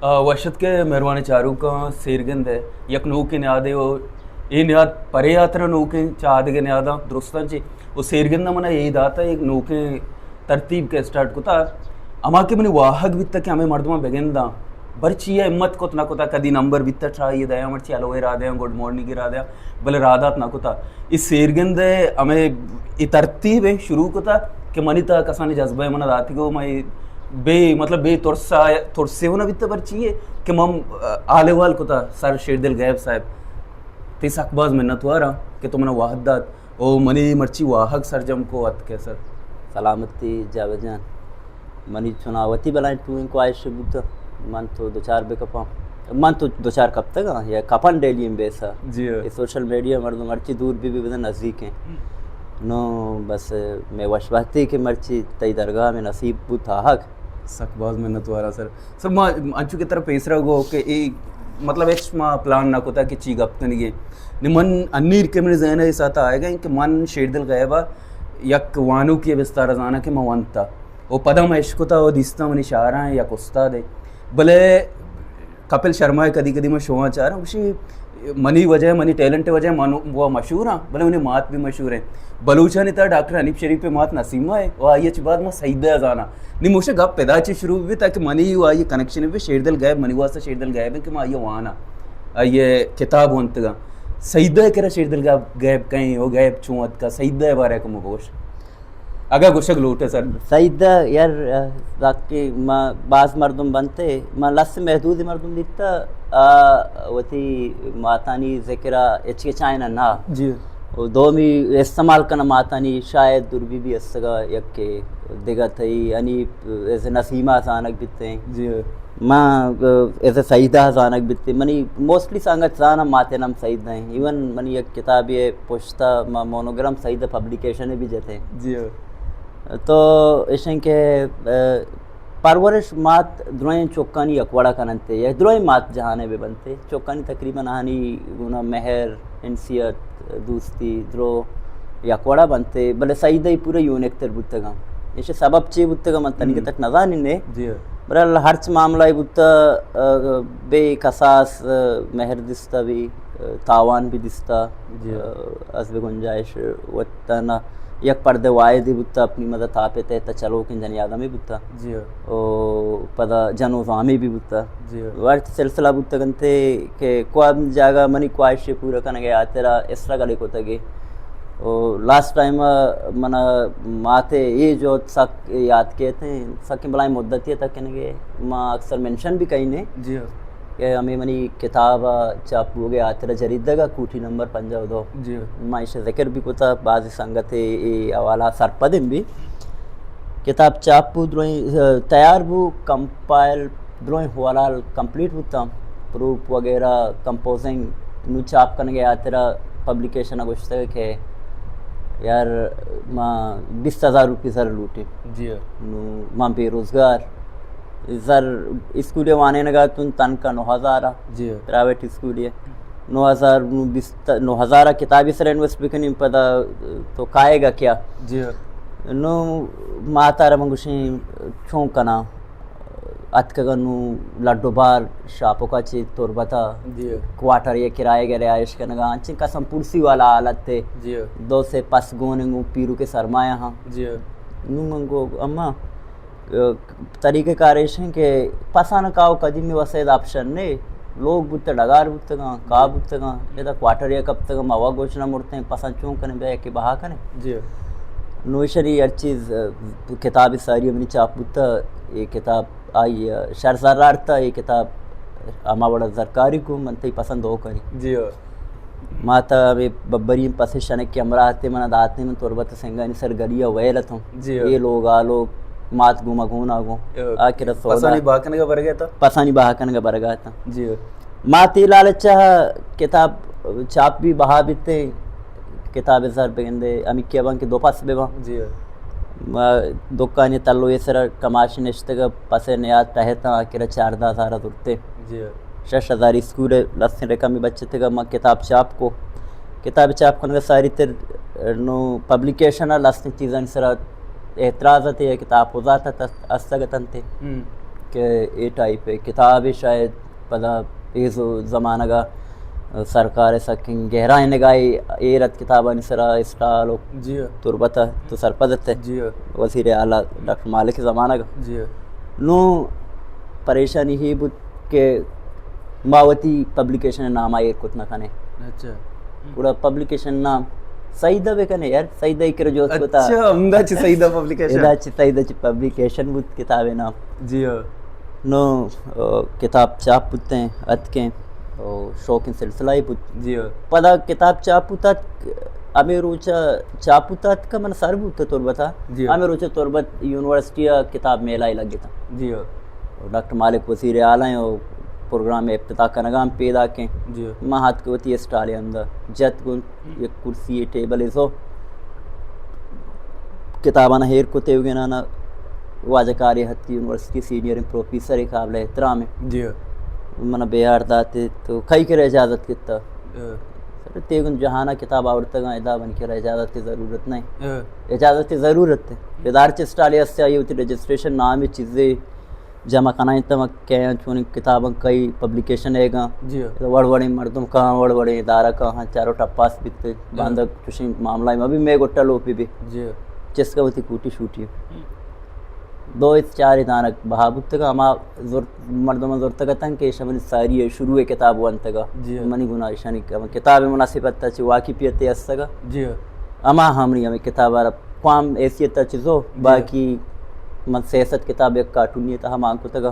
آ، وش اتکے مہروانیں چاروکاں، سیرگند ءِ یک نوکیں نیادے ءُ اے نیاد پرے ہاترا نوکیں چہ آدگہ نیاداں درستاں چہ ءُ سیرگند ءَ منا اے داتا یک نوکیں ترتیب کہ اسٹارٹ کتا، ہما کہ منی واہگ بیتا کہ ہمے مردماں بگنداں، برچی ءَ ہمت کت نہ کتا، کدی نمبر بیتا ٹرائی دیاں، مرچی ہلو ءِ را دیاں، گڈ مارننگ ءِ را دیاں، بلے را دات نہ کتا۔ اے سیرگند ءِ ہمے اے ترتیب ءَ شروع کتا کہ منی تہا کسانیں جذبہ ءَ منا داتگ ءُ من اے بے، مطلب، بے ترس ءَ، ترسے ءَ نہ بیتا، برچی ءَ کہ من، آ، حال احوال کتا سر شیردل غیب صاحب۔ تئی سک باز منتواراں کہ تو منا وہد دات ءُ منی مرچی واہگ سرجم کو اتکے سر۔ سلامتی جاوید جان۔ منی چنا وتی بلائیں ٹوئیں خواہش بوت، من تو دچار بکپاں۔ من تو دچار کپتگاں یا کپن ڈیلی بیس ءَ۔ جی۔ اے سوشل میڈیا مردم ہرچی دور بی بی بدن نزدیک ہیں۔ نو بس مئے وش بہتی کہ مرچی تئی درگاہ مئے نصیب بوت آہگ۔ سک باز منتواراں سر۔ سر، ما انچو کہ ترا پیسرا گو کہ اے، مطلب، ہچ ما پلان نہ کتا کہ چی گپ کنگی۔ نی من انیر کہ منی ذہن ءِ ساتھ آئے گا کہ من شیردل غیب ءَ یک وانوکی بستار زاناں کہ من ونتا۔ او پدا من اشکتا او دیستا منی شاعراں یک استاد ہے۔ بلے کپل شرما ءَ کدی کدی من شوہاں چاراں، گوشی، منی وجہ، منی ٹیلنٹ ءِ وجہ من و مشہور ہاں، بلے منی مات بھی مشہور ہیں۔ بلوچانی تہا ڈاکٹر حنیف شریف ءِ مات نسیمہ ہے، و آئی ءَ چہ بعد ما سیدہ ءَ زاناں۔ نی موشے گپ پدا چہ شروع بیت تاکہ منی و آئی کنیکشن بھی شیردل غیب، منی واسطہ شیردل غیب ہے کہ ما آئی ءَ واناں، آئی ءِ کتاب ونتگاں۔ سیدہ ءِ کرا شیردل غیب، غیب کئیں و غیب چون اتکا، سیدہ ءِ بارے ءَ کمو بگوش۔ اگاں گوشگ لوٹ ئے سر۔ سعید یار، آ، تاکہ ما باز مردم بنت ئے، ما لس محدود مردم بیتا، آ، وتی ماتانی ذکر ءَ ہچکچائیناں نہ۔ جی۔ و دومی استعمال کناں ماتانی، شاید دربی بھی استگا، یک کہ دگہ تئی، یعنی، ایز نسیمہ زانگ بیتیں۔ جی۔ ما، آ، ایز سعیدہ زانگ بیتیں۔ منی موسٹلی سنگت زاناں ماتین ہم سعیدہ ہیں۔ ایون منی یک کتابے پشتا ما مونوگرام سعید پبلیکیشن بھی جتے۔ جی۔ تو اشیں کہ، آ، پرورش مات درائیں چکانی یک وڑا کننتے، یا درائیں مات جہانے بہ بنتے۔ چکانی تقریباً آہانی گونا مہر، انسیت، دوستی، درو یک وڑا بنتے، بلے سعیدہ پورا یونیک تر بوتگاں۔ ایشی سبب چی بوتگاں من تنگہ ہم۔ تک نزانین نے۔ جی۔ برحال ہرچ معاملہ بوتا، آ، بے کساس، آ، مہر دستا بھی، آ، تاوان بھی دستا۔ جی۔ آ، از بہ گنجائش وتانا یک پردے واحدی بوتا، اپنی مدد آپ تحت چلوکیں جنی آدمی بوتا۔ جی۔ او پدا جنو زامی بھی بوتا۔ جی۔ وقت سلسلہ بوتا گنتے کہ کوام جاگہ منی خواہش پورا کنگے آترا اسٹرگل کتگے۔ او لاسٹ ٹائم منا ماتے اے جو سک یاد کیتے، سک بلائیں مدتی تک کنگے، ما اکثر مینشن بھی کہینے۔ جی۔ کہ ہمیں منی کتاب چاپ بوگے آترا جریدگ ءَ کوٹی نمبر پنجاہ و دو۔ جی۔ ما ایشی ذکر بھی کتا، بعض سنگت اے حوالہ سرپدیں بھی۔ کتاب چاپ بو، درائیں، آ، تیار بو، کمپائل، درائیں حوالہ کمپلیٹ بوتا، پروف وغیرہ، کمپوزنگ، نو چاپ کنگے آترا پبلیکیشن گوشتگ کہ یار ما بیست ہزار روپی زر لوٹیں۔ جی۔ نو ما بے روزگار، زر اسکول وانینگا تون تنکا نو ہزار آ، جی۔ پرائیویٹ اسکول ہے۔ نو ہزار، نو بیست، نو ہزار آ کتابی سر انویسٹ بکنی، پدا تو کائے گا کیا؟ جی۔ نو ماتارا من گوشیں چون کنا، اتکگا نو لڈو بار شاپوکا چی تربتا، جی۔ کوارٹر یا کرایہ گرے آیش کنگا، انچیں قسم پرسی والا حالت تے۔ جی۔ دو سے پس گون گو پیرو کے سرمایہ ہاں۔ جی۔ نو من گو اما، طریقہ کار ایش ہیں کہ پسان کاو قدیمی وسید آپشن نے، لوگ بوتے ڈگار بوتگاں، کا بوتگاں، ادا کوارٹر یا کپتگاں، ما وا گوشنا مرتے ہیں، پسان چون کنے بیا کہ بہا کنے۔ جی۔ نوشری ہر چیز، آ، کتاب ساری منی چاپ بوتا، یہ کتاب آئی، آ، شر زرار تا، یہ کتاب ہما وڑا زرکاری کو، من تئی پسند ہو کری۔ جی۔ ما تا ہمے ببری پس شنک کے ہمراہ تے منا داتے من تربت سنگانی سر گلی ءَ ویل اتوں۔ جی۔ اے لوگ آ لوگ مات گوما گونا گوں۔ آ کرا سودا۔ پسانی بہا کنگا برگا تا؟ پسانی بہا کنگا برگا تا۔ جی۔ ما تی لالچا کتاب چاپ بھی بہا بیتے، کتاب زر بگندے، ہمی کیا بان کہ دو پس ببان۔ جی۔ ما دکانی تلو یہ سر کماش نشتگا پس نیاد تہتا آ کرا چاردہ ہزار زرتے۔ جی۔ شش ہزار اسکول ءِ لسیں رقمی بچتگ ءَ ما کتاب چاپ کو۔ کتاب چاپ کنگ ءَ ساری تر نو پبلیکیشن ءَ لسیں چیزانی سرا اعتراض ات، یہ کتاب پوزات ات، استگ اتنت۔ ہم۔ کہ اے ٹائپ ءِ کتابے شاید پدا اے ز-، زمانگ ءَ سرکار ءِ سکیں گہرائیں نگاہے ایر ات کتابانی سرا، اسٹال و جی ہاں۔ تربت ءَ تو سرپد ات ئے۔ جی ہاں۔ وزیر اعلیٰ ڈاکٹر مالک ءِ زمانگ ءَ۔ جی ہاں۔ نوں پریشانی ہی بوت کہ ما وتی پبلیکیشن ءِ نام ءَ ایر کت نہ کنیں۔ اچھا۔ گڑا پبلیکیشن نام سعیدہ بہ کنے یار، سعیدہ ءِ کرا جوست کتا۔ اچھا، ہمدا چہ سعیدہ پبلیکیشن۔ ادا چہ سعیدہ چہ پبلیکیشن بوت کتاب ءِ نام۔ جی ہاں۔ نوں، آ، کتاب چاپ بوتیں، اتکیں، او، شوقیں سلسلہ ای بوت۔ جی ہاں۔ پدا کتاب چاپ بوت اتک، ہمے روچ ءَ چاپ بوت اتک، من سر بوت تربت ءَ۔ جی ہاں۔ ہمے روچ ءَ تربت یونیورسٹی ءَ کتاب میلہ ای لگتا۔ جی ہاں۔ ڈاکٹر مالک وزیر اعلیٰ ایں و پروگرام ءِ افتتاح کنگ ءَ ہم پیداک ایں۔ جی۔ ما اتک وتی اسٹال ءِ اندر جت گوں یک کرسی ءُ ٹیبل ءَ زو کتاباں ایر کت ءُ گنانا۔ واجہ کارے ہستی یونیورسٹی سینئر پروفیسر قابل احترام ایں۔ جی۔ من بیار دات تو کئی کرا اجازت کتا۔ اے۔ سر، تئی گوں جہان ءَ کتاب آورتگاں ادا، من کرا اجازت ءِ ضرورت نہ۔ اے۔ اجازت ءِ ضرورت ایں۔ ادار چہ اسٹال ءَ ہستی آئی وتی رجسٹریشن نام ءُ چیزے جمع کنائینت، ہما کئے آں، چونیں کتاباں کئی پبلیکیشن ایگاں۔ جی ہاں۔ وڑ وڑیں مردم کاں، وڑ وڑیں ادارہ کاں، ہاں، چارو ٹپاس بیت، جی ہاں۔ باندا چوشیں معاملہ ما بھی مئے گٹا لوپی بھی۔ جی ہاں۔ چست کا وتی کوٹی شوٹی۔ ہم۔ دو اس چار دانک بہا بوتگا، ہما زر-، مردم زرتگ اتاں کہ ایشاں منی ساری شروع کتاب وانتگا۔ جی ہاں۔ منی گناہ ایشانی کتاب مناسبت تا چہ واقفیت استگا۔ جی ہاں۔ ہما ہمنی ہمیں کتاب ءَ را کوام حیثیت ءَ چیزو، جی۔ باقی من سئے سد کتاب یک کارٹونی ءِ تہا مان کتگ۔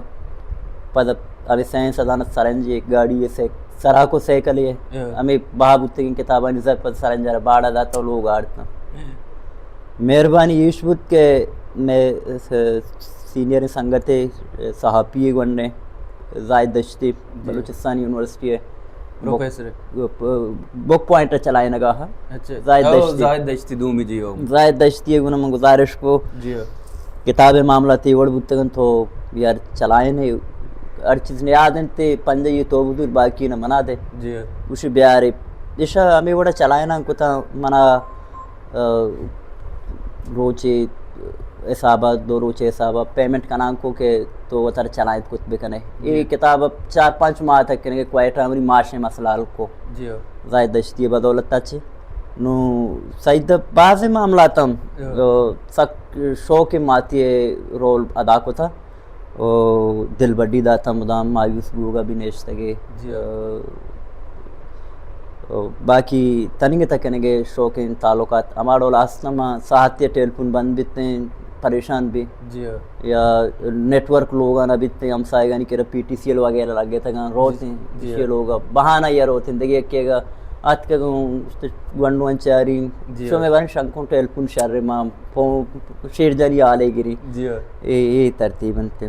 پد ہمے سائنس ءَ زانت سرنج، یک گاڑی ءِ سائیک-، سراکو سائیکل ءِ، ہاں۔ ہمے بہا بوتگیں کتابانی زر پد سرنج ءَ را باڑا دات ءُ لوگ آڑتاں۔ ہاں۔ مہربانی ایش بوت کہ مئے س-، سینئر سنگتے صحافی گونڈیں زاہد دشتی، جی۔ بلوچستان یونیورسٹی ءِ پروفیسر۔ بک، بک پوائنٹ ءَ چلائینگا ہا۔ اچھا۔ زاہد او، دشتی۔ زاہد دشتی دومی جی ہو۔ زاہد دشتی ءَ گوں من گزارش کو۔ جی۔ کتاب ءِ معاملہ تی وڑ بوتگن تو یار چلائین، ہر چیز نیاد انت، پنجہ یہ تو بزور باقی نہ منا دے۔ جی۔ اسی بیارے۔ ایشا ہمیں وڑا چلائنا کتا منا، آ، روچے حسابا، دو روچے حسابا پیمنٹ کنان کو کہ تو وتر چلائت کت بکنے۔ اے جی۔ کتاب چار پانچ ماہ تک کنگے کوائٹہ ہمری معاشی مسئلہ حل کو۔ جی۔ زاہد دشتی بدولت اچ۔ نو سعید باز معاملات ہم، ہاں۔ آ، سک شوق ماتی رول ادا کتا۔ او دل بڈی داتا مدام مایوس بوگا بھی نیشتگے۔ جی۔ آ، او باقی تننگے تا کنگے شوقیں تعلقات ہما ڈول است، ہما ساعت یا ٹیلیفون بند بیتیں، پریشان بھی۔ جی۔ یا نیٹ ورک لوگا نہ بیتیں، ہمسایگانی کرا پی ٹی سی ایل وغیرہ لگے تگاں، روتیں، جی۔ پی ٹی سی ایل لوگا بہانہ یا روتیں، دگہ یکے گا آتکگوں گونڈو انچاری، جی۔ شمے بارن شنکوں ٹیلیفون شر ما پو-، شیر جانی آلے گری۔ جی۔ اے، اے ترتیب انت۔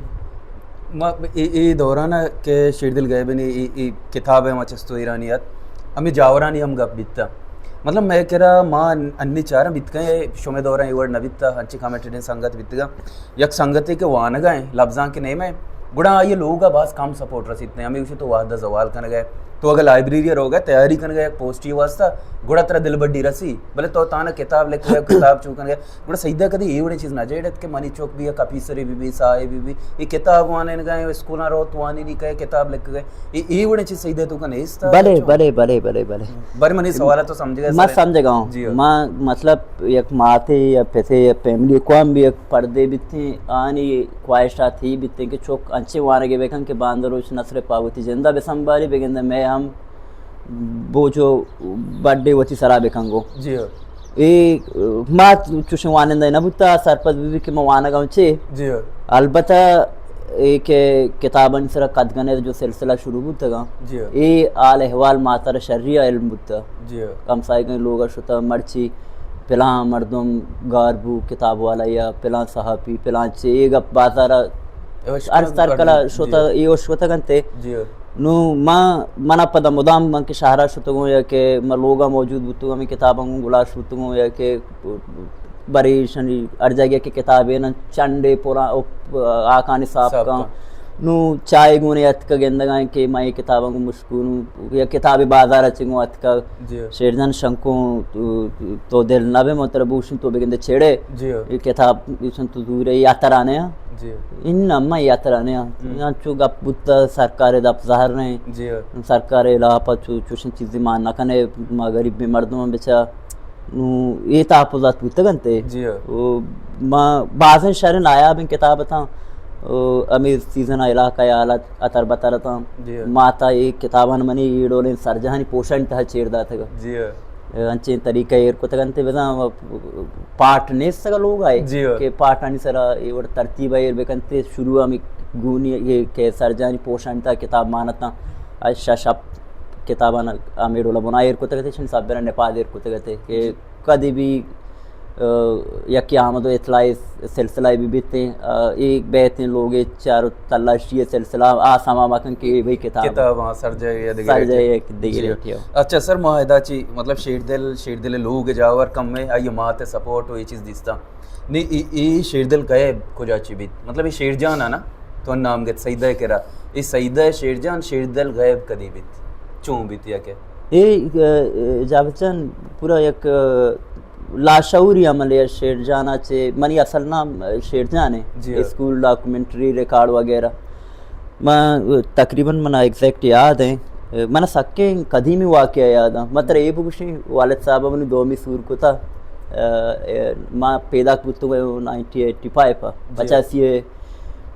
ما اے، اے دوران کہ شیردل غیبنی اے، اے کتاب ما چستو ایرانی ات، ہمیں جاورانی ہم گپ بیتا۔ مطلب، میں کرا ما انی چارم بیتگیں، شمے دوران اے وڑ نہ بیتا، انچی کمنٹڈیں سنگت بیتگا۔ یک سنگتے کہ وانگا ہیں، لبزاں کے نیم ہے، گڑا آئی لوگ باز کم سپورٹ رسیت نے۔ ہمیں گوشی تو وحدہ زوال کنگا ہے، تو اگر لائبریری روگا تیاری کنگا ہے، یک پوسٹی واسطہ، گڑا ترا دل بڈی رسی، بلے تو تانا کتاب لکھ گئے، کتاب چو کنگا ہے۔ گڑا سیدھا کدی اے وڑیں چیز نہ جیڑت کہ منی چوک بھی یک آفیسرے بھی بھی، صاحبے بھی بھی، اے کتاب وانینگا ہیں، اسکولاں روت وانی نہیں کہے، کتاب لکھ گئے۔ اے، اے وڑیں چیز سیدھا تو کا نیست۔ بلے، بلے، بلے، بلے، بلے۔ بر منی سوال تو سمجھ گئے ما سر؟ سمجھ گا ہوں۔ جی ہاں۔ ما مطلب یک ماتے یا پتے یا فیملی کوام بھی یک پردے بیتیں، آنی خواہشات ہی بیتیں کہ چوک انچے وانگے بکن کہ باندروچ نسل پاوتی زندہ بسنبھالی بگندے میں ہم بوجو بڈے وتی سرا بکن گو۔ جی ہاں۔ اے، ما چوشیں وانندہ نہ بوتا، سرپد بی کہ ما وانگا چے۔ جی ہاں۔ البتہ اے کہ کتابانی سرا قدگنے جو سلسلہ شروع بوتگا، جی ہاں۔ اے حال احوال ما تر شری علم بوتا۔ جی ہاں۔ ہمسائگیں لوگا شتا مرچی پلان مردم گار بو کتاب والا یا پلان صحافی، پلان چے، اے گپ بازارا اوش ہر سرکلا جی۔ شتا، اے اوش شتگنتے۔ جی۔ نو ما، منا پدا مدام من کہ شہرا شتگوں یا کہ ما لوگا موجود بوتگوں، ہمیں کتاباں گوں گلاش بوتگوں یا کہ بریشنی ہر جگہ کہ کتابے نہ چنڈے پورا آکانی صاحب صاحب کاں۔ کاں۔ نوں چائے گونے اتکگ، گندگائیں کہ ما اے کتاباں گوں مشغول اوں، یا کتابے بازار ءَ چہ گوں اتکگ۔ جی۔ شیرجان شنکوں، تو، تو دل نہ بے، من ترا بوشیں تو بگندے چیڑے۔ جی۔ اے کتاب ایشاں تو زورے، اے عطر آنے ہاں۔ جی۔ اناں، ما اے عطر آنے ہاں۔ ہم۔ انچو گپ بوت، سرکار دپ زہر نہیں۔ جی۔ سرکار علاقہ چو، چوشیں چیزی مان نہ کنے، ما غریب مردم بچا۔ نوں اے تحفظات بوتگ انت۔ جی۔ او ما بازیں شر نایابیں کتاب اتاں۔ او ہمے سیزن ءَ علاقہ ءِ حالت اتر بتر اتاں۔ جی۔ ما تا اے کتاباں منی اے ڈولیں سرجہانی پوشانی تہا چیر داتگ۔ جی۔ انچیں طریقہ ایر کتگ انت بزاں پاٹ نیست لوگ آئے جی۔ کہ پاٹانی سرا اے وڑ ترتیب ایر بکنت۔ شروع ہمے گونی اے کہ سرجہانی پوشانی تہا کتاب مانتاں، شش ہپت کتاباں ہمے ڈولا بنا ایر کتگ ات، شن سبرا نپاد ایر کتگ ات کہ جی۔ کدی بھی، آ، یکے آمد و اطلاعی سلسلہ بھی بیتیں، آ، اے بیتیں لوگے چار و تلاشی سلسلہ آ سما مکن کہ اے بھئی کتاب۔ کتاب، ہاں، سر جائے یا دگہ سر جائے یک دگہ جی۔ ریٹی ہو۔ اچھا سر، ما ادا چی، مطلب، شیردل، شیردل لوگ جاور کم ہے، آئی مات سپورٹ و اے چیز دیستا۔ نی، اے، اے شیردل غیب کجا چی بیت؟ مطلب، اے شیرجان آ نا، تو نام گت سیدہ کرا۔ اے سیدہ شیرجان، شیردل غیب کدی بیت؟ چون بیت یا کہ؟ اے، آ، جاوید جان، پورا یک، آ، لاشعوری عمل ہے شیرجان آ چے۔ منی اصل نام، آ، شیرجان ہے۔ جی ہاں۔ اسکول ڈاکومنٹری ریکارڈ وغیرہ۔ من تقریباً منا ایگزیکٹ یاد ہیں۔ من سکیں قدیمی واقعہ یاد ہیں۔ من ترا اے بگوشیں، والد صاحب منی دومی سور کتا، آ، آ، ما پیداک بوتوں نائنٹی ایٹی فائیو ءَ، جی۔ پچاسی ءَ،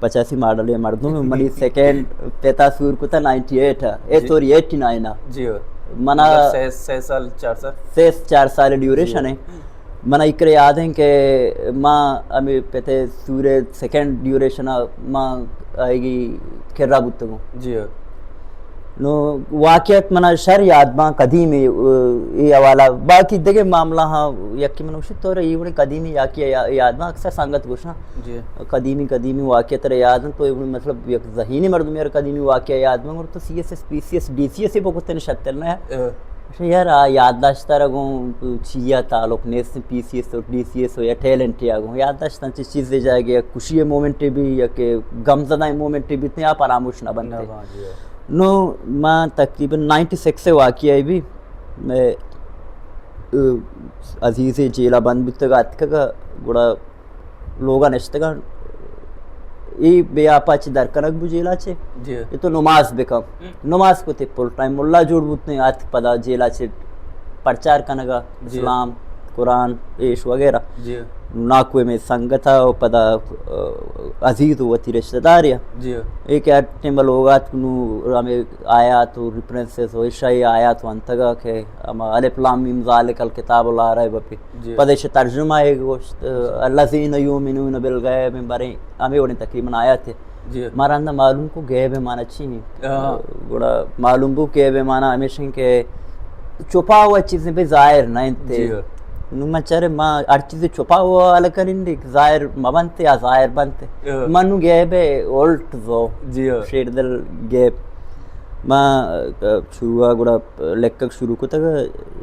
پچاسی ماڈل ءِ مردم، منی سیکنڈ پتا سور کتا نائنٹی ایٹ ءَ، اے جی۔ توری ایٹی نائن ءَ۔ جی۔ منا مطلب سہ، سہ سال، چار سال؟ سہ چار سال ڈیوریشن جی۔ ہے۔ من ایکرے یاد ہیں کہ ما ہمیں پتے سورے سیکنڈ ڈیوریشن ءَ ما آئیگی کرا بوتگوں۔ جی۔ نو واقعیت منا شر یاد باں قدیمی، اے حوالہ، باقی دگہ معاملہ ہاں یکی من گوشت تو اے وڑیں قدیمی یکی یا-، یاد باں، اکثر سنگت گوشاں۔ جی۔ قدیمی، قدیمی واقعہ ترا یاد ہیں تو اے وڑیں مطلب یک ذہینی مردم یار قدیمی واقعہ یاد باں، اور تو C S S, P C S, D C S ای بکتن شتل نہ۔ اے۔ یار، آ یادداشت ءَ را گوں چیا تعلق نیست، P C S O, D C S O یا ٹیلنٹ یا گوں یادداشت انچیں چیزے جائے گے، یک خوشی مومنٹے بھی یا کہ غم زدہ مومنٹے بھی، آ فراموش نہ بنتے۔ نہ باں، جی۔ نو ما تقریباً نائنٹی سکس ءِ واقعہ بھی، میں، آ، عزیز جیلا بند بوتگا اتکگا، گڑا لوگا نشتگاں، اے بے آپا چہ در کنگ بو جیلا چہ، جی۔ کہ تو نماز بکن۔ ہم۔ نماز کتے پل ٹائم ملا جوڑ بوتیں، آتک پدا جیلا چہ پرچار کنگا، جی۔ اسلام، قرآن، ایش وغیرہ۔ جی۔ ناکوئے میں سنگتا و پدا، آ، عزیز و وتی رشتہ داریا۔ جی۔ اے کہ ہر ٹائم لوگات نو ہمیں آیات و ریفرنسز و اشائی آیات و انتگا کہ ہما الف لام میم ذالک الکتاب لا ریب فیہ۔ جی۔ پدا ایشی ترجمہ ئے گوشت، جی۔ الذین یؤمنون بالغیب، باریں ہمے وڑیں تقریباً آیات ئے۔ جی۔ ما رندا معلوم کو غیب ءِ معنی چی ایں۔ ہاں۔ گڑا معلوم بو غیب ءِ معنی ہمیش ایں کہ چھپا ہوا چیزیں بہ ظاہر نہ انت۔ جی۔ نو من چارے ما ہر چیز چھپا ہوا حال کنیں، ظاہر مہ بنت یا ظاہر بنت۔ ہاں۔ من نو غیب ءِ الٹ زو۔ جی۔ شیردل غیب۔ ما، آ، شروع گڑا لکھگ شروع کتگ،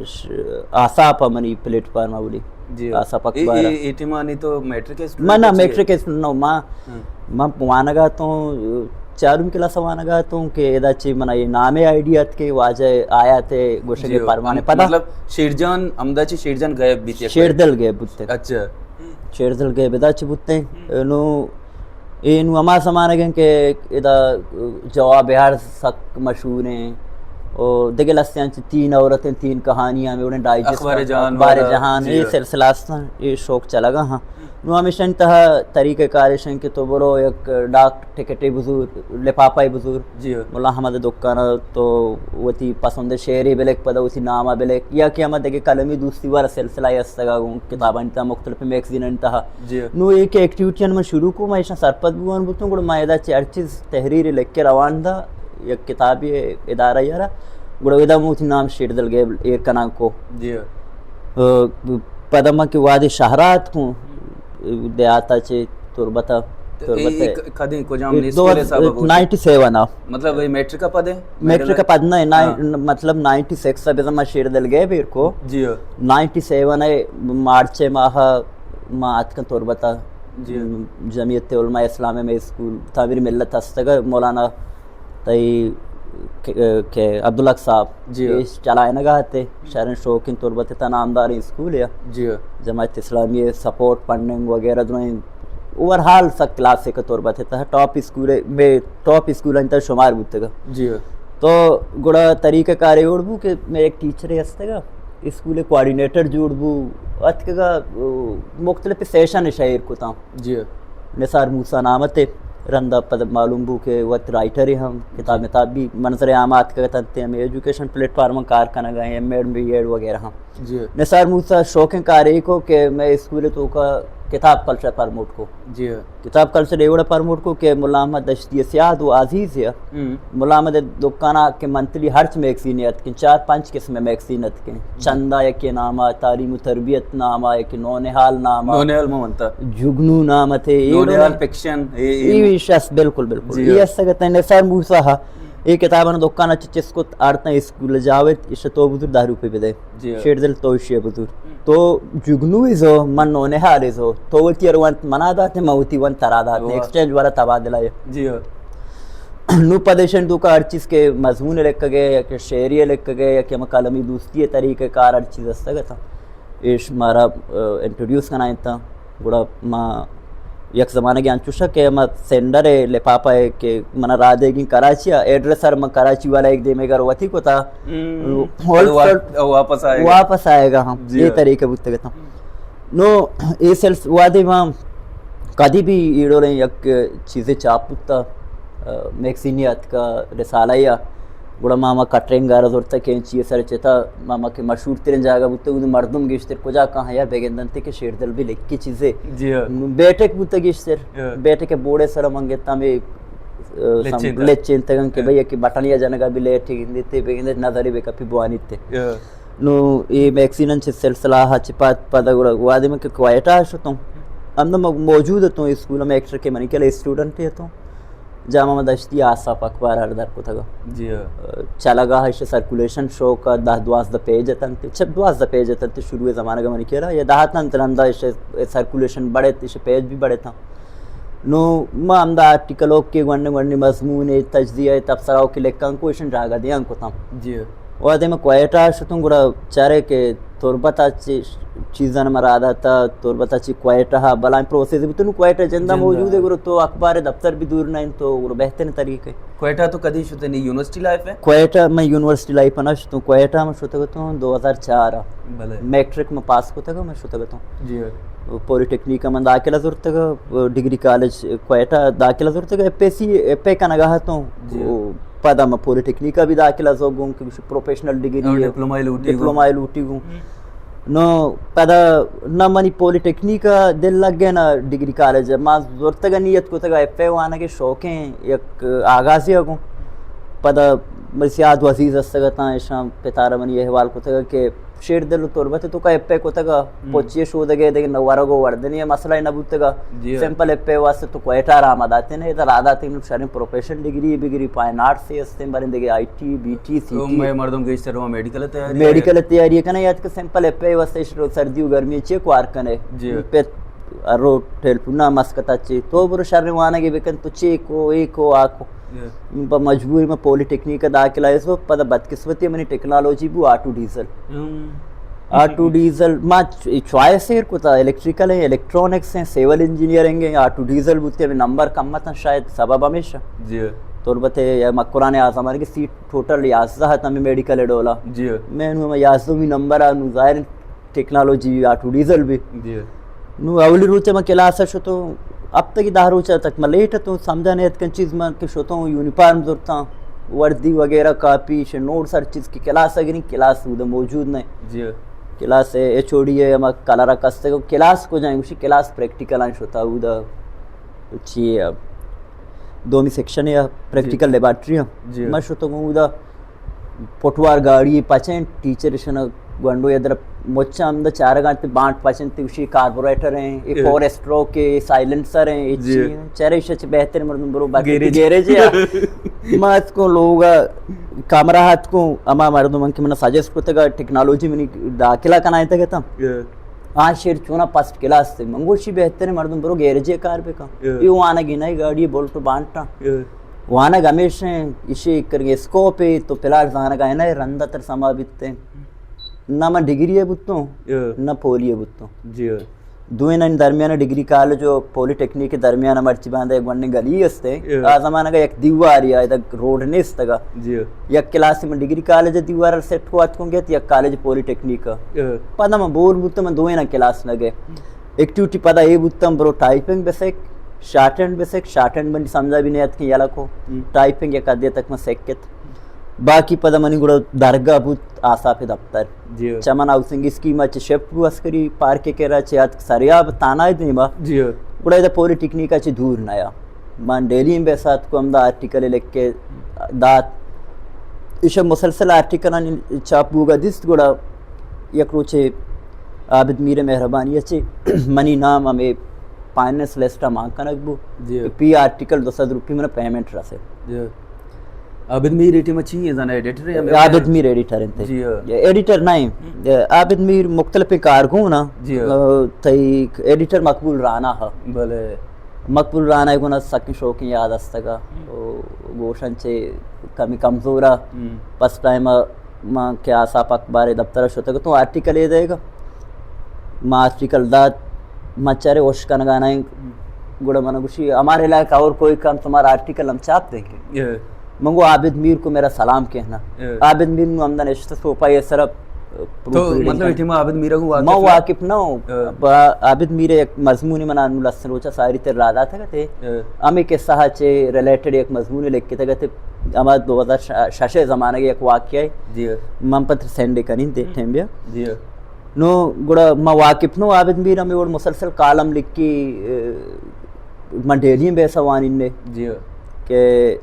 ش-، آساپ ءَ منی پلیٹ فارم ءَ اولی۔ جی۔ آساپ اے، اخبار اے، ءَ۔ اے ٹیمانی تو میٹرک اسٹوڈنٹ من نہ، میٹرک اسٹوڈنٹ نہ، ما، ہاں۔ من وانگا تو، چارمی کلاس وانگا تو کہ ادا چی منا اے نام آئیڈیا ات کہ واجہ آیات گوشگ جی، پرمانے ہم-، پدا۔ مطلب شیرجان، ہمدا چی شیرجان غیب بیت یا شیردل غیب بوتے۔ اچھا۔ شیردل غیب ادا چی بوتے۔ ہم۔ نو اے نوں ہما زمانگ انت کہ ادا جواب ہر سک مشہور ہیں۔ او دگہ لستے انچ تین عورتیں تین کہانیاں ہمیں وڑیں ڈائجسٹ اخبار جہان اخبار والا، جہان، جی۔ اے سلسلہ استاں، اے شوق چلگا ہاں۔ نوں ہمیشانی تہا طریقہ کارش انت کہ تو برو یک ڈاک ٹکٹے بزور، لفافہ بزور، جی۔ ملا احمد دکان تو وتی پسند شعرے بلک، پدا وتی نام بلک، یا کہ ہما دگہ قلمی دوستی والا سلسلہ استگا گوں کتابانی تہا، مختلف میگزینانی تہا۔ جی۔ نوں اے کہ ایکٹیویٹیاں من شروع کو، من ایشاں سرپد بوان بوتوں، گڑا من ادا چہ ہر چیز تحریر لکھ کے روان دا، یک کتابی ادارہ یارا، گڑا ادا من وتی نام شیردل غیب ایر کنان کو۔ جی۔ آ، پدا من کہ وادی شہرا اتکوں، دیہاتا چہ تربتا، تو اے، تربت اے ک-، کدیں کجام اے اسکول دور حساب بوت؟ نائنٹی سیون آ۔ مطلب اے میٹرک پد ہے؟ میٹرک پد نہ، نائن-، ہاں۔ مطلب نائنٹی سکس ءَ بزاں ما شیردل غیب ایر کو۔ جی ہاں۔ نائنٹی سیون ءِ مارچ ءِ ماہ ءَ ما اتکن تربت ءَ جی۔ جمعیت علماء اسلام میں اسکول تعمیر ملت ہستگا، مولانا تئی کہ، کہ عبدالحق صاحب جی۔ یہ چلائنگا ہتے، شرن شوقین تربت تا نامدار اسکول ہے۔ جی۔ جماعت اسلامی سپورٹ، فنڈنگ وغیرہ درائیں اوور آل سک کلاسک تربت تا ٹاپ اسکول میں، ٹاپ اسکول انت شمار بوتگا۔ جی۔ تو گڑا طریقہ کار اے جوڑ بو کہ میں ایک ٹیچر ہستگا، اسکول کوآرڈینیٹر جوڑ بو، اتکگا، او، مختلف سیشن شعر کتاں۔ جی۔ نثار موسیٰ نام تے، رندا پد معلوم بو کہ وت رائٹر ہم، کتاب متاب بھی منظر عام آتکگا تنتے، ہمیں ایجوکیشن پلیٹ فارم کار کنگا ہیں، ایم ایڈ، بی ایڈ وغیرہ ہم۔ جی۔ نثار موسیٰ شوقیں کار ایک ہو کہ میں اسکول تو کا کتاب کلچر پروموٹ کو۔ جی۔ کتاب کلچر ایوڑا پروموٹ کو کہ ملا احمد دشتی سیاد و عزیز ہے۔ ہم۔ ملا احمد دکانا کہ منتھلی ہرچ میگزین اتکیں، چار پنچ قسم میگزین اتکیں۔ جی۔ چندہ یکی ناما، تعلیم و تربیت ناما، یکی نونہال ناما۔ نونہال مونتا۔ جگنو نام تے، اے نونہال لوگ فکشن، اے، اے اے شخص بالکل، بالکل۔ جی۔ اے ہستگا تئی نثار موسیٰ ہا۔ اے کتاباں دکانا چ چست کت آرتاں اسکول جاوت، ایش تو بزر دہ روپے بدے۔ جی۔ شیردل تو ایشی بزر۔ تو جگنو ازو، من نونہال ازو۔ تو وتی ار وانت منا داتے، من وتی وانت ترا داتے۔ واہ۔ ایکسچینج والا تبادلہ ہے۔ جی۔ نو پدیشن تو کا ہر چیز کے مضمون لکھ گئے، یا کہ شعری لکھ گئے، یا کہ ہم قلمی دوستی طریقہ کار ہر چیز ہستگا تھا۔ ایش مارا، آ، انٹروڈیوس کنائینتاں۔ گڑا ما یک زمانگے انچوشا کہ ما سینڈر ء لپاپا ء کہ منا راہ دیگیں کراچی ء، ایڈریس ہر من کراچی والا ایک دیمے گر وتی کتا۔ ہم۔ ہولڈ وا-، فولڈ واپس آئے گا۔ واپس آئے گا ہم۔ جی اے ہاں۔ طریقہ بوتگ اتاں۔ نو اے سلس-، وہدے ما کدی بھی ایڑولیں یک چیزے چاپ بوتا، آ، میگزینی اتکا، رسالہ یا گڑا ما ہما کٹرینگ ء را زرتہ کہ چی ء سر چتا، ما ہما کہ مشہور ترین جاگہ بوتہ، اود مردم گیشتر کجا کاں یار بگندنت کہ شیردل بھی لکھی چیزے۔ جی ہاں۔ بیٹک بوتہ گیشتر۔ ہاں۔ بیٹک ء بورڈ ء سر من گتا ہمے، آ، سم-، لچینتہ۔ لچینتگن کہ ہاں۔ بھئی کہ بٹن یا جنگا بھی لیٹ گندیتے، بگندے نظری بکپی بوانیتے۔ ہاں۔ نو اے میگزین انچ سلسلہ ء چہ پد، پد گڑا وہدے من کہ کوئٹہ ء شتوں، ہمدا من موجود اتوں، اسکول میں ایکٹر کے منی کل اسٹوڈنٹ اتوں۔ جامع دشتی آساپ اخبار ء در کتگ۔ جی ہاں۔ چلگا اش سرکولیشن شوق ء دہ دوازدہ پیج اتنت، چہ دوازدہ پیج اتنت شروع زمانگ منی کرا، یا دہ اتنت رندا اش سرکولیشن بڑھت، اش پیج بھی بڑھت۔ نو ما ہمدا آرٹیکل اوکے گونڈیں گونڈیں مضمون ء تجزیہ ء تبصرہ اوکے لکھاں کو اشن جاگہ دیاں کتاں۔ جی۔ وہدے ما کوئٹہ شتوں گڑا چارے کہ تربت ء چی چیزاں مراد آتا، تربت ء چی کوئٹہ ء بلائیں پروسیس بوت۔ نوں کوئٹہ جندا جندا۔ موجود ہے، گڑا تو اخبار دفتر بھی دور نہ انت، تو گڑا بہترین طریقے۔ کوئٹہ تو کدی شتے نی یونیورسٹی لائف ہے؟ کوئٹہ میں یونیورسٹی لائف نہ شتوں، کوئٹہ میں شتگ اتوں دو ہزار چار ء۔ بلے۔ میٹرک میں پاس کتگ میں شتگ اتوں۔ جی۔ پولی ٹیکنیک من داخلہ زرتگ، ڈگری کالج کوئٹہ داخلہ زرتگ، F S C, F A کنگا اتوں۔ جی۔ پدا ما پولی ٹیکنیکا بھی داخلہ زو گوں کہ پروفیشنل ڈگری اور ہے۔ ڈپلوما لوٹی گوں۔ ڈپلوما لوٹی گوں۔ ہم۔ نو پدا نہ منی پولی ٹیکنیکا دل لگ گئے نہ ڈگری کالج۔ ما زرتگ نیت کتگ ایف اے وانگ شوقیں یک آغازی گوں۔ پدا مرسی آد عزیز استگتاں، اشاں پتارا منی احوال کتگ کہ شیردل و تربت تو کا ایف اے کتگ، ہم۔ پوچی شودگے دگہ نہ ورگ و وردنی مسئلہ نہ بوتگا۔ جی۔ سمپل ایف اے واسطے تو کوئٹہ را آمد آتے نے، ادھر آ داتے نو شریں پروفیشن ڈگری بگری، فائن آرٹس سے استیں، باریں دگہ آئی ٹی، بی ٹی، سی تو ٹی۔ میں مردم گیشتر وہ میڈیکل تیاری میڈیکل تیاری کنے، یا کہ سمپل ایف اے واسطے شروع سردی و گرمی چے کوار کنے۔ جی۔ پہ ارو ٹیلیفون مسکتا چے، تو برو شریں وانگے بکن، تو چے کو، اے کو، آ کو۔ جی۔ پہ مجبوری میں پولی ٹیکنیک داخلہ ہے سو، پدا بدقسمتی منی ٹیکنالوجی بو آٹو ڈیزل۔ ہم۔ آٹو ڈیزل، ما چ-، چوائس ایر کتا، الیکٹریکل ہیں، الیکٹرانکس ہیں، سیول انجینئرنگ ہیں، آٹو ڈیزل بوتے، ہمیں نمبر کم متن شاید سبب ہمیشہ۔ جی۔ تربت یا مکران اعظم آرگی سیٹ ٹوٹل یازدہ ہتا ہمیں میڈیکل ڈولا۔ جی۔ میں نو ہمیں یازدہمی نمبر آ، نو ظاہر ٹیکنالوجی آٹو ڈیزل بھی۔ جی۔ نو اولی روچ ما کلاس شتو، اب تک دہ روچ تک ما لیٹ تو سمجھا نہیں اتکن چیز ما کہ شتو یونیفارم زرتاں، وردی وغیرہ، کاپی، شے نوٹس، ہر چیز کی کلاس اگنی کلاس اود موجود نہیں۔ جی۔ کلاس ایچ او ڈی ہے، ہما کلرا کستے کو کلاس کو جائیں، اسی کلاس پریکٹیکل آن شتا اودا چی ہے، دومی سیکشن ہے، پریکٹیکل جی۔ لیبارٹری ہے۔ جی۔ ما شتو اودا پٹوار گاڑی پچیں، ٹیچر شنا گونڈو ادھر مچا ہم دا چارگاں تے بانٹ پچیں تے اسی کاربوریٹر ہیں، اے اے۔ فور اسٹروک ہے، سائلنسر ہیں، اے جی۔ چی ہیں۔ چرے شچ بہتر مردم برو باقی گیریج۔ گیریج ہے۔ ما ات کو لوگا کمرہ ات کو اما مردم کہ منا سجیسٹ کو تگا ٹیکنالوجی منی داخلہ کنائے تگا تھا۔ اے۔ آ شیر چونا فرسٹ کلاس تے، من گوشی بہترین مردم برو گیرجے کار بکن۔ اے۔ اے وانگی نہ، گاڑی بولٹ بانٹا۔ اے۔ وانگ ہمیشہ ہیں، ایشی کرگے اسکوپ ہے تو پلار زانگا ہے نہ، رندا تر سما بیتے۔ نہ من ڈگری ہے بوتوں، اے۔ نہ پولی ہے بوتوں۔ جی۔ دوئینانی درمیان ڈگری کالج و پولی ٹیکنیک درمیان مرچی باندے گونڈیں گلی استے۔ اے۔ آ زمانگا یک دیواری آ، ادا روڈ نیستگا۔ جی۔ یک کلاس من ڈگری کالج دیوار سیٹ کو اتکوں گیت، یک کالج پولی ٹیکنیک۔ اے۔ پدا من بور بوتم، من دوئینا کلاس نہ گئے۔ ایکٹیویٹی پدا اے بوتم، برو ٹائپنگ بسک، شارٹ ہینڈ بسک، شارٹ ہینڈ من سمجھا بھی نہیں اتکیں یلا کو۔ ہم۔ ٹائپنگ یک حدے تک من سکت۔ باقی پدا منی گڑا درگاہ بوت آساپ دفتر۔ جی۔ چمن ہاؤسنگ اسکیم ء چہ شفٹ بو عسکری پارک ء کرا چہ اتک سریاب تانائے دیما۔ جی۔ گڑا ادا پولی ٹیکنیک ء چہ دور نیا۔ من ڈیلی ء بیسات کو ہمدا آرٹیکل لکھ کے دات۔ ایشا مسلسل آرٹیکلانی چاپ بوگا دیست گڑا یک روچے عابد میر مہربانی ء چہ منی نام ہمیں فائننس لسٹ ء مان کنگ بو۔ جی۔ پی آرٹیکل دو سد روپی من پیمنٹ رسے۔ جی۔ عابد میر اے ٹائم چی ہیں، زانا ایڈیٹر ہیں؟ عابد میر ایڈیٹر انت۔ جی ہاں۔ ایڈیٹر نہیں، ہم۔ عابد میر مختلف کارگون نا۔ جی ہاں۔ تئی ایڈیٹر مقبول رانا ہا۔ بلے۔ مقبول رانا گونا سکیں شوقیں یاد استگا۔ ہم۔ او گوشن چے کمی کمزورا۔ ہم۔ پس ٹائم ما کہ آساپ اخبار دفتر شتگ تو آرٹیکل اے دے گا۔ ما آرٹیکل دات، ما چرے ہوش کنگا نہ ایں۔ ہم۔ گڑا من گوشی، ہمارے لائق اور کوئی کام، تمہارا آرٹیکل ہم چھاپ دیں گے۔ اے۔ من گو عابد میر کو میرا سلام کہنا۔ اے۔ عابد میر نو ہمدا نشتہ سوپا یہ سرا تو پروف ریڈنگ مطلب کن۔ اے ٹائم عابد میر کو واقف ما نہ؟ واقف نہ ہوں۔ اے۔ با-، عابد میر ایک مضمون من انو لسن روچا ساری تر را داتا کتے۔ اے۔ ہمیں قصہ چے ریلیٹڈ ایک مضمون لکھتا کتے۔ ہما دو ہزار شش زمانہ کے ایک واقعہ ہے۔ جی۔ من پتر سینڈ کنین دے ہم۔ ٹائم بیا۔ جی۔ نو گڑا ما واقف نو عابد میر ہمیں وڑ مسلسل کالم لکھی، اے، من ڈیلی بیسا وانین نے۔ جی۔ کہ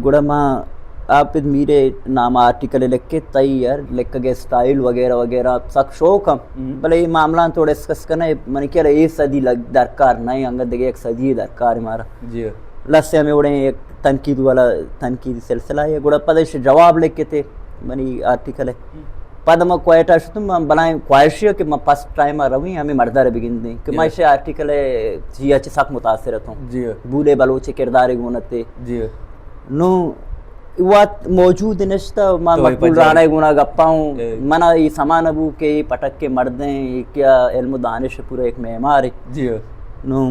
گڑا ما عابد میرے نام آرٹیکل لکھے تئی یار لکھگے اسٹائل وغیرہ وغیرہ سک شوق ہم۔ ہم۔ بلے یہ معاملہ تو ڈسکس کرنا ہے، من کیا اے صدی لگ درکار نہیں، انگا دگہ یک صدی درکار ہے مارا۔ جی۔ لسے ہمیں وڑیں یک تنقید والا تنقیدی سلسلہ ہے، گڑا پدش جواب لکھتے منی آرٹیکل ہے۔ ہم۔ پد ما کوئٹہ شتم، من بلائیں خواہشی کہ ما فرسٹ ٹائم رویں، ہمیں مردار بگندیں کہ ما جی۔ ایشی آرٹیکل ہے، جی اچ سک متاثر اتوں۔ جی۔ بولے بلوچ کردار گونتے۔ جی۔ نو وت موجود نشتہ، ما تو مقبول پجار۔ رانا گونا گپا ہوں۔ اے۔ منا یہ سما نہ بو کہ یہ پٹک کے مردیں، یہ کیا علم و دانش پورا ایک معمار ہے۔ جی۔ نو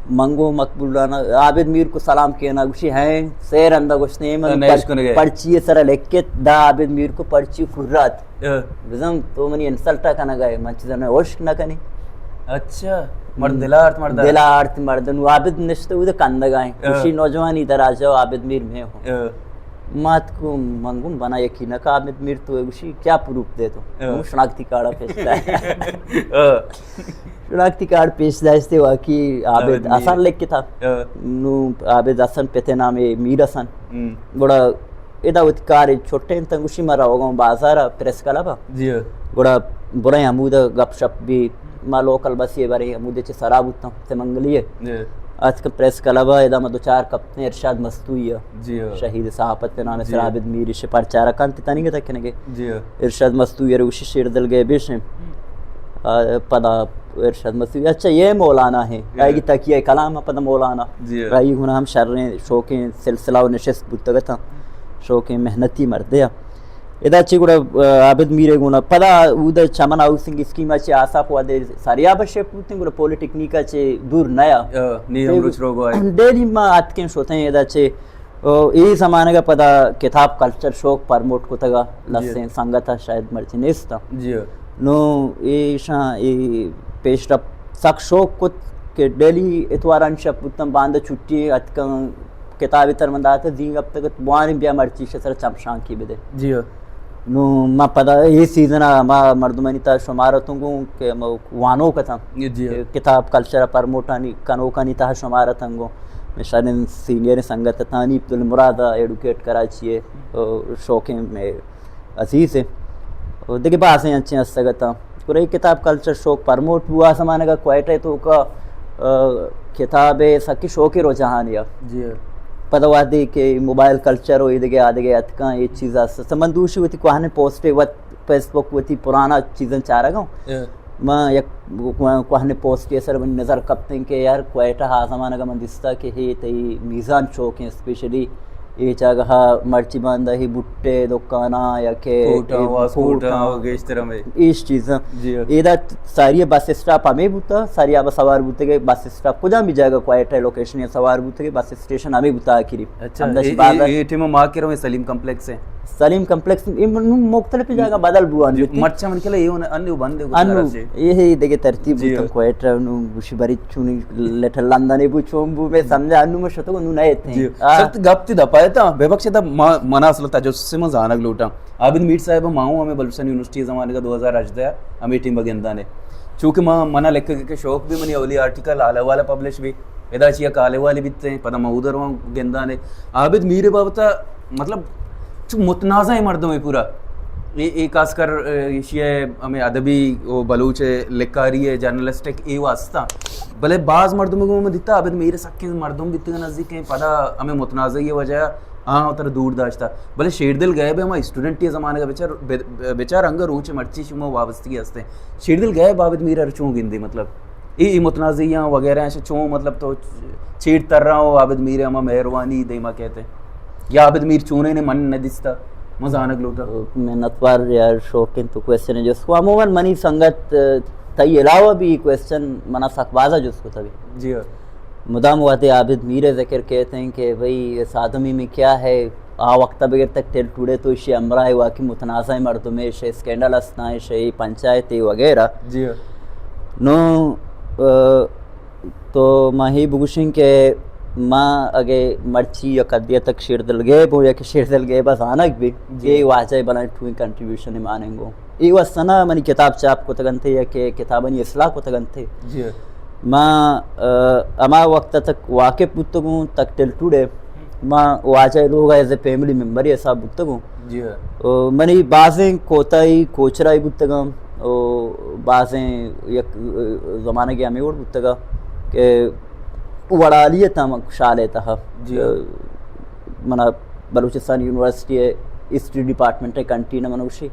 منگو مقبول رانا عابد میر کو سلام کہنا، گوشی ہیں، سیر اندا گوشتے ہیں، من نہ پر-، اشکنگے۔ پرچی سر لکھت، دا عابد میر کو پرچی فرات۔ اے۔ بزن تو منی انسلٹ کنگا ہے، من چیزا نہ اشک نہ کنی۔ اچھا، مرد ہم۔ دل آرت مرد۔ دل آرت مرد، نو عابد نشتہ اود کندگا ہیں۔ اے۔ گوشی نوجوانی دراجہ عابد میر میں ہوں۔ اے۔ مات کو منگم بنا یقین کا عابد میر تو گوشی کیا پروف دے تو؟ اے۔ ہم شناختی کارڈ پیش دے۔ اے۔ شناختی کارڈ پیش داشتے، واقعی عابد عابد میر۔ حسن لکھتا۔ ہاں۔ نو عابد حسن پتے نام میر حسن۔ ہم۔ گڑا ادا وتی کار چھٹے انت، گوشی ما روگا بازار پریس کلب۔ جی۔ گڑا برے ہمود گپ شپ بی، ما لوکل بسی برے ہمود چہ سرا بوتاں، سمنگلی۔ جی۔ اتک پریس کلب، ادا ما دو چار کپتیں ارشاد مستوئی۔ جی۔ شہید صحافت نام جی۔ سر عابد میر شپار چارہ کنت تنیگہ تکنگے۔ جی۔ ارشاد مستوئی ء گوشی شیردل گئے بیشیں۔ آ، پدا ارشاد مستوئی، اچھا، یہ مولانا ہیں۔ ہاں۔ آئی کی تکیہ کلام پدا مولانا۔ جی۔ آئی گونا ہم شریں شوقیں سلسلہ و نشست بوتگتاں۔ شوقیں محنتی مردے۔ ادا چی گڑا، آ، عابد میرے گونا۔ پدا اود چمن ہاؤسنگ اسکیم چی آساپ وادے سریاب شپ بوتیں، گڑا پولی ٹیکنیک چی دور نیا۔ آ، نی ہم روچ روگو آئے۔ ڈیلی ما اتکیں شوتیں ادا چی او، اے زمانگ ء پدا کتاب کلچر شوق پرموٹ کتگ ء جی۔ لسیں سنگت ء شاید مرچی نیست۔ جی۔ نو ایشاں اے پیش رفت سک شوق کت کہ ڈیلی اتوارانی شپ بوتن، باندا چھٹی اتکن، کتابے تر من دات، زینگ ہفتگ ات، بوانی بیا مرچی ایشی سر چمشانکی بدے۔ جی۔ نو ما پدا اے سیزن ء ما مردمانی تہا شمار اتوں گوں کہ ما وانوک اتاں۔ جی۔ کتاب کلچر ء پرموٹانی کنوکانی تہا شمار اتاں گوں۔ مئے شریں سینئریں سنگت اتاں، حنیف دل مراد ء ایڈوکیٹ کراچی ء، او شوقیں مئے عزیز ء۔ او دگہ بازیں انچیں ہستگ اتاں۔ گڑا اے کتاب کلچر شوق پرموٹ بو۔ آ زمانگ ء کوئٹہ ء توکا، آ، کتاب ء سکی شوقیں رجحانے ء۔ جی۔ پدا وہدے کہ موبائل کلچر و ایدگہ آدگہ اتکاں، اے چیز است۔ من دوشی وتی کوہنیں پوسٹے وت فیس بک وتی پرانا چیزاں چارگ ءَ اوں۔ اے۔ من یک کوہنیں پوسٹے سر منی نظر کپتیں کہ یار کوئٹہ ءَ آ زمانگ ءَ من دیستا کہ ہے تئی میزان چوک ایں، اسپیشلی اے جاگہ ءَ مرچی باندا ہے بھٹے دکاناں یا کہ کوٹاں، اے واسکوٹاں کوٹاں، و گیشتر ہمے۔ ایش چیزاں۔ جی۔ ایدا ساری بس اسٹاپ ہمے بوتا، ساری آ سوار بوتے کہ بس اسٹاپ کجام بھی جاگہ کوئٹہ لوکیشن یا سوار بوتے کہ بس اسٹیشن ہمے بوتا آخری۔ اچھا، ہمدا اے، چی بازار۔ اے، اے ٹیم ما کرو سلیم کمپلیکس ہے۔ سلیم کمپلیکس، اے من-، نوں مختلف جاگہ بدل بوان جی، بیتی۔ مرچا من کلا اے ان-، انو بندے گو انو، ترا چے۔ اے ہے دگہ ترتیب جی۔ بوتن کوئٹہ، نوں گوشی بری چونی لٹل لندن بو چون بو، میں سمجھا انو میں شتو نوں نہ ایتیں۔ جی۔ آ۔ سخت گپ تی دپائے تا، بے بخش تا ما-، منا اصل تجسس ما زانگ لوٹاں۔ عابد میر صاحب ما ہوں ہمیں بلوچستان یونیورسٹی زمانے کا دو ہزار ہژدہ ہمیں ٹیم بگندانے۔ چونکہ ما، منا لکھگ کے شوق بھی، منی اولی آرٹیکل آلے والا پبلش بھی۔ ادا چیا کالے والی بیتے ہیں، پدا ما ادھر وہاں گندانے۔ عابد میر بابتا، مطلب، چو متنازع مردم ہے پورا۔ اے، اے خاص کر، اے، ایشی ہے ہمیں ادبی و بلوچ ہے، لکھاری ہے، جرنلسٹک اے واسطہ۔ بلے باز مردم کو میں دیتا، عابد میر سکیں مردم بیتے نزدیک ہیں، پدا ہمیں متنازعی وجہ ہاں، ترا دور داشتا۔ بلے شیردل غیب ہے، ہما اسٹوڈنٹ یہ زمانے کا بچار، بے-، بچار انگا روچ مرچی شما وابستگی ہستے۔ شیردل غیب عابد میر ہر چون گندے، مطلب، اے، اے متنازعیاں وغیرہ ہیں، چون، مطلب، تو چیڑ تر رہا ہو، عابد میر ہما مہروانی دیما کہتے ہیں۔ یا عابد میر چونے نے من نہ دستا، مزانگ لوٹا۔ منتوار یار، شوقین تو کوئسچن ہے جس کو۔ عموماً منی سنگت، تئی علاوہ بھی کوئسچن منا سک بازا جس کو تبھی۔ جی ہاں۔ مدام وہدے عابد میر ءِ ذکر کیت ایں کہ بھئی اس آدمی میں کیا ہے، آ وقت بغیر تک ٹل ٹوڑے تو ایشی ہمراہ واقعی متنازع مردم ہے، ایشی اسکینڈل ہستاں، ایشی پنچایت وغیرہ۔ جی ہاں۔ نو، آ، تو ما ہی بگوشیں کہ ما اگے مرچی یا کدی تک شیردل غیب ہو یا کہ شیردل غیب زانگ بھی، جی۔ اے واجہ بلائیں ٹوئیں کنٹریبیوشن ماننگو۔ اے واسطہ نہ منی کتاب چاپ کتگ انت یا کہ کتابانی اصلاح کتگ انت۔ جی۔ ما، آ، ہما وقت تک واقف بوتگوں تک ٹل ٹوڑے ما واجہ لوگ ایز اے فیملی ممبر حساب بوتگوں۔ جی۔ او منی بازیں کوتاہی کوچرائی بوتگاں، او بازیں یک، آ، زمانگے ہمے وڑ بوتگا کہ وڑالی تاں شال ءِ تہا۔ جی۔ آ، منا بلوچستان یونیورسٹی ءِ ہسٹری ڈپارٹمنٹ ءِ کنٹین ءَ من گوشی،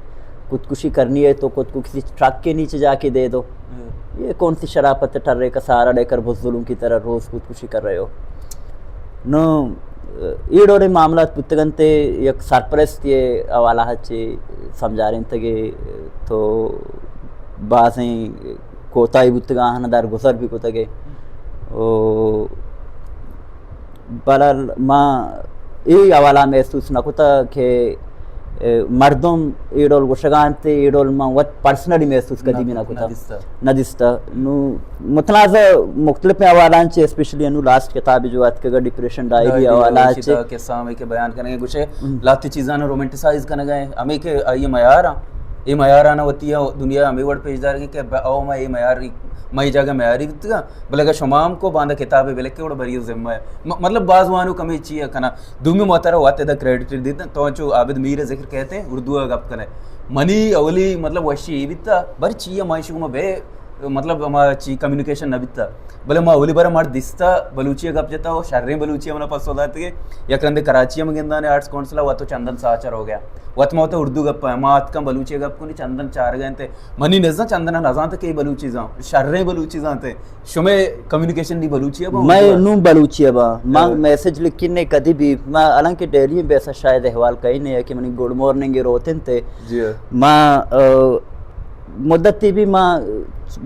خودکشی کرنی ہے تو خود کو کسی ٹرک کے نیچے جا کے دے دو۔ ہم۔ یہ کون سی شرافت ہے، ٹھرے کا سہارا لے کر بزدلوں کی طرح روز خودکشی کر رہے ہو۔ نو، اے ڈولیں معاملات بوتگ انت، یک سرپرست ءِ حوالہ ءَ چہ سمجھارینتگ ئے تو بازیں کوتاہی بوتگ، آہاں درگزر بھی کتگ ئے۔ او بہرحال ما اے حوالہ محسوس نہ کتا کہ، اے، مردم اے ڈول گوشگا انت، اے ڈول ما وت پرسنلی محسوس کدی بھی نہ کتا۔ نہ دیستا۔ نہ دیستا۔ نو متنازع مختلف حوالہ چے، اسپیشلی انو لاسٹ کتاب جو اتکگا ڈپریشن ڈائری ڈائری حوالہ چے۔ قصہ ہمیں کہ بیان کرنے گوشے، ہم۔ لاتی چیزاں رومانٹیسائز کرنے گئے، ہمیں کہ آئیے معیار ہاں، اے معیار آنا ہوتی ہے، دنیا ہمیں وڑ پیش دار کہ ب-، او ما اے معیار، ما اے جگہ معیاری بیتگا، بلے اگر شما ہم کو باندا کتابے بلکے وڑ بری ذمہ ہے۔ م-، مطلب باز وانو کمی چی ہے کنا۔ دومی ما ترا وت ادا کریڈٹ دیتا، تو چو عابد میر ذکر کہتے ہیں، اردو گپ کنے۔ منی اولی مطلب وشی ای بیتا، بر چی ہے ما شما بے، مطلب ہما چی کمیونیکیشن نہ بیتا۔ بلے ما اولی بر مر دیستا، بلوچی گپ جتا، و شریں بلوچی منا پسو داتگے۔ یک رندے کراچی ہم گندانے آرٹس کونسل، وت تو چندن ساچر ہو گیا۔ وت ما وت اردو گپ ہے، ما اتکاں بلوچی گپ کنی، چندن چار گئے تے۔ منی نزا چندن نزانت کہ بلوچی زان، شریں بلوچی زانتے۔ شمے کمیونیکیشن نی بلوچی ءَ با، میں اردو ءَ؟ نوں بلوچی ءَ با۔ ما ہاں۔ میسج لکھنے کدی بھی، ما حالانکہ ڈیلی بیسا شاید احوال کئی نہیں ہے کہ منی گڈ مارننگ روتن تے۔ جی ہاں۔ ما، آ، مدت تی بھی ما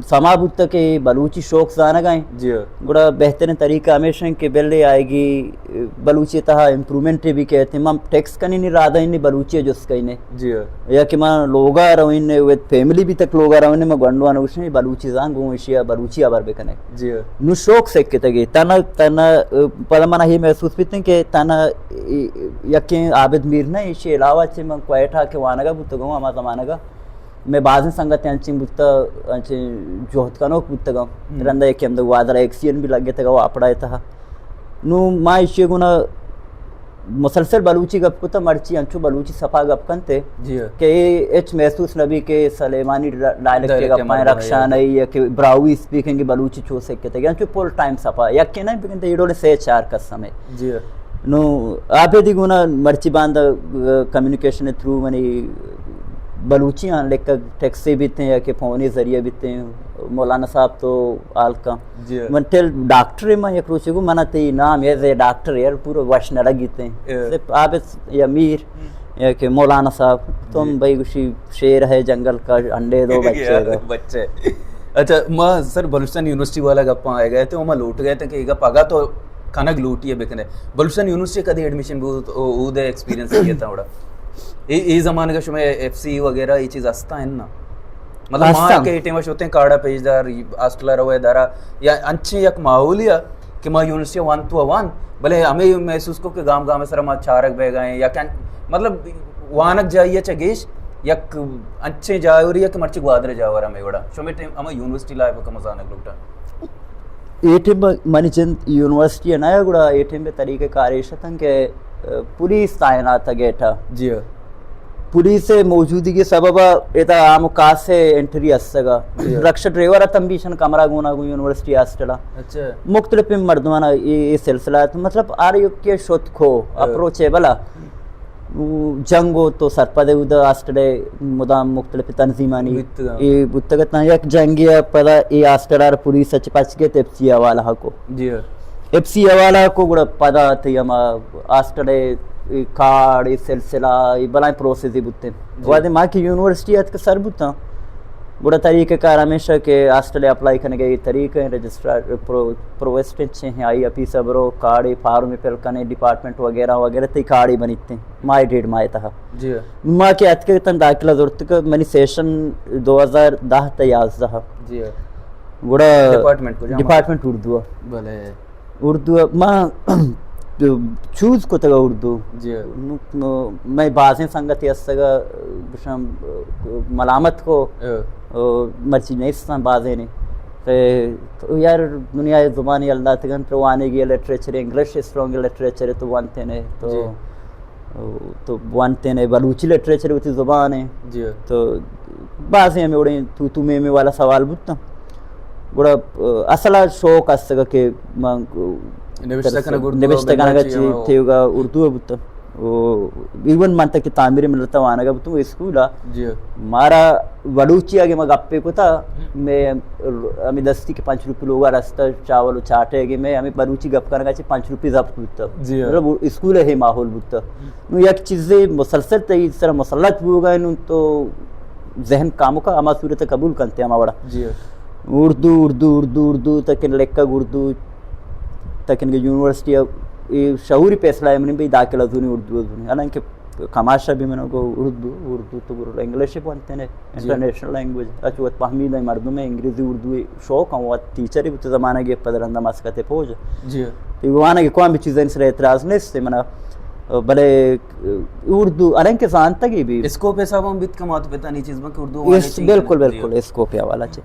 سما بوتا کہ بلوچی شوق زانگ ءَ ایں۔ جی ہاں۔ گڑا بہترین طریقہ ہمیش ہیں کہ بلے آئے گی بلوچی تہا امپروومنٹ بھی کہتے ہیں۔ ما ٹیکسٹ کنی نہیں، رادہ نہیں بلوچی جس کئی نے۔ جی ہاں۔ یا کہ ما لوگا روین نے، وت فیملی بھی تک لوگا روین نے، ما گونڈوان گوشن بلوچی زان گوں اشیا بلوچی آبر بکنے۔ جی۔ نو شوق سے کتگی، تنا، تنا، پدا منا ہی محسوس بیتن کہ تنا، یکیں عابد میر نہ، ایشی علاوہ چہ من کوئٹہ کہ وانگا بوتگوں ہما زمانگا، میں بازیں سنگت انچیں بوتا، انچیں جہد کنوک بوتگاں۔ ہم۔ رندا یکے ہم گوادر ایکسیڈنٹ بھی لگتگا واپڑا تہا۔ نو ما ایشی گونا مسلسل بلوچی گپ کتا، مرچی انچو بلوچی صفا گپ کنتے جی۔ کہ اے ہچ محسوس نہ بی کہ سلیمانی ڈا-، ڈائلیکٹ ڈائلیکٹ گپ ہیں، مردم ہے رخشان یا ہے یا کہ براہوئی اسپیکنگ بلوچی چو سکتے، انچو فل ٹائم صفا، یک کہ نہیں بکنتے، ایڈول سے چار قسم ہے۔ جی۔ نو آپے دی گونا مرچی باند، آ، کمیونیکیشن تھرو منی بلوچی آں لکھگ ٹیکسے بیتیں یا کہ فونی ذریعہ بیتیں، مولانا صاحب تو آلکاں۔ جی۔ من ٹل ڈاکٹر، من یک روچے گو من تی نام ایز اے ڈاکٹر یار پورا وش نہ لگیتیں۔ اے۔ صرف عابد یا میر یا کہ مولانا صاحب، تم جی۔ بھائی گوشی شیر ہے جنگل کا، انڈے دو بچے دو۔ بچے۔ اچھا، ما سر بلوچستان یونیورسٹی والا گپاں آئے گئے تھے، ما لوٹ گئے تھے کہ یہ گپ آگا تو کنگ لوٹی ہے بکنے۔ بلوچستان یونیورسٹی کدی ایڈمیشن بوت، او، او دے ایکسپیرینس کیتا وڑا۔ اے، اے زمانگ شمے ایف سی وغیرہ اے چیز ہستا ہیں نا؟ مطلب ما ہستا۔ کہ اے ٹائم شوتے ہیں کارڈا پیش دار، ہاسٹل روے دارا، یا انچیں یک ماحولی ہے کہ ما یونیورسٹی ون تو ون، بلے ہمیں محسوس کو کہ گام گام سر ما چارگ بہ گئے یا کہ مطلب وانگ جائیے چہ گیش یک انچیں جاوری ہے کہ مرچی گوادر جاور ہمیں وڑا۔ شمے ٹائم ہمیں یونیورسٹی لائف کا مزانگ لوٹا۔ اے ٹائم منی جند یونیورسٹی ء نہ گڑا اے ٹائم طریقہ کار ایش اتن کہ، ء، پولیس تعینات ء گیٹ ء۔ جی ہاں۔ پولیس ء موجودگی سبب ء ادا عام و خاص ء انٹری استگ ء۔ جی ہاں۔ رکشہ ڈرائیور اتن بیشن کمرہ گونا گوں یونیورسٹی ہاسٹل ء۔ اچھا۔ مختلف مردمان ء اے، اے سلسلہ ات۔ مطلب ہر یک کے شت کو ہاں۔ اپروچیبل ء۔ او جنگ و تو سرپد اود ہاسٹل ء مدام مختلف تنظیمانی بیتگاں۔ اے بوتگ اتاں۔ یک جنگے ء پدا اے ہاسٹل ء را پولیس ء چہ پچ گیت ایف سی حوالہ کو۔ جی ہاں۔ ایف سی حوالہ کو گڑا پدا تئی ہما ہاسٹل ء اے کارڈ، اے سلسلہ، اے بلائیں پروسیسے بوتیں۔ جی۔ وہدے ما کہ یونیورسٹی اتک سر بوتاں، گڑا طریقہ کار ہمیشہ کہ ہاسٹل ء اپلائی کنگ ء اے طریقہ ہیں، رجسٹرار پرو-، پرووسٹ چے ہیں، آئی آفیس ء برو، کارڈ ء فارم ء فل کنے، ڈپارٹمنٹ وغیرہ وغیرہ تئی کارڈ ء بنیت۔ ماہ ڈیڑھ ماہ تہا۔ جی۔ ما کہ اتکگ تن داخلہ زرتگ، منی سیشن دو ہزار دہ تا یازدہ۔ جی۔ گڑا ڈپارٹمنٹ کجام؟ ڈپارٹمنٹ اردو۔ بلے۔ اردو ما چوز کتگ اردو۔ جی۔ نو، نو، مئے بازیں سنگتے استگ، گوشاں ملامت کو، اے۔ او، مرچی نیستاں بازیں نے۔ کہ تو یار دنیا زبانی اللہ تگن تو وانگی لٹریچر، انگلش اسٹرانگ لٹریچر تو وانتے نے تو جی۔ تو وانتین ء بلوچی لٹریچر وتی زبان ء۔ جی۔ تو بازیں ہمیں وڑیں تو تو میں میں والا سوال بوتاں۔ گڑا، ا، اصل ء شوق است کہ من نبشتہ کنگ اردو ء نبشتہ کنگ بندہ چی چی ہم تیوگا اردو ء بوتاں۔ او، ایون من تک تعمیر ملت وانگا بوتوں اسکول ء۔ جی۔ مارا بلوچی اگے ما گپے کتا، میں ہمیں دستی کے پنچ روپی لوگا رستا چاول و چاٹے گے میں ہمیں بلوچی گپ کنگا چی پنچ روپی ضبط بوتا۔ جی۔ مطلب اسکول ہے ماحول بوتا۔ نو یک چیزے مسلسل تئی سر مسلط بوگا نو تو ذہن کامو کا ہما صورت قبول کنتے ہما وڑا۔ جی۔ اردو، اردو، اردو، اردو، تکن لکھگ اردو، تکن کہ یونیورسٹی ء اے شعوری فیصلہ ہے منی بھی داخلہ زونی اردو زونی۔ حالانکہ کماشا بھی منو گو اردو، اردو تو برو انگلش بنتے نے، جی۔ International language. اچ وت فہمید ہے مردم ہے انگریزی اردو شوق ہم وت ٹیچر بھی تو زمانہ کے پدرندہ مسکتے پوج۔ جی۔ تی وانہ کہ کوئی بھی چیز ان سر اعتراض نہیں سے منا، بلے اردو، الان کہ زانتگی بھی۔ اسکوپ حساب ہم بیت کہ مات پتا نی چیز بن کہ اردو وانے اس، چی بالکل، کرن۔ بالکل، اسکوپ حوالہ چے۔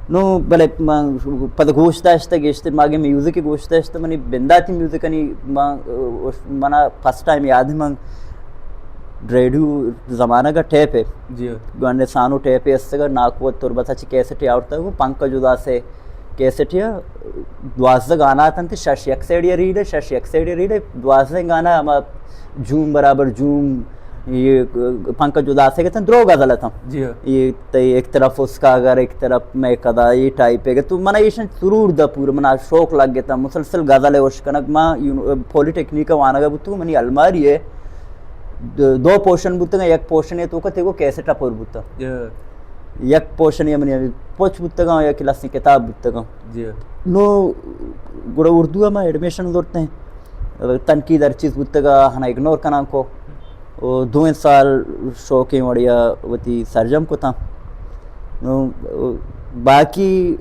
نو، بلے من پد گوش داشتہ گیشتر ماگے میوزک گوش داشتہ، منی بنداتی میوزک انی من، منا فرسٹ ٹائم یاد من ریڈیو زمانہ کا ٹیپ ہے۔ جی۔ گنڈے سانو ٹیپ ہے، استگا ناکو تربت چی کیسٹ آورتا، وہ پنکج اداس ہے۔ کیسٹ یا دوازدہ گانا اتنت، شش یک سائیڈ یا ریڈ، شش یک سائیڈ یا ریڈ، دوازدہ گانا ہما جوم برابر جوم، یہ پنکج اداس ہے کہتے ہیں، درو غزل اتن۔ جی ہاں۔ یہ تے ایک طرف اس کا گھر، ایک طرف میں کدا، یہ ٹائپ ہے کہ تو منا ایشن سرور دا پورا، منا شوق لگ گیا تھا، مسلسل غزل ہے اشکنگ۔ ما یونی-، پولی ٹیکنیک وانگا بوتو، منی الماری ہے، دو، دو پورشن بوتگا، یک پورشن ہے تو کتے کو کیسٹ پر بوتا۔ جی ہاں۔ یک پورشن یہ منی پوچ بوتگا، یک کلاس کتاب بوتگا۔ جی۔ نو گڑا اردو ء ما ایڈمیشن زرتیں، تنقید ہر چیز بوتگا ہنا اگنور کنان کو۔ و دوئیں سال شوقیں وڑیا وتی سرجم کتاں۔ نو باقی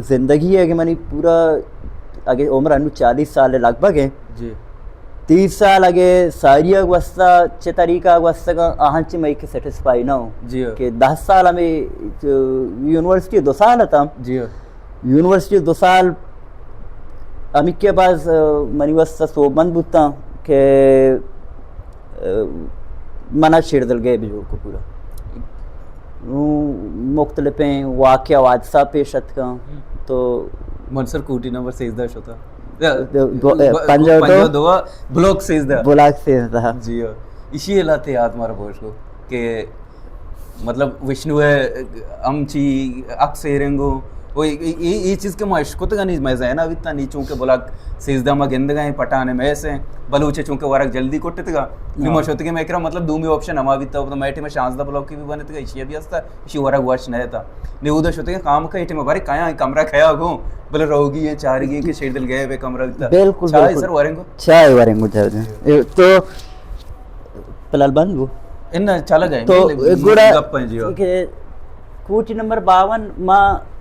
زندگی ہے کہ منی پورا اگے عمر انو چالیس سال لگ بھگ ہے۔ جی۔ تیس سال اگے ساری گوستا چہ طریقہ گوستگا آہن چہ مئی کہ سیٹسفائی نہ ہوں۔ جی۔ کہ دہ سال ہمیں یونیورسٹی دو سال اتاں۔ جی۔ یونیورسٹی دو سال ہمیکہ باز، آ، منی واسطہ سوبمند بوتاں کہ، آ، منا شیردل گیب جوڑ کو پورا۔ نوں مختلفیں واقعہ و حادثہ پیش اتکاں تو منصر کوٹی نمبر سیزدہ شتا۔ دو، دو، ب-، پنجاہ دو۔ پنجاہ دو، بلاک سیزدہ۔ بلاک سیزدہ۔ جی ہاں۔ اسی علاقے یاد مارا بوش کو کہ مطلب وشنو ءِ ہم چی عکس ایرنگو، او اے، اے، اے، اے چیز کہ ما اشکتگ نی مئے ذہن ءَ بیتا نی، چونکہ بلاک سیزدہ ما گندگ ءَ ایں، پٹھان ءِ میس ایں، بلوچ ءِ چونکہ ورگ جلدی کٹتگا، نی ما ہاں۔ شتگیں مئے کرا مطلب دومی آپشن ہما بیتا، مطلب مئے ٹیم ءَ شانزدہ بلاک بھی بنتگا، ایشی بھی ہستا، ایشی ورگ وش نہ اتا۔ نی اودا شتگیں کام کا اے ٹیم ءَ بارے کیا ایں کمرہ کیا گوں، بلے روگی ایں، چارگی ایں کہ شیردل گئے بے کمرہ بیتا۔ بالکل، چائے بالکل۔ سر ورنگو؟ چائے ورنگو جاوید جان۔ اے تو پلال بند بو۔ ان چلا گئے، تو نہیں، گڑا گپ ہیں جی، ہاں۔ کہ کوٹی نمبر باون ما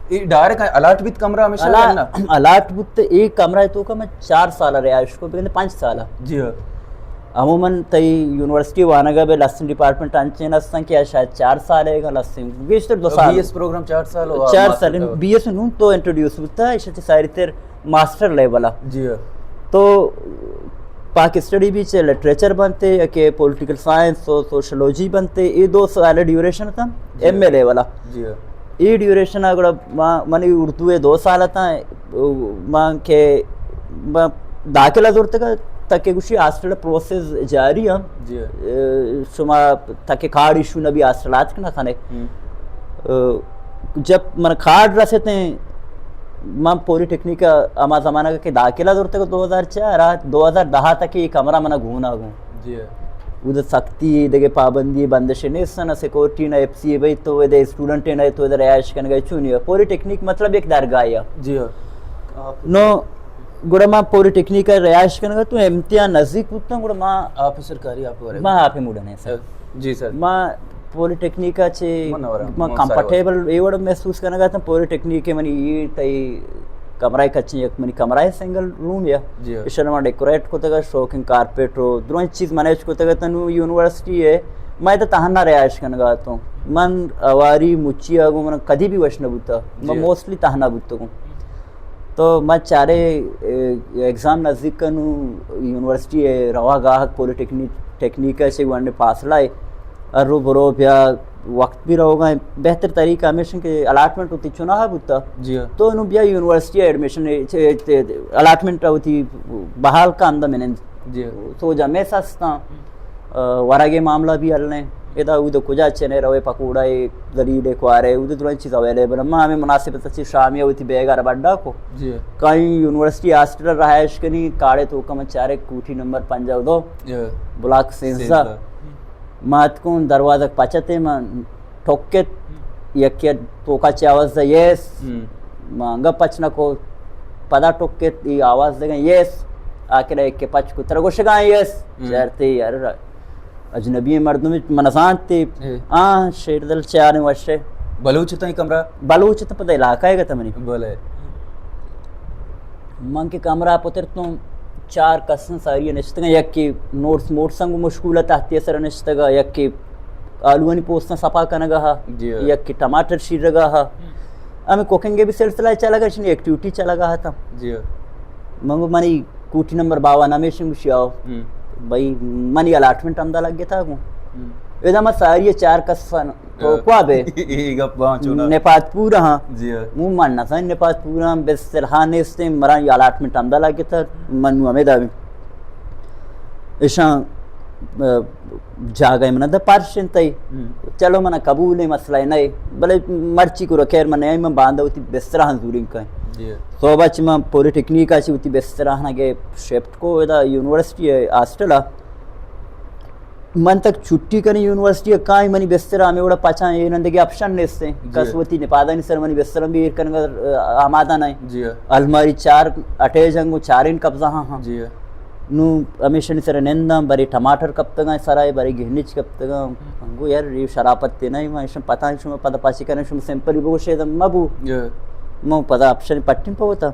اے ڈائریکٹ الاٹ بیت کمرہ ہمیشہ الا-، کرنا؟ الاٹ بوت اے کمرہ تو کا میں چار سال رہائش کو، بگندے پنچ سال۔ جی ہاں۔ عموماً تئی یونیورسٹی وانگا بے لسن ڈپارٹمنٹ انچین ہستن کہ شاید چار سال ہے، لسن گیشتر دو سال۔ بی ایس پروگرام چار سال ہوا، چار ماسٹر سال۔ کا۔ بی ایس نون تو انٹروڈیوس بوتا، ایشی ساری تر ماسٹر لیول ءَ۔ جی ہاں۔ تو پاک اسٹڈی بھی چہ لٹریچر بنتے یا کہ پولیٹیکل سائنس و سوشولوجی بنتے، اے دو سال ڈیوریشن تھا، جی ایم اے ہاں۔ لیول ءَ۔ جی ہاں۔ اے ڈیوریشن ءَ گڑا ما، منی اردو ءِ دو سال تھا، ما کہ ما داخلہ زرتگ تک کہ گوشی ہاسٹل پروسیس جاری ہم۔ جی ہاں۔ اے، شما تک کہ کارڈ ایشو نہ بی ہاسٹل آتک نہ کنے۔ ہم۔ اے، جب من کارڈ رسیتیں، من پولی ٹیکنیک ہما زمانگ کہ داخلہ زرتگ دو ہزار چار ءَ، دو ہزار دہ تک اے کمرہ من گونا گوں۔ جی۔ اود سختی دگہ پابندی بندش نیستن، سیکورٹی نہ، ایف سی بی تو ادے اسٹوڈنٹ نہ تو ادے رہائش کنگا چونی۔ پولی ٹیکنیک مطلب ایک درگاہ ہے۔ جی۔ نو گڑا ما پولی ٹیکنیک رہائش کنگا تو امتحان نزدیک بوتن، گڑا ما آپ سرکاری آپ ورے۔ ما آپ موڈ نے سر۔ جی سر۔ ما پولی ٹیکنیک ءَ چہ من نہ وراں، ما من سارے کمفرٹیبل اے وڑ محسوس کنگ ءَ اتاں، پولی ٹیکنیک ءَ منی اے تئی کمرہ ءِ کچیں یک منی کمرہ ءِ سنگل روم یا۔ جی ہاں۔ ایشاں ما ڈیکوریٹ کتگ ءَ، شوکیں کارپیٹ و درائیں چیز مینیج کتگ ءَ، تنو یونیورسٹی ءَ ما ادا تہنا رہائش کنگ ءَ اتوں۔ من ہواری مچی ءَ گوں من کدی بھی وش نہ بوتا، ما جی ہاں۔ موسٹلی تہنا بوتگوں۔ تو ما چارے، اے، ایگزام نزدیک کنوں، یونیورسٹی ءَ روا گاہک پولی ٹیکنیک، ٹیکنیک ءَ چہ گونڈیں فاصلہ ءَ۔ ہر رو برو بیا، وقت بھی روگا ہے۔ بہتر طریقہ ہمیش کہ الاٹمنٹ ہوتی چناہا بوتا۔ جی ہاں۔ تو انو بیا یونیورسٹی ایڈمیشن، الاٹمنٹ ہوتی بحال کا اندہ منند۔ جی ہاں۔ سوجا میس ہستاں۔ آ، ورگ ءِ معاملہ بھی حل ہیں۔ ادا اود کجا چنے روے، پکوڑا ءِ، دلیل ءِ کوارے، اود درائیں چیز اویلیبل ہیں۔ ما ہمیں مناسبت اچھی شامی ہوتی بیگا ربڈا کو۔ جی۔ کہیں یونیورسٹی ہاسٹل رہائش کنی، کاڑے تو کم چارے کوٹھی نمبر پنجاہ و دو، جی۔ بلاک سیزدہ۔ سیزدہ۔ ما اتکوں دروازگ پچتے، ما ٹوکت، یکی توکا چہ آواز دا یس۔ ہم۔ ما انگا پچ نہ کو، پدا ٹوکت، ای آواز دگا یس۔ آخر ایک کے پچ کو، ترا گوشگا یس۔ ہم۔ چارتے یار، اجنبی مردم من زانتے۔ اے۔ آ، شیردل چاریں وشے۔ بلوچ تاں کمرہ؟ بلوچ تو پدا علاقہ ہے گتا منی۔ بلے۔ من کہ کمرہ پترتوں، چار کسن ساری نشتگا، یکی نوٹس موٹس انگو مشغول تحتی سر نشتگا، یکی آلوانی پوستاں صفا کنگا ہا، جی ہاں۔ یکی ٹماٹر شیرگا ہا۔ ہمیں کوکنگ بھی سلسلہ چلگا، اشنی ایکٹیویٹی چلگا ہا تا۔ جی ہاں۔ منگو منی کوٹی نمبر باون ہمیشن گوشی آؤ۔ ہم۔ بھئی منی الاٹمنٹ ہمدا لگتا گوں۔ ہم۔ ادا ما ساری چار کسن تو ہاں۔ کوا بے؟ اے گپ باں چونا۔ نپات پورا ہاں۔ جی ہاں۔ مو من نہ سن نپات پورا ہاں، بس سرحان نیستیں، مرا یہ الاٹمنٹ ہمدا لگتا، من نو ہمیں دا بھی۔ اشاں، آ، جاگہ من دا پرشن تئی۔ ہم۔ چلو من قبول ہے، مسئلہ نہیں۔ بلے مرچی کو خیر من نہیں، من باندا ہوتی بسترا ہاں زوریں کہیں۔ جی ہاں۔ صوبہ چی من پولی ٹیکنیک آ چی ہوتی بسترا ہاں گئے شفٹ کو ادا یونیورسٹی ہے، ہاسٹل ہے۔ من تک چھٹی کنی یونیورسٹی ء کائیں، منی بستر ہمے وڑا پچاں، اے نندگی آپشن نیستیں۔ جی۔ کس وتی نپادانی سر منی بستر ہم بھی ایر کنگ ء آمادہ نہ۔ جی۔ الماری چار اٹیچ انگو، چارین قبضہ ہاں ہاں۔ جی۔ نو ہمیشانی سر ننداں، برے ٹماٹر کپتگاں سرائے، برے گہنچ کپتگاں۔ انگو یار، یہ شرافت تے نہیں، ما ایشن پتہ شما پدا پاچی کرنے، شما سمپلی بگوشے مبو۔ جی۔ مو پدا آپشن پٹن پوتا۔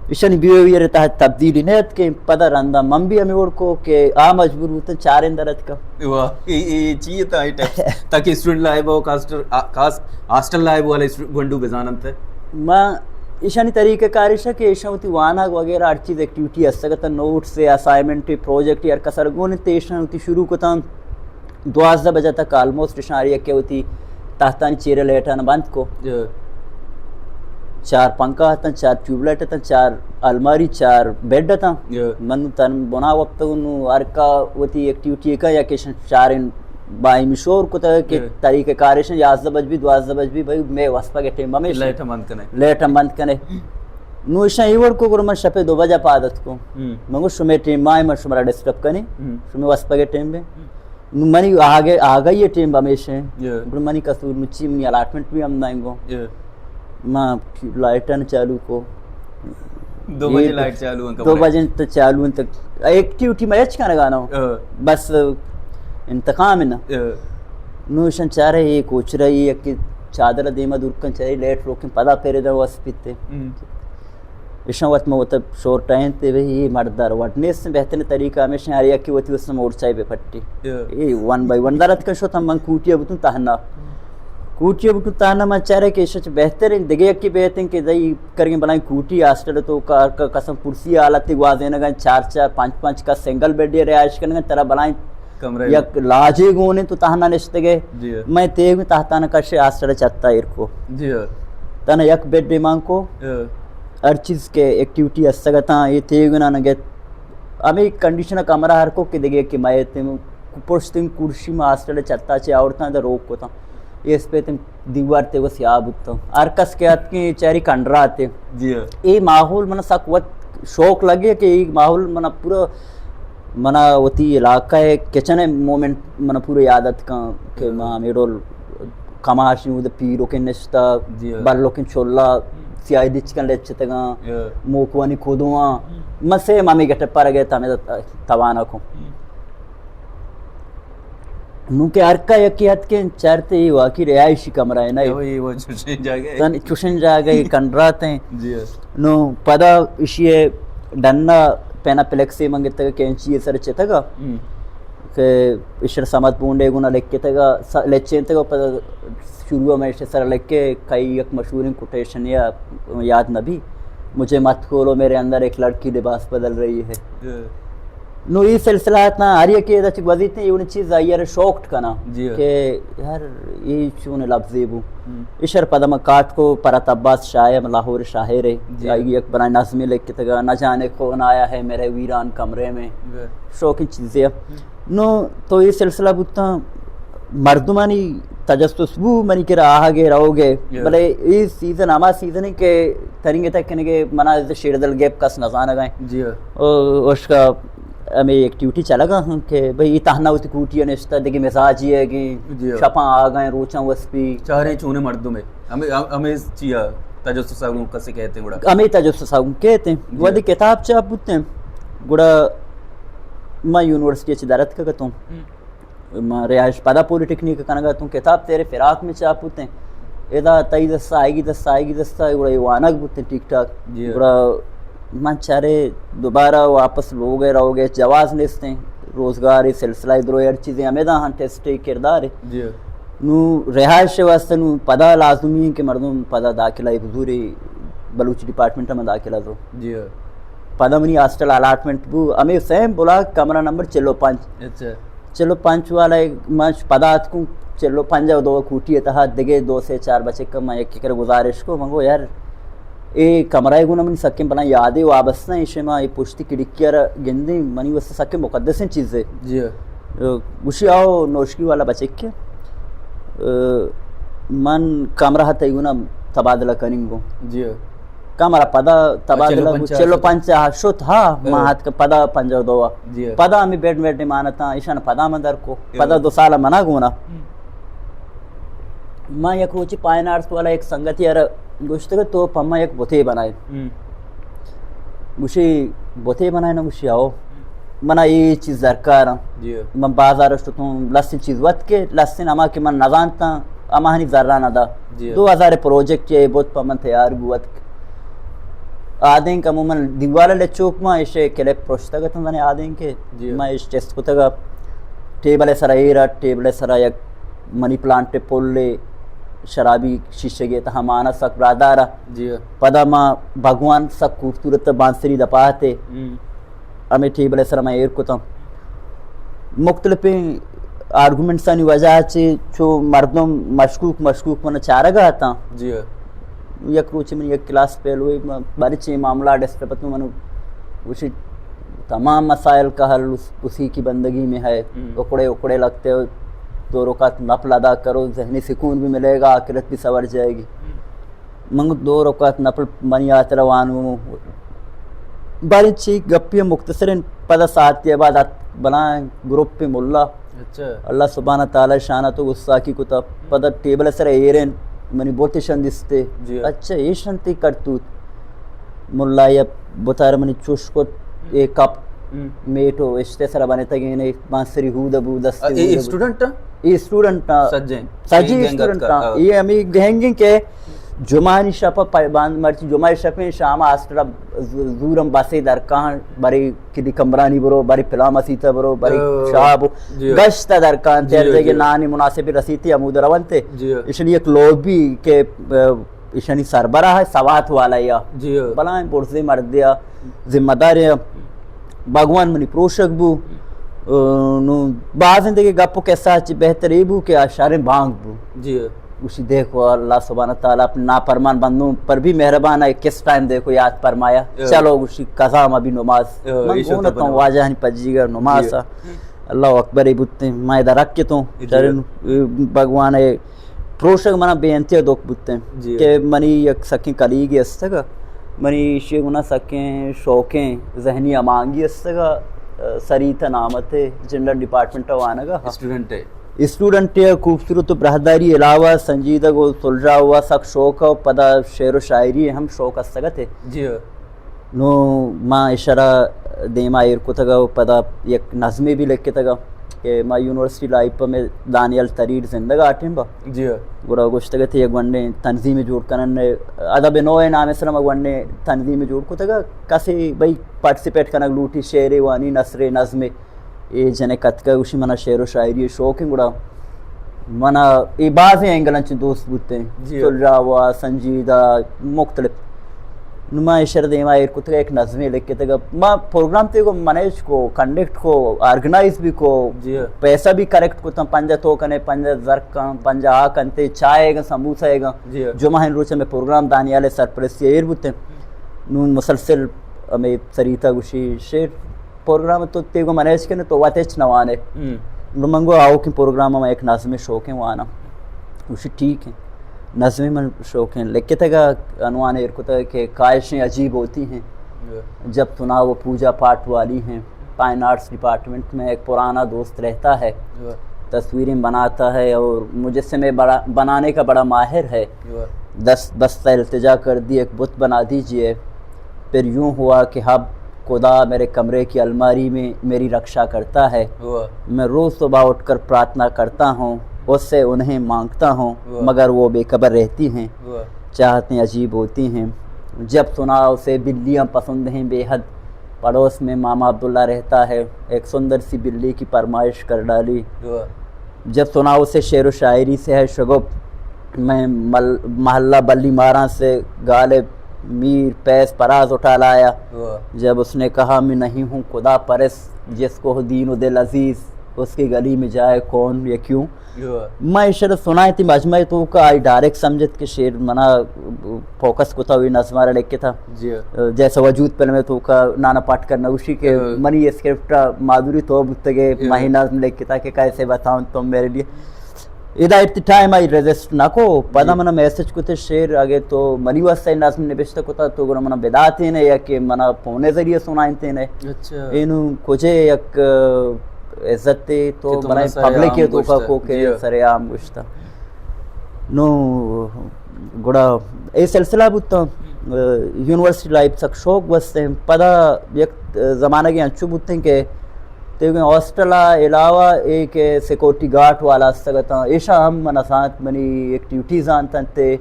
ایشانی بیہیویئر ء تہ ء تبدیلی نہ اتکیں۔ پدا رندا من بھی ہمے وڑ کو کہ آ مجبور بوتن چاریں در اتکا۔ واہ، اے، اے، اے چی ات، اے ٹیپس؟ تاکہ اسٹوڈنٹ لائف ء خاص، آ، خاص ہاسٹل لائف والا اسٹو-، گونڈو بزان انت۔ ما ایشانی طریقہ کار ایش کہ ایشاں وتی وانگ وغیرہ ہر چیز ایکٹیویٹی ہستگ ات، نوٹس ء، اسائنمنٹ ء، پروجیکٹ ء ہر کسر گون انت، ایشاں وتی شروع کتاں۔ دوازدہ بجہ تک آلموسٹ شاری یکے وتی تختانی چیرے لیٹان بند کو۔ جی۔ چار پنکھا اتن، چار ٹیوب لائٹ اتن، چار الماری، چار بیڈ اتن۔ جی۔ من تن بنا وقت نو ہر کا وتی ایکٹیویٹی کا یا کہ چاریں بائی مشور کتگ کہ طریقہ کارش یازدہ بج بی، دوازدہ بج بی، بھئی مئے وسپگ ٹیم ہمیش۔ لیٹ ہم بند کنے۔ لیٹ ہم بند کنے۔ نو ایشاں اے وڑ کو، گڑا من شپے دو بجہ پاد اتکوں۔ ہم۔ من گو شمے ٹیم مائے، من شمارا ڈسٹرب کنی۔ ہم۔ شمے وسپگ ٹیم بے۔ ہم۔ نو منی آگے، آگاہی ٹیم ہمیش ہیں۔ یا۔ گڑا منی قصور نو چی، منی الاٹمنٹ بھی ہم نہ گو۔ یا۔ ما لائٹاں چالو کو۔ دو بجے لائٹ چالو ہیں دو کمرے۔ بجے تو چالو ہیں، تو ایکٹیویٹی میں اچ کنگا نہ ہوں۔ ہاں۔ بس انتقام ہے نا۔ ہاں۔ نوشن چارے یہ کوچرا یہ کہ چادر دیما دور کن چارے لیٹ روکن پدا پھیرے دا وس پیتے۔ ہم۔ ایشاں وت ما وت شور ٹائم تے بھئی یہ مرد دار وٹ نیست، بہترین طریقہ ہمیشہ ہر یکی وتی وسم مورچائی بے پٹی۔ ہاں۔ یہ ون بائی ون دارت کن شو تم من کوٹیا بتوں تہنا۔ کوٹی ءَ بوتوں تہنا من چارے کہ ایشی چہ بہتریں دگہ یکے بیتیں کہ دئی کرگیں بلائیں کوٹی ہاسٹل تو کار کا قسم پرسی حالت گوازینگا، چار چار پنچ پنچ کا سنگل بیڈ ءَ رہائش کنگا، ترا بلائیں کمرہ یک لاجے گونے تو تہنا نشتگے۔ جی ہاں۔ میں تیگ تہتان کش ہاسٹل چتا ایر کو۔ جی ہاں۔ تنا یک بیڈ مان کو۔ ہاں۔ ہر چیز کہ ایکٹیویٹی استگتاں یہ تیگ نہ نگت۔ ہمیں کنڈیشن کمرہ ہر کو کہ دگہ کہ میں پشتیں کرسی ما ہاسٹل چتا چہ آورتاں دا روک کتاں۔ اے اسپیتیں دیوار تے و سیاہ بوتاں۔ ہر کس کہ اتکیں چاری کنڈراتے۔ جی ہاں۔ اے ماحول منا سک وت شوق لگے کہ اے ماحول منا پورا، منا وتی علاقہ ہے کچن ہے مومنٹ منا پورا یاد اتکاں کہ ما ہمیں ڈول کماشیں اود پیروکیں نشتہ، جی ہاں۔ بلوکیں چلا، سیاہی دچکن لچتگاں، یا۔ موکوانی کدواں، من سے مامی گٹے پر گئے تا میں توانا کو۔ نوں کہ ہر کا یکی اتکیں چارتے یہ واقعی رہائشی کمرہ ہے نا۔ یہ وہی، وہ چوشیں جاگہ ہے۔ تن چوشیں جاگہ یہ کنڈرات ہیں۔ جی ہاں۔ نوں پدا اشی ہے ڈنا پینا پلیکسی منگتگا کینچی سر چتگا۔ ہم۔ کہ اشر سمت بونڈے گنا لکھتگا، س-، لچینتگا پدا شروع میں اشر سر لکھے کئی یک مشہوریں کوٹیشن یا یاد نبی، مجھے مت کھولو میرے اندر ایک لڑکی لباس بدل رہی ہے۔ جی۔ نو ای سلسلہ اتنا ہر یکے دا چہ گوزیت اے وڑیں چیز آئی ءَ را شوکڈ کناں۔ جی۔ کہ یار اے چون لبزے بو۔ ہم۔ ایشر پدا ما کاٹ کو پرت عباس شاہ ءَ، لاہور شاعر ہے۔ جی۔ آئی یک بنا نظمے لکھتگا، نہ جانے کون آیا ہے میرے ویران کمرے میں۔ جی۔ شوقیں چیزے۔ ہم۔ نو تو اے سلسلہ بوتاں مردمانی تجسس بو منی کرا آہگے روگے۔ جی۔ بلے اے سیزن ہما سیزن ہے کہ ترینگے تک کنگے منا شیر دل گیپ کس نزانگا ہے۔ جی۔ او، اشکا ہمے ایکٹیویٹی چلگا ہاں کہ بھئی اے تہنا وتی کوٹی ءَ نشتہ، دگہ مزاجی ہے کہ جی۔ شپاں آگا ہیں، روچاں وسپی۔ چاریں چونیں مردم ہے۔ ہمے، ہمے چیا تجسس آگوں کسے کہتے ہیں گڑا؟ ہمے تجسس آگوں کہتے ہیں۔ جی۔ ودی کتاب چاپ بوتے ہیں۔ گڑا ما یونیورسٹی چہ درت کا کتوں۔ ہم۔ ما رہائش پدا پولیٹیکنیک کنگا توں کتاب تیرے فراق میں چاپ ہوتے ہیں۔ ادا تئی دستا آئیگی دستا آئیگی دستا گڑا یہ وانگ بوتے ہیں ٹھیک ٹھاک۔ جی۔ گڑا من چارے دوبارہ واپس لوگ ہے رہو گے جواز نیستے ہیں۔ روزگار سلسلہ درو ہر چیزیں ہمیں دا ہاں ٹیسٹ کردار ہے۔ جی۔ نو رہائش واسطے نو پدا لازمی ہے کہ مردم پدا داخلہ حضوری بلوچی ڈپارٹمنٹ میں داخلہ دو۔ جی۔ پدا منی ہاسٹل الاٹمنٹ بو، ہمیں سیم بلاک کمرہ نمبر چلو پنچ۔ اچھا۔ چلو پنچ والا من پدا اتکوں، چلو پنجاہ و دو کوٹی تہا دگہ دو سے چار بچک من یکی کر گزارش کو، من گو یار اے کمرہ گون من سکیں بلان یادے وابستہ ہیں، شما اے پشتی کھڑکی را گندیں منی واسطے سکیں مقدسیں چیزے۔ جی۔ گوشی آؤ نوشکی والا بچک کے من کمرہ تئی گونا تبادلہ کننگ گو۔ جی۔ کمرہ پدا تبادلہ چلو پنچ شت ہا، ما ہت پدا پنجاہ و دو۔ جی۔ پدا ہمیں بیڈ ویڈ مانتا، ایشان پدا من در کو، پدا دو سال منا گونا۔ ہم۔ ما یک روچی پائن آرٹس والا یک سنگتی ار گوشتگ تو پما یک بتے بنائے۔ ہم۔ گوشی بتے بنائے نا، گوشی آؤ۔ منا اے چیز درکار ہیں۔ جی۔ من بازار شتوں لسن چیز وت کے، لسن ہما کہ من نزانتا، ہما ہنی ذرہ نہ دا۔ جی۔ دو ہزار پروجیکٹ یہ بوت پہ من تیار بوت۔ آدینک عموماً دیوال لچوک ما ایشے کلپ پرشتگ اتن زنے آدینک۔ جی۔ ما ایش ٹیسٹ کتگا۔ ٹیبل سر ایرا، ٹیبل سر یک منی پلانٹ پل شرابی شیشگے تہا مانا سک برادارا۔ جی۔ پدا ما بھگوان سک خوبصورت بانسری دپاتے۔ ہم۔ ہمے ٹیبل ءِ سرا من ایر کتاں۔ مختلفیں آرگومنٹسانی وجہ چہ چو مردم مشکوک مشکوک من چارگا اتاں۔ جی۔ یک روچے من یک کلاس فیلوے، من بلے چے معاملہ ڈسٹرب اتوں، من گوشی تمام مسائل کا حل اس، اسی کی بندگی میں ہے۔ ہم۔ اکڑے اکڑے لگتے ہو، دو رکعت نفل ادا کرو، ذہنی سکون بھی ملے گا، آخرت بھی سنور جائے گی۔ من گو دو رکعت نفل منی ہاترا وانو۔ باریں چی گپی مختصریں، پدا ساعتی بعد ات بلائیں گروپ ملا۔ اچھا۔ اللہ سبحانہ تعالی شان تو گستاخی کتا۔ پدا ٹیبل سر ایریں، منی بوتشن دیستے۔ جی۔ اچھا، ایشن تی کرتوت۔ ملا یا بتار منی چوش کت، اے کپ ہم۔ میٹو اشتے سر بنے تگینے، بانسری ہود بو، دستی اے ہود بو۔ اسٹوڈنٹ؟ اے اسٹوڈنٹ نا۔ سجیں؟ سجی اے گنگت اسٹوڈنٹ کا، نا۔ ہاں۔ اے ہمیں گہنگیں کہ جمعہ نی شپ ء پہ باند مرچی جمعہ شپیں شام ء ہاسٹل ء ز-، زورم بسے درکاں، برے کدی کمبرانی برو، برے پلان مسیت ء برو، برے او، شاہ برو۔ جی۔ گشت ء درکاں، جی، تیر جگہ جی۔ نانی مناسب رسیتی ہمود رونتے۔ جی۔ اشنی یک لوبی کہ، ا، اشانی سربراہ ہے سوات والا یا۔ جی۔ بلائیں برزے مردے آ، ذمہ دار یا۔ بھگوان منی پروشک بو۔ ا، نو بازیں دیگہ گپ و قصہ چی بہتر ای بو کہ آ شریں بانگ بو۔ جی۔ گوشی، دیکھو، اللہ سبحانہ تعالی اپنے نافرمان بندوں پر بھی مہربان ہے، کس ٹائم دیکھو یاد فرمایا۔ ہاں۔ چلو، گوشی، قضا ما بھی نماز۔ ہاں، من ایشو گون تو توں بنو۔ واجہ ہنی پجیگا نماز جی۔ آ۔ اللہ اکبر ای بوتیں، ما ادا رکھتوں۔ جی۔ چرن، بھگوان ہے، پروشگ منا بے انتہا دکھ بوتیں جی۔ کہ منی یک سکیں کلیگے استگا، منی ایشی گنا سکیں شوقیں ذہنی امانگی استگا، سریت نامتے جنرل ڈپارٹمنٹ وانگا۔ اسٹوڈنٹ ہے۔ اسٹوڈنٹ ء خوبصورت و براہداری علاوہ سنجیدگ و سلجاہ و سک شوق ء پدا شعر و شاعری ء ہم شوق استگ ات۔ جی۔ نو ما اشرا دیما ایر کتگ ء پدا یک نظمے بھی لکھتگ کہ ما یونیورسٹی لائف ء میں دانیال تریر زندگ آ ٹیم با۔ جی۔ گڑا گوشتگ ات یک گونڈیں تنظیم جوڑ کنن، ادب نو ء نام سر ما گونڈیں تنظیم جوڑ کتگ، کسے بھئی پارٹیسپیٹ کنگ لوٹی، شعرے وانی، نثرے، نظمے۔ اے جنک اتکگ، گوشی، منا شعر و شاعری ء شوق انت، گڑا منا اے بازیں اینگل انت چہ دوست بوتیں۔ جی۔ سلجاوا، سنجیدہ، مختلف۔ نو ما ایشر دیما ایر کتگ، ایک نظمے لکھتگ۔ ما پروگرام تے کو مینج کو، کنڈکٹ کو، آرگنائز بھی کو، جی۔ پیسہ بھی کلیکٹ کتاں، پنجاہ تو کنے، پنجاہ زر کن، پنجاہ آ کنتے، چائے گا، سموسہ گا۔ جی۔ جمعہ ہن روچ میں پروگرام دانیال سرپرستی ایر بوتیں۔ نو مسلسل ہمیں سریتا گوشی، شعر پروگرام تو تیگو مینج کنے تو وت ہچ نہ وانے۔ ہم۔ نو من گو آؤکیں پروگرام ما یک نظمے شوقیں واناں۔ گوشی ٹھیک ہے۔ نظمے من شوقیں لکھتگ ء عنوان ایر کتگ کہ کاہشیں عجیب ہوتی ہیں۔ واہ۔ جب تناؤ و پوجا پاٹ والی ہیں۔ فائن آرٹس ڈپارٹمنٹ میں ایک پرانا دوست رہتا ہے۔ واہ۔ تصویریں بناتا ہے اور مجسمے بڑا، بنانے کا بڑا ماہر ہے۔ واہ۔ دست بستہ التجا کر دی، ایک بت بنا دیجئے۔ پھر یوں ہوا کہ اب خدا میرے کمرے کی الماری میں میری رکشا کرتا ہے۔ واہ۔ میں روز صبح اٹھ کر پرارتھنا کرتا ہوں، اس سے انہیں مانگتا ہوں، واہ۔ مگر وہ بے خبر رہتی ہیں۔ واہ۔ چاہتیں عجیب ہوتی ہیں۔ جب سنا اسے بلیاں پسند ہیں بے حد، پڑوس میں ماما عبداللہ رہتا ہے، ایک سندر سی بلی کی فرمائش کر ڈالی۔ واہ۔ جب سنا اسے شعر و شاعری سے ہے شغف، میں مل-، محلہ بلی ماراں سے غالب، میر، فیض، فراز اٹھا لایا۔ واہ۔ جب اس نے کہا، میں نہیں ہوں خدا پرست، جس کو ہو دین و دل عزیز، اس کی گلی میں جائے کون یا کیوں؟ واہ۔ میں شعر سنائے تھی مجمع تو کا آئی ڈائریکٹ سمجھت کہ شعر منا فوکس کو تھا، وہی نظمہ لکھ کے تھا۔ جی۔ جیسے وجود فلم ہے تو کا نانا پاٹکر نوشی کے ہاں۔ منی اسکرپٹ مادھوری تو بوتگے، ہاں۔ ماہی نظم لکھتا کہ کیسے بتاؤں تم میرے لیے۔ ادا ات ٹائم آئی ریزسٹ نہ کو، پدا جی۔ منا میسج کو تے شعر اگے تو منی واسطے نظم نبشتہ کتا تو گڑا منا بداتے نے یا کہ منا فون ذریعے سنائنتے نے۔ اچھا۔ اینو کجے یک عزت تے تو کہ تو بنائے منا سر پبلک عام تو کا گوشتا۔ کو کہ جی۔ سر عام گوشتا۔ نو گڑا اے سلسلہ بوتا، ا، یونیورسٹی لائف سک شوق گوستیں۔ پدا یک زمانگے انچو بوتیں کہ تیوگیں ہاسٹل ء علاوہ اے کہ سیکورٹی گارڈ والا استگ اتاں، ایشاں ہم من اسانت منی ایکٹیویٹیز آنتنت تے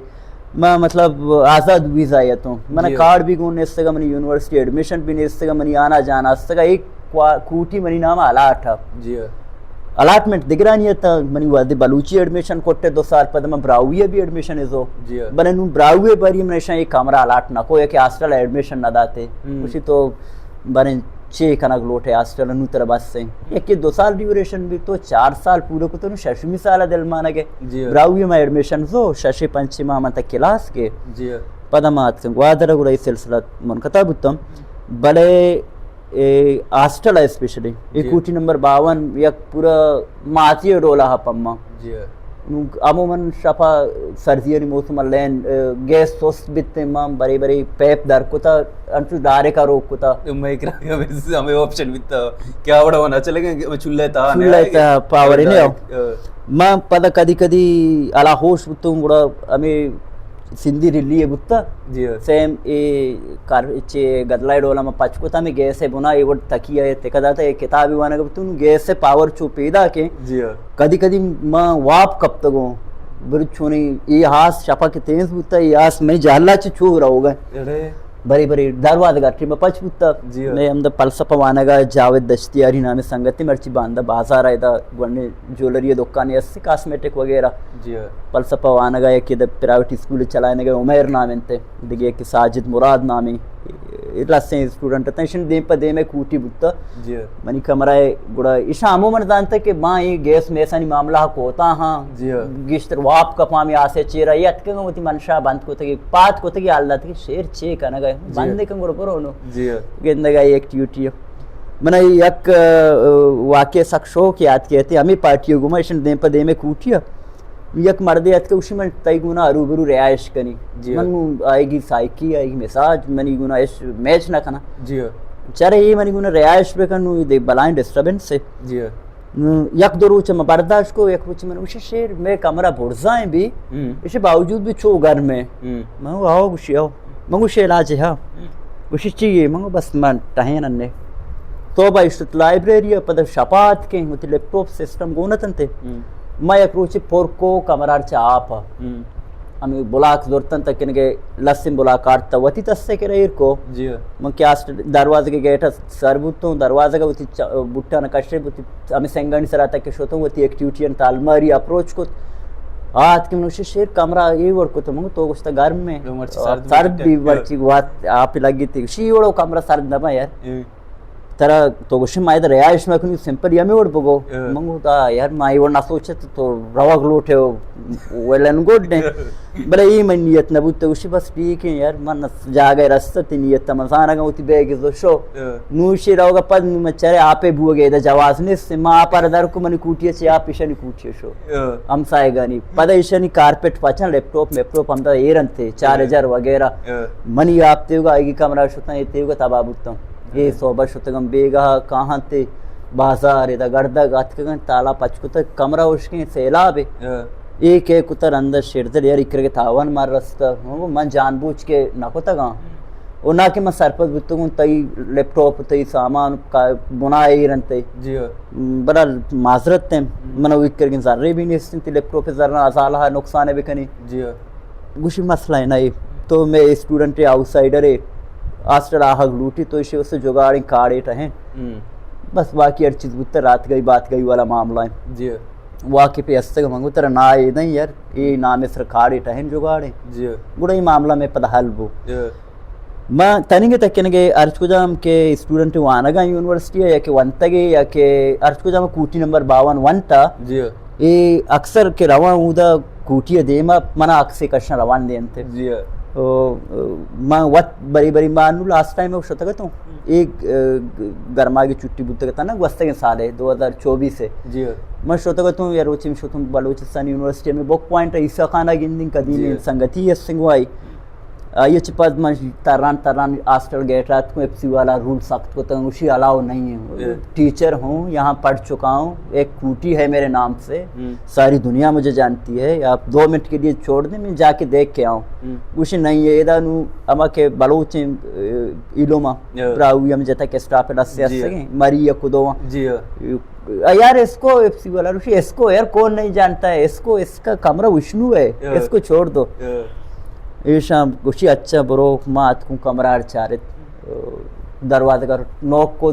ما مطلب آزاد ویزا یتوں۔ من جی۔ کارڈ بھی گون نیستگا، منی یونیورسٹی ایڈمیشن بھی نیستگا، منی آنا جانا استگا، ایک کوا-، کوٹی منی نام الاٹ ء۔ جی۔ الاٹمنٹ دگرانی ء تاں منی وہدے بلوچی ایڈمیشن کٹے دو سال پد من براہوئی ء بھی ایڈمیشن ازو۔ جی۔ بلے نوں براہوئی ء باری من ایشاں ایک کمرہ الاٹ نہ کو یا کہ ہاسٹل ایڈمیشن نہ داتے۔ ہم۔ گوشی تو باریں چے کنگ لوٹے ہاسٹل نوں ترا بس ایں۔ یکے دو سال ڈیوریشن بھی تو چار سال پورے کو تو نوں ششمی سال دل مانگے۔ جی۔ براہوئی ء ما ایڈمیشن زو ششے پنچے ماہ من تک کلاس کے۔ جی۔ پدا ما اتکن گوادر گڑا یہ سلسلہ من کتا بوتم۔ بلے اے ہاسٹل ءَ اسپیشلی، اے جی۔ کوٹی نمبر باون یک پورا ماتی ڈولا ہا پما۔ جی۔ نوں عموماً شپا سردیانی موسم ءَ لین، اے، گیس سست بیت، ما برے برے پیپ در کتا، انچو ڈائریکٹ ءَ روک کتا۔ مئے کرا ہمے، ہمے آپشن بیتا، کیا وڑا ہونا چلے گئے، ہمے چولہے تا چولہے تا پاور ہی نہیں ہو۔ ڈائریکٹ، اے۔ ما پدا کدی کدی الا ہوش بوتوں، گڑا ہمے سندھی ریلی ءَ بوتا۔ جی۔ سیم اے کار چے گدلائے ڈولا ما پچ کتا، ہمے گیس ءِ بنا اے وڑ تکیہ ءَ تکہ داتا، اے کتابے وانگ بوتوں، گیس ءِ پاور چو پیدا کے۔ جی۔ کدی کدی ما واب کپتگوں، بر چونی اے آس شپا کہ تیز بوتا، اے آس میں جہلا چے چو روگا۔ ارے۔ برے برے دروازگ ءَ ٹیم پچ بوتا۔ جی۔ میں ہمدا فلسفہ وانگا جاوید دشتیاری نامیں سنگتے، مرچی باندا بازار ءَ ادا گونڈیں جولری دکانے است، کاسمیٹک وغیرہ۔ جی۔ فلسفہ وانگا یکے دے پرائیویٹ اسکول چلائینگا عمیر نام انت، دگہ یکے ساجد مراد نامی، لسیں اسٹوڈنٹ اتاں، ایشن دیم پہ دیم ءَ کوٹی بوتا۔ جی۔ منی کمرہ ءَ گڑا ایشاں ہمو من زانتا کہ ما اے گیس میسانی معاملہ ءَ کوتا ہاں۔ جی۔ گیشتر واب کپاں ہمے آسے چیرا، اے اتکگاں وتی منشا بند کتگی، پاد کتگی، حال داتگی شیر چے کنگا، جی۔ بند کن گڑا برو نو۔ جی۔ گندگا اے ایکٹیویٹی۔ من یک، ا، واقعہ سک شوق یاد کیتے، ہمے پارٹی گوما ایشن دیم پہ دیم ءَ کوٹی ءَ۔ یک مردے اتک، گوشی من تئی گونا روبرو رہائش کنی۔ جی۔ من گوں آئیگی سائیکی، آئیگی مزاج، منی گونا اش میچ نہ کنا۔ جی۔ چرے اے منی گونا رہائش بکن، نو دے بلائیں ڈسٹربنس ہے۔ جی۔ نو یک دو روچ من برداشت کو، یک روچ من گوشی شیر میں کمرہ برزائیں بھی، ہم۔ اس باوجود بھی چو گرم ہے۔ ہم۔ من گو آؤ گوشی آؤ۔ من گوشی علاج ہے۔ ہم۔ گوشی چی ہے؟ من گو بس من ٹہین نے۔ تو با اشت لائبریری پد شپات کے ہوتی لیپ ٹاپ سسٹم گونت انتے۔ ہم۔ ما یک روچے پر کو کمرار چہ آپ ءَ۔ ہم۔ ہمے بلاک زرتن تک کنگے لسیں بلاک آرت وتی تسے کرا ایر کو۔ جی۔ من کہ آسٹ دروازگ ءِ گیٹ ءَ سر بوتوں، دروازگ ءَ وتی چ-، بوٹان کشے بوتی، ہمے سنگانی سرا تک شتوں، وتی ایکٹیویٹی ان تالماری اپروچ کت۔ آت کہ من گوشی شیر کمرہ اے وڑ کت، من گو تو گوشتا گرم ہے۔ تو مرچی سرد سرد بھی بھی مرچی وات آپ لگی تھی۔ شی وڑو کمرہ سرد نہ با یار۔ ہم۔ ترا تو گوشی ما ادا رہائش مکنی، سمپل ہمے وڑ بگو۔ ہاں۔ من گو تا یار ما اے وڑ نہ سوچت، تو روگ لوٹے ہو، ویل اینڈ گڈ نے۔ بلے اے من نیت نہ بوت، تو گوشی بس ٹھیک ہے یار، من جاگہ رست تی نیت من زانگا ہوتی بیگ زو شو۔ ہاں۔ نوشی روگا پد نو من چرے آپے بوگے ادا جواز نیست، ما آپ ءَ در کو منی کوٹی چے آپ ایشانی کوٹی شو۔ ہاں۔ ہمسایگانی۔ پدا ایشانی کارپٹ پچن، لیپ ٹاپ، لیپ ٹاپ ہمدا ایر انتے، چارجر وغیرہ۔ ہاں۔ منی آپ تیوگا آئیگی کمرہ شتن، اے تیوگا تباہ بوتن۔ اے صحبہ شتگم بیگاہ کاہنتے بازار ادا گردگ اتکگن، تالا پچ کتگ، کمرہ اشکیں سیلاب۔ ہاں۔ اے کہ کتر اندر شیردل یار اکرگے تاوان مار رستہ۔ من گو من جان بوجھ کے نہ کتگاں۔ او نہ کہ من سرپد بوتگوں تئی لیپ ٹاپ، تئی سامان کا بنا ایر انتے۔ جی ہاں۔ بلال معذرت تیم، ہم۔ من او اکرگیں ذرے بھی نیست، تئی لیپ ٹاپ ذرا ازالہ نقصان بکنی۔ جی ہاں۔ گوشی مسئلہ ہے نہیں، تو میں اسٹوڈنٹ ہے، آؤٹ سائیڈر ہے، ہاسٹل آہگ لوٹی تو ایشی واسطے جگاڑیں کارڈے ٹہین۔ ہم۔ بس باقی ہر چیز بوتا رات گئی بات گئی والا معاملہ ہے۔ جی۔ واقع پہ ہستگ من گو ترا نا اے دیں یار، اے نام سر کارڈے ٹہین جگاڑیں۔ جی۔ گڑا اے معاملہ میں پدا حل بو۔ جی۔ ما تننگے تکنگے ہرچ کجام کہ اسٹوڈنٹ وانگا یونیورسٹی ہے یا کہ ونتگے یا کہ ہرچ کجام کوٹی نمبر باون ونتا۔ جی۔ اے اکثر کہ رواں اودا کوٹی ءِ دیم ءَ منا عکسے کشاں روان دینت۔ جی۔ او، من وت بری بری ما نو لاسٹ ٹائم شتگ اتوں۔ ہم۔ اے، گ-، گرماگی چھٹی بوتگ اتاں نا گوستگیں سال ءَ دو ہزار چوبیس ءَ۔ جی۔ من شتگ اتوں یا روچے من شتوں بلوچستان یونیورسٹی ءَ، ہمے بک پوائنٹ ءَ عیسی خان ءَ گندیں قدیمی جی۔ سنگتی ہستیں گوں آئی۔ آئی ءَ چہ پد من تران تران ہاسٹل گیٹ ءَ اتکوں، ایف سی والا رول سخت کتگ، گوشی الاؤ نہیں ہے۔ اے۔ ٹیچر ہوں، یہاں پڑھ چکا ہوں، ایک کوٹی ہے میرے نام سے، ہم۔ ساری دنیا مجھے جانتی ہے، آپ دو منٹ کے لیے چھوڑ دیں، میں جا کے دیکھ کے آؤں۔ ہم۔ گوشی نہیں ہے، ادا نو اما کہ بلوچیں، اے، علوم اے۔ براہوئی ہم جتا کہ اسٹاف لسے جی۔ ہستگیں، مری یک دو۔ جی۔ آ، یار، اس کو ایف سی والا روشی، اس کو یار کون نہیں جانتا ہے، اس کو، اس کا کمرہ وشنو ہے، ہاں۔ اس کو چھوڑ دو۔ ہاں۔ ایشاں گوشی، اچھا برو، ما اتکوں کمرہ ءَ چارت، دروازگ ءَ نوک کو،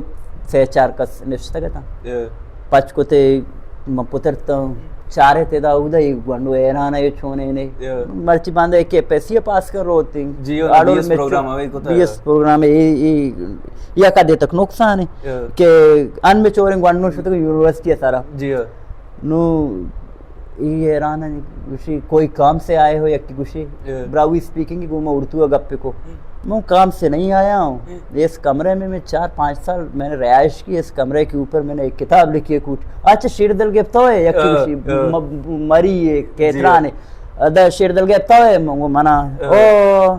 سے چار کس نشتگ اتاں۔ ہاں۔ پچ کتے من پترتاں، چارت ادا اودا، اے گونڈو حیران ہے چونے نے۔ ہاں۔ مرچی باندا ایک ایف ایس سی پاس کر روتی۔ جی، ہاں، آڑو بی ایس میں پروگرام چو-، ہے، کو بی ایس پروگرام ہے، اے، اے، یا کا دے تک نقصان ہے۔ ہاں۔ کہ ان میچوریں گونڈو شتگ یونیورسٹی ءِ سرا۔ جی ہاں۔ نو، اے حیران ہے، گوشی، کوئی کام سے آئے ہو؟ یکی گوشی، ہاں۔ براہوئی اسپیکنگ گو ما اردو ءَ گپ کو۔ ہم۔ میں کام سے نہیں آیا ہوں۔ ہوں۔ اس کمرے میں میں چار پانچ سال میں نے رہائش کی، اس کمرے کے اوپر میں نے ایک کتاب لکھی ہے، کوٹ۔ اچھا، شیر دل گپتا ہے، یک ہاں، کسی ہاں۔ م-، مری ہے، جی۔ کیتران ہے۔ ادا شیر دل گپتا ہے، من گو منا، ہاں۔ او،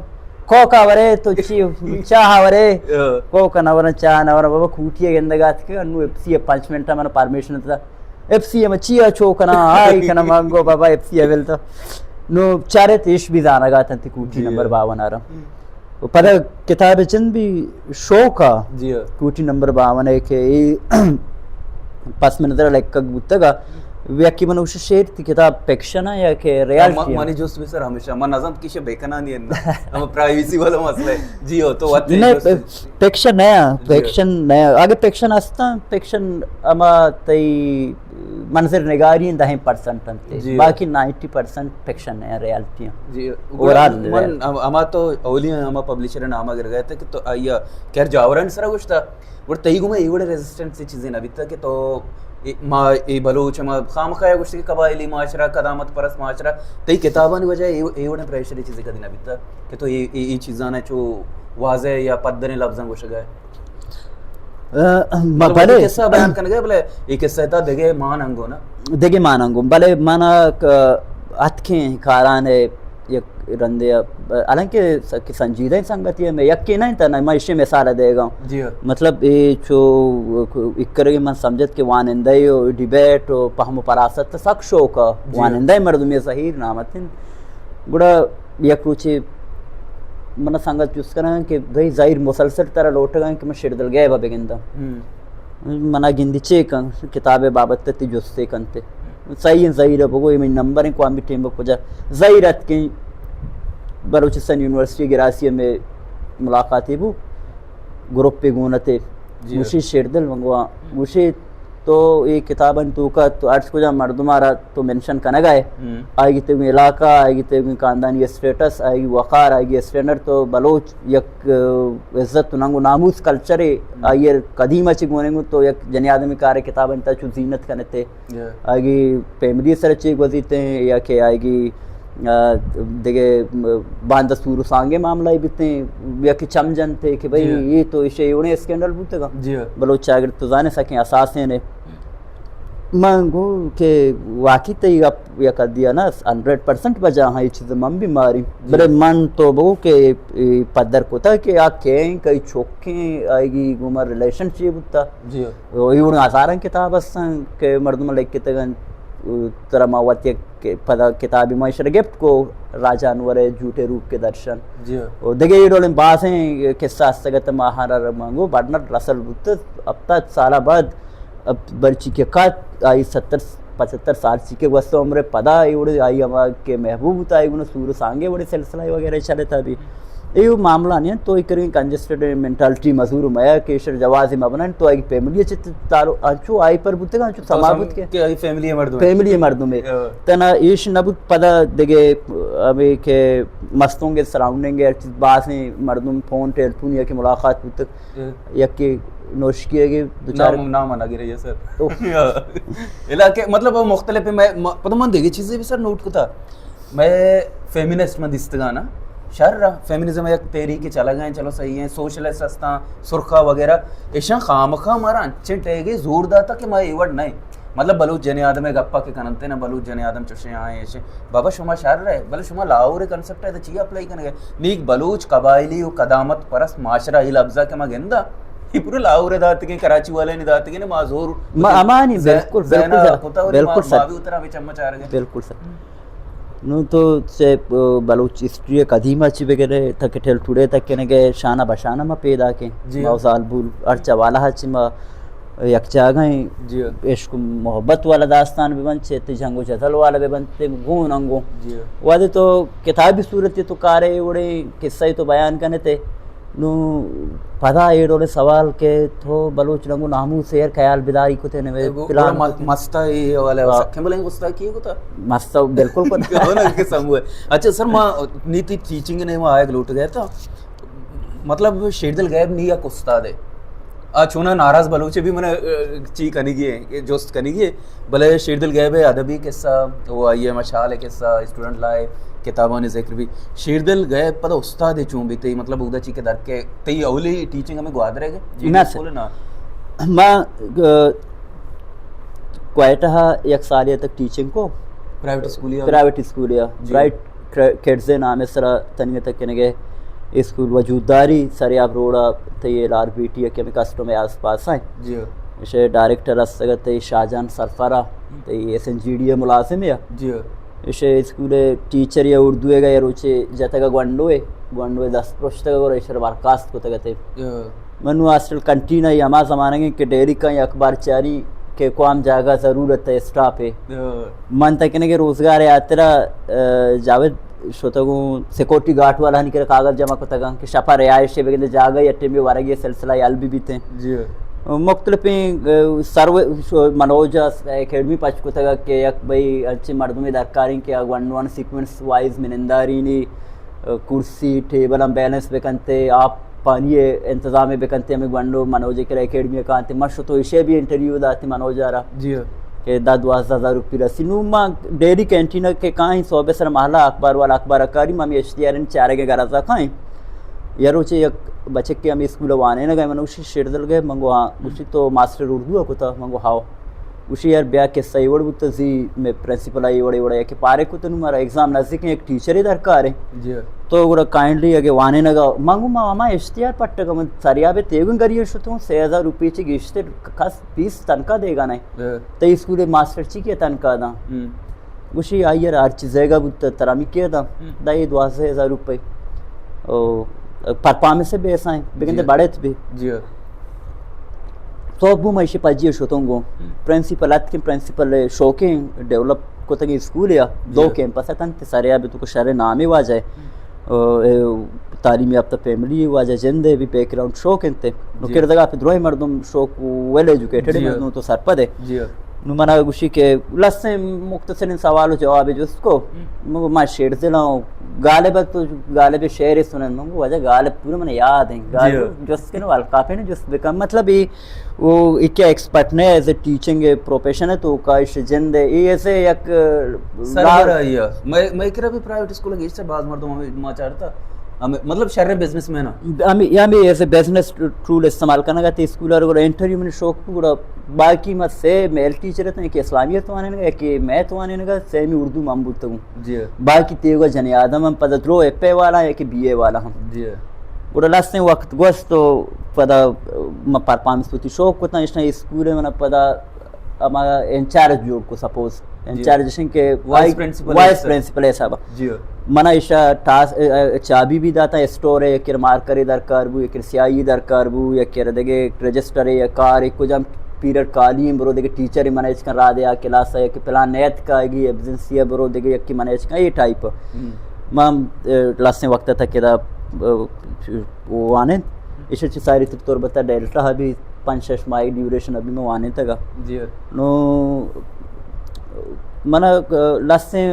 کوکا ورے، تو چی، چاہ ورے؟ ہاں۔ کوکا نہ ورن، چاہ نہ ورن، بابا کوٹی گندگات کے، انو ایف سی پانچ منٹ من پرمیشن تا۔ ایف سی ء چیا چو کناں، آئی کناں، من گو بابا ایف سی ء بل تو۔ نو چارت ایش بھی زانگا تنتی کوٹی جی۔ نمبر باون آرا۔ ہم۔ و پدا کتاب چند بھی شوق آ جی۔ کوٹی نمبر باون ہے کہ ای پس منظر لکھگ بوتگا۔ یکی من اوش شعر تی کتاب فکشن ہے یا کہ ریالٹی ہے؟ منی جست بھی سر ہمیشہ، من نظم کیش بکنانی ہے نا۔ ہم پرائیویسی والا مسئلہ ہے۔ جی ہو، تو وقت نہیں، جست فکشن نیا، جی۔ فکشن نیا۔ اگہ فکشن ہستاں، فکشن ہما تئی منظر نگاری ہیں دہیں پرسنٹ انت، جی۔ باقی نائنٹی پرسنٹ فکشن ہیں، ریالٹی ہیں۔ جی۔ اوورال من، ہے۔ ہم-، ہما تو اولی ہیں، ہما پبلشر نامہ گر گئے تھے کہ تو آیا خیر جاوران سرا گوشتا، اور تئی گو میں ایوڑے ریزسٹنس سے چیزیں نہ بیتا کہ تو اے، ما اے بلوچ، ما خامخا گوشت کہ قبائلی معاشرہ، قدامت پرست معاشرہ، تئی کتابانی وجہ اے، اے وڑیں پریشری چیزیں کدی نہ بیتا کہ تو اے، اے، اے چیزاں چو واضح یا پدریں لفظاں گوشگا ہے؟ ا، مطلب، بلے۔ قصہ بیان کنگے، بلے اے قصہ تا دگے مان انگو نا؟ دگے مان انگو، بلے مانا ک-، اتکیں کاران ہے، یک رندے ء، حالانکہ س-، کہ سنجیدہ سنگتی ہے، میں یکی نہیں تھا، نہ میں اسی مثال دے گا ہوں۔ جی ہاں۔ مطلب، اے چو اکرگی من سمجھت کہ وانندہ و ڈیبیٹ و پہم و پراست سک شوق ہے۔ جی ہاں۔ وانندہ مردمی ظہیر نامتن۔ گڑا یک روچے من سنگت جست کرا کہ بھئی ظہیر مسلسل ترا لوٹگا کہ من شیردل گیبا بگنداں۔ ہم۔ منا گندی چے کن، کتاب بابت تی جستے کنتے۔ صحیح ہیں، ظہیر بگو، اے منی نمبر ہیں، کوام بھی ٹیم کجا۔ ظہیر اتکیں بلوچستان یونیورسٹی گراسی میں ملاقاتی بو، گروپ پہ گونتے۔ جی۔ گوشی شیردل منگوا، گوشی تو اے کتابانی توکا تو عرض کجا مردم آرا تو منشن کنگا ہے۔ ہم۔ آئی گی تیوگی علاقہ، آئی گی تیوگی خاندانی اسٹیٹس، آئی گی وقار، آئی گی اسٹینڈرڈ تو بلوچ یک، ا، عزت و ننگ و ناموس کلچر ہے، ہم۔ آئی قدیم اچ گوننگ تو یک جنی آدمی کار کتاب انت چو زینت کنتے۔ جی۔ آئی گی فیملی سر چی گوزیتے ہیں یا کہ آئی گی، ا، دگہ، م، باندہ سور و سانگے معاملہ ہی بیتے ہیں یا کہ چم جنتے کہ بھئی جی۔ یہ تو اسے اوڑے اسکینڈل بوتے گا۔ جی۔ بلوچ چاگرد تو زانے سکیں اساسیں نے۔ من گو کہ واقعی تئی گپ یک حدی ء نا ہنڈریڈ پرسنٹ بجا ہاں، یہ چیز من بھی ماری۔ جی۔ بلے من تو بگو کہ اے پدر کتا کہ آ کہیں کئی چوکیں آئی گی گوما ریلیشن شپ بوتا۔ جی۔ و ایوڑ ہزاراں کتاب ہستن کہ مردم لکھتگن، ترا ما وت یک پدا کتابی ما شر گپت کو راجا انور جھوٹے روپ کے درشن۔ جی۔ و دگہ یہ ڈولیں بازیں قصہ ہستگت ماہارا منگو برنر رسل بوت ہفتاد سالہ بعد اب برچی کہ کات آئی ستر پچھتر سال چی کہ گوستہ عمر پدا اے وڑے آئی ہما کہ محبوب تا آئی گنو سور سانگے وڑے سلسلہ وغیرہ چلتا بھی۔ ایو معاملہ نہیں تو ایک کریں کنجسٹڈ مینٹالٹی مزور میا کہ شر جواز مبنن تو آئی فیملی چت تعلق انچو آئی پر بوتگا انچو تو سما سم-، بوت کے کہ آئی فیملی مردم ہے۔ فیملی مردم ہے۔ ہاں۔ تنا ایش نبوت پدا دگے ہمیں کہ مستوں کے سراؤنڈنگ ہے، ہر چیز باز ہیں مردم فون ٹیلیفون یا کہ ملاقات بوتگ۔ یکے نوشکی ہے کہ دو چار نام، نام نہ گرے یہ سر۔ اوہ۔ علاقے، مطلب، وہ مختلف ہے، میں، م-، پتہ من دیگه چیزیں بھی سر نوٹ کتا۔ میں فیمینسٹ من دیستگانا۔ شر رہا، فیمینزم یک تحریک چلا گئے، چلو صحیح ہے، سوشلسٹ ہستاں، سرخا وغیرہ، ایشاں خامخا مارا انچیں ٹیگے زور داتا کہ ما ایوڑ نہیں۔ مطلب، بلوچ جن آدم گپا کہ کننتے نا، بلوچ جن آدم چوشیں آئیں ایشیں۔ بابا، شما شر رہے، بلے شما لاہور کنسپٹ ہے تو چی اپلائی کنگے؟ نیک بلوچ قبائلی و قدامت پرست معاشرہ، یہ لفظہ کہ ما گندا، یہ پورا لاہور داتگیں، کراچی والے نے داتگیں، ما زور ما امانی زہ-، بالکل، ذہن بالکل سر، کتا اور بالکل ما، سر۔ ما بھی اترا ہمیں چمچ آ رہے۔ بالکل سر۔ نو تو چہ، ا، بلوچ ہسٹری قدیمہ چی بگرے، تک ٹل ٹوڑے تک کنگے، شانہ بشانہ ما پیدا کیں۔ جی۔ ما زالبول ہر چوالا چی ما یک جاگہ ہیں، جی۔ عشق و محبت والا داستان بہ بنت، چہ تی جنگ و جدل والا بہ بنت، تے گون انگو۔ جی۔ وہدے تو کتابی صورت تو کارے وڑے قصہ تو بیان کنے تے، نو پدا اے ڈولے سوال کہ تو بلوچ رنگ و ناموس ایر خیال بداری کتے نوے اے گو-، پلان گوڑا م-، کتے۔ مستا اے حوالے ہاں۔ سکیں بلیں گستا کی کتا؟ مستا بالکل کتا۔ کون ہے کہ سمو ہے؟ اچھا سر، ما نیتی ٹیچنگ نے ما آئے لوٹ گئے تھا۔ مطلب، شیردل غیب نی یک استاد ہے۔ آ چونا ناراض بلوچ بھی من، ا، چی کنگی ہے، جست کنگی ہے۔ بلے شیردل غیب ہے، ادبی قصہ، وہ آئی ہے، مشال قصہ، اسٹوڈنٹ لائف، کتابانی ذکر بی۔ شیردل گئے پدا استاد چون بی تئی، مطلب، اودا چی کہ در کے تئی اولی ٹیچنگ ہمیں گوادر ہے؟ جی، نہ سر۔ بالکل نہ۔ ما، آ، کوئٹہ یک سالے تک ٹیچنگ کو۔ پرائیویٹ اسکول یا؟ پرائیویٹ اسکول یا۔ جی۔ برائٹ کڈز نام سرا تنگے تک کنگے اسکول وجود داری، سریاب روڈا، تئی ایل آر بی ٹی کہ ہمیں کسٹم آس پاس ہیں۔ جی۔ اسے ڈائریکٹر استگت تئی شاہجان سرفرا، تئی ایس این جی ڈی ملازم یا۔ جی۔ ایشی اسکول ٹیچر یا اردو ء گا یا روچے جتگ گونڈو ء، گونڈو ء دست پرشتگ اور ایشر برخاست کتگ ات۔ یا۔ من نوں ہاسٹل کنٹین ء ہما زمانگ کہ ڈیلی کاں اخبار چاری کہ کوام جاگہ ضرورت ہے اسٹاف ہے۔ یا۔ من تکنگ روزگار ء ہاترا، آ، جاوید شتگوں سیکورٹی گارڈ والا ہنی کرا کاغذ جمع کتگاں کہ شپا رہائش بگندے جاگہ یا ٹیمی ورگی سلسلہ حل بھی بیتے۔ جی۔ مختلفیں، آ، سروے، شو-، منوج ء اکیڈمی پچ کتگ کہ یک بھئی انچیں مردمے درکاریں کہ آ ون ون سیکوینس وائز منندارینی، آ، کرسی، ٹیبل ہم بیلنس بکنتے، آپ پانی ء انتظام بکنتے، ہمیں گونڈو منوج ء کرا اکیڈمی ء کانتے۔ من شتو ایشی بھی انٹرویو داتے منوج ء را۔ جی۔ کہ دہ دوازدہ ہزار روپی رسی۔ نوں ما ڈیلی کینٹین ء کہ کائیں صوبے سر محلہ اخبار والا اخبار ء کاری، ما ہمیں اشتہاریں چارگ ء گرز ء کائیں۔ یا روچے یک بچکے ہمیں اسکول ء وانینگ ء، من گوشی شیردل گئے، من گو ہاں، گوشی تو ماسٹر اردو ء کتا، من گو ہاؤ۔ گوشی یار بیا قصہ اے وڑ بوتا زی، میں پرنسپل ء اے وڑ اے وڑ ء کہ پارے کتا، نوں مارا ایگزام نزدیک ہیں، یک ٹیچرے درکار ہے۔ جی۔ تو گڑا کائنڈلی اگے وانینگ ء، من گو ما ہما اشتہار پٹگ ء، من سریاب ء تیوگن گری شتوں، سے ہزار روپی چی گیشتر کس فیس تنخواہ دیگا نہیں۔ ہاں۔ تئی اسکول ء ماسٹر چی کہ تنخواہ داں؟ ہم۔ گوشی آئی ء ہر چیز زیگا بوت ترا می کیا داں؟ ہم۔ دا یہ دوازدہ ہزار روپے۔ او، پرفارمنس بیس آئیں، بگندے جی۔ بڑت بھی۔ جی۔ تو بو میں پجی شتوں گو۔ ہم۔ پرنسپل ات کہ پرنسپل شوقیں ڈیولپ کتگیں اسکول یا دو جی۔ کیمپس اتن تے سرے ابھی تو کو شہر نامی واجہ ہے۔ ہم۔ او، اے، تعلیم یافتہ فیملی واجہ جند ہے، بھی بیک گراؤنڈ شوق انت۔ نو جی۔ کردگا پہ دروہے مردم شوق ویل ایجوکیٹڈ جی۔ مردم تو سرپد ہے۔ جی۔ نو منا گوشی کہ لسیں مختصریں سوال و جواب جست کو۔ ہم۔ مگو ما شعر دلاں، غالب تو غالب شعر سنن، مگو واجہ غالب پورا من یاد ہیں۔ غالب جی۔ جست کنو القاپے نے جست بکن۔ مطلب یہ وہ ایک ایکسپرٹ نے ایز اے ٹیچنگ پروفیشن ہے تو کا اس جند ہے۔ یہ ایسے یک سربراہی ہے۔ میں، میں کرا بھی پرائیویٹ اسکول گیش سے بعض مردم ہمیں ما چارتا۔ ہمیں، مطلب، شر بزنس مین ء۔ ہمیں، ہمیں ایز اے بزنس ٹول استعمال کنگ ء تے اسکول ء گڑا انٹرویو من شوق گڑا باقی ما سے میل ٹیچر اتن کہ اسلامیت وانینگ ء کہ میتھ وانینگ ء سیمی اردو من بوتگوں۔ جی۔ باقی تیوگا جنی آدم ہم پدا درو ایف اے والا یا کہ بی اے والا ہم۔ جی۔ گڑا لسیں وقت گوست تو پدا ما پرفارمنس وتی شوق کتن اشنا اسکول ء من پدا ہما انچارج جوڑ کو سپوز۔ جی۔ انچارج شن کہ وائس پرنسپل وائس حساب۔ پرنسپل حساب۔ جی۔ منا ایشا ٹاس، ا، ا، چابی بھی داتا اسٹور ہے، یک مارکر درکار بو، یک سیاہی درکار بو، یک دگے رجسٹر ہے، یا کار ہے، کجام پیریڈ کالی ہیں، برو دگے ٹیچر منا اچ کن را دے آ کلاس ہے، کہ پلان نیت کا گی ایبزنسی ہے، برو دگے یک منا اچ کن یہ ٹائپ۔ ہم۔ ما، ا، لسیں وقت تک دا، ا، وانند۔ ایشی چی ساری تر تربت ء ڈیلٹا ابھی پنچ شش ماہی ڈیوریشن ابھی میں وانینتگا۔ جی۔ نو من لسیں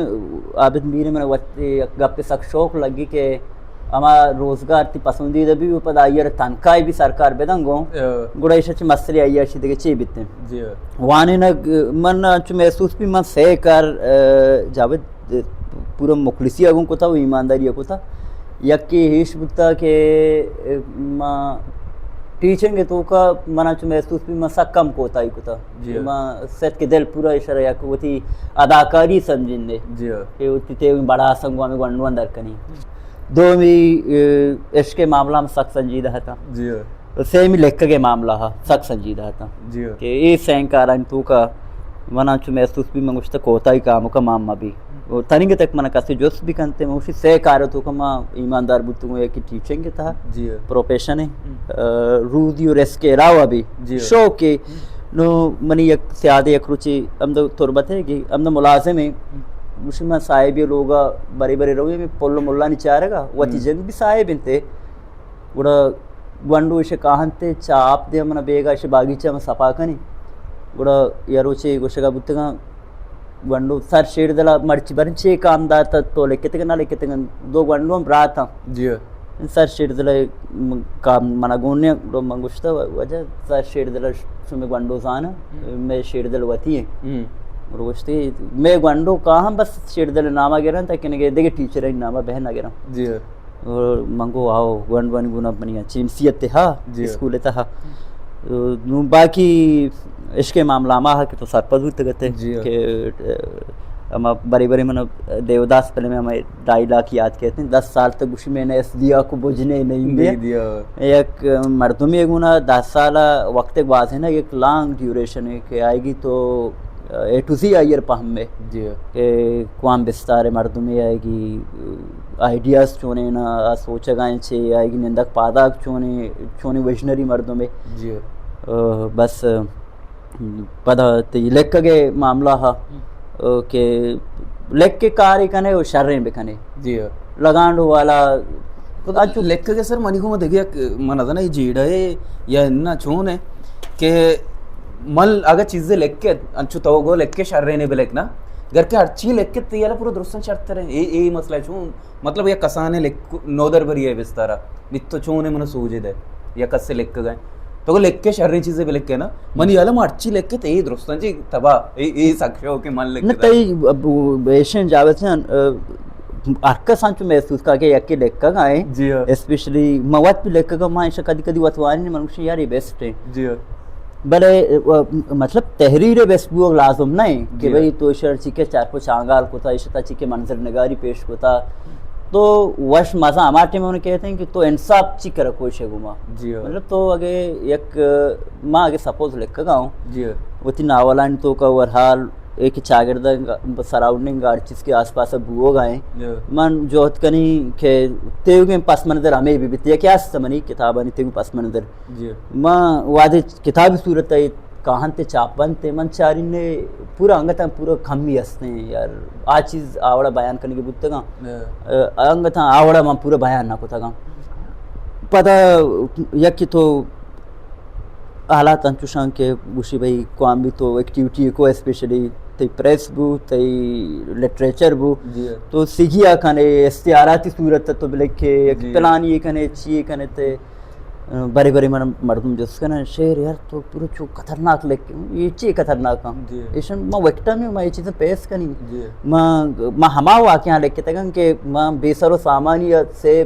عابد میر من وت گپ سک شوق لگی کہ ہما روزگار تی پسندیدہ بھی و پدا آئی ء تنخواہ بھی سرکار بدن گوں۔ ہاں۔ گڑا ایشی چی مسئلے آئی ء چی دگہ چی بیتیں۔ جی۔ وانینگ من چو محسوس بھی من سے کار، آ، جاوید پورا مخلصی ء گوں کتا و ایمانداری ء کتا۔ یکے ایش بوتا کہ ما ٹیچنگ ء توکا منا چو محسوس بی من سک کم کوتاہی کتا۔ جی۔ ما ست کہ دل پورا اشرا یک وتی اداکاری سمجھندے۔ جی۔ کہ وتی تے بڑاساں گوں ہمیں گونڈواں در کنی۔ دومی، اے، عشق ء معاملہ ہم سک سنجیدہ اتاں۔ جی۔ و سیمی لکھگ ء معاملہ ہا سک سنجیدہ اتاں۔ جی۔ کہ اے سینکارانی توکا منا چو محسوس بی من گوشتہ کوتاہی کامکا مان مبی۔ و تنیگہ تک منا کسے جست بکنتے، من گوشی سے کار توکا ما ایماندار بوتگوں، یکی ٹیچنگ تہا جی۔ پروفیشن ہے، ہم۔ آ، روزی و رزق کے علاوہ بھی جی۔ شوق ہے۔ ہم۔ نو منی یک سیادے یک روچے ہمدا تربت ہے کہ ہمدا ملازم ہے۔ ہم۔ گوشی من صاحبی لوگا برے برے روی، میں پل ملانی چارگا، وتی ہم۔ جند بھی صاحب انتے۔ گڑا گونڈو ایشی کاہنتے، چا آپ دے من بیگا ایشی باغیچہ من صفا کنی۔ گڑا یا روچے گوشگا بوتگاں، گونڈو سر شیر دلا مرچی برن چے کام داتا تو لکتگ نہ لکتگ، دو گونڈو ہم براتاں۔ جی۔ سر شیر دلا کام منا گون نے، گڑا من گوشتا وجہ سر شیر دلا شمی گونڈو زانا، ہم۔ میں شیر دل وتی ہیں۔ ہم۔ گوشتی، مئے گونڈو کاہاں بس شیردل ناما گرن، تاکہ نگے دگہ ٹیچر ناما بہ نہ گرن۔ جی۔ اور من گو آؤ گونڈ ون گونا منی چیمسی تہا، جی۔ اسکول تہا۔ نو باقی عشق معاملہ ما کہ تو سرپد ہوتے گتے جی۔ کہ، اما بری بری من دیوداس پہلے میں ہمیں ڈائیلاگ یاد کہتے ہیں، دس سال تک گوشی میں نے اس دیا کو بجنے نہیں دیا۔ نہیں دیا۔ یک مردمی گونا دس سال وقت گوازینا یک لانگ ڈیوریشن ہے کہ آئے گی تو اے ٹو زی آئیر پہم میں جی۔ کہ کوام بستار مردمی آئے گی، آئیڈیاز چونے نا سوچگائیں چے آئے گی نندک پاداک چونے، چونے ویژنری مردمے۔ جی۔ بس پدا تئی لکھگے معاملہ ہا، کہ لکھ کے کارے کنے و شریں بکنے۔ جی۔ لگانڈو والا خدا انچو لکھگے سر، منی کو دگہ یک من ازنا یہ جیڑا ہے یا نہ چون ہے کہ من اگر چیزیں لکھ کے انچو تو گو لکھ کے شریں نے بلکنا، گر کے ہر چی لکھ کے تیالا پورا درستن شرط رہے۔ اے، اے مسئلہ چون مطلب، یک کسانے لکھ، نودربری ء بستارا، نی تو چون ء من سوج دے، یک کسے لکھگ ء۔ تو لکھ کے شریں چیزے بہ لکھے نا، منی حالا ما ہرچی لکھے تے اے درستاں چی تباہ، اے، اے سک شوق کہ من لکھ نہ۔ تئی ایشن جاوید جان، ہر کس انچو محسوس کا کہ یکی لکھگ ء، جی ہاں۔ اسپیشلی ما وت بھی لکھگ ء، ما ایشا کدی کدی وت وانی من گوشی یار یہ بیسٹ ہے۔ جی ہاں۔ بلے، ا، مطلب، تحریر بس بوگ لازم نہ کہ جی۔ بھئی تو ایشر چی کہ چار پنچ آنگال کتا، ایشتا چی کہ منظر نگاری پیش کتا، تو وش مزہ ہما ٹائم انہیں کہتے ہیں کہ تو انصاف چی کر کوشش گما۔ جی۔ مطلب، تو اگے یک، ما اگے سپوز لکھگا ہوں، جی۔ وتی ناولانی تو کا ورحال ایک چاگرد سراؤنڈنگ ہر چیز کے آس پاس بوگ آئیں۔ جی۔ من جہد کنی کہ تیوگیں پس منظر ہمیں بھی بیتی ہے کہ است منی کتابانی تیوگیں پس منظر جی۔ ما وہدے کتابی صورت ء کاہنت چاپ بنت، من چارین پورا انگتاں پورا کمی ہستیں یار، آ چیز آوڑا بیان کنگی بوتگاں۔ ہاں۔ ا، انگتاں آوڑا من پورا بیان نہ کتگاں۔ پدا یکی تو حالات انچوشاں کہ گوشی بھئی کوام بھی تو ایکٹیویٹی کو، اسپیشلی تئی پریس بو، تئی لٹریچر بو، جی۔ تو سگیا کنے، استعاراتی صورت تو بلکے، یک جی۔ پلانی کنے، چی کنے تے برے برے من مردم جست کنن، شعر یار تو پورا چو خطرناک لکھ، یہ چی خطرناک ہاں؟ جی۔ ایشن ما وکٹم ہوں، ما یہ چیزیں پیس کنی۔ جی۔ ما، ما ہما واقعہ لکھتگن کہ ما بے سر و سامانی سے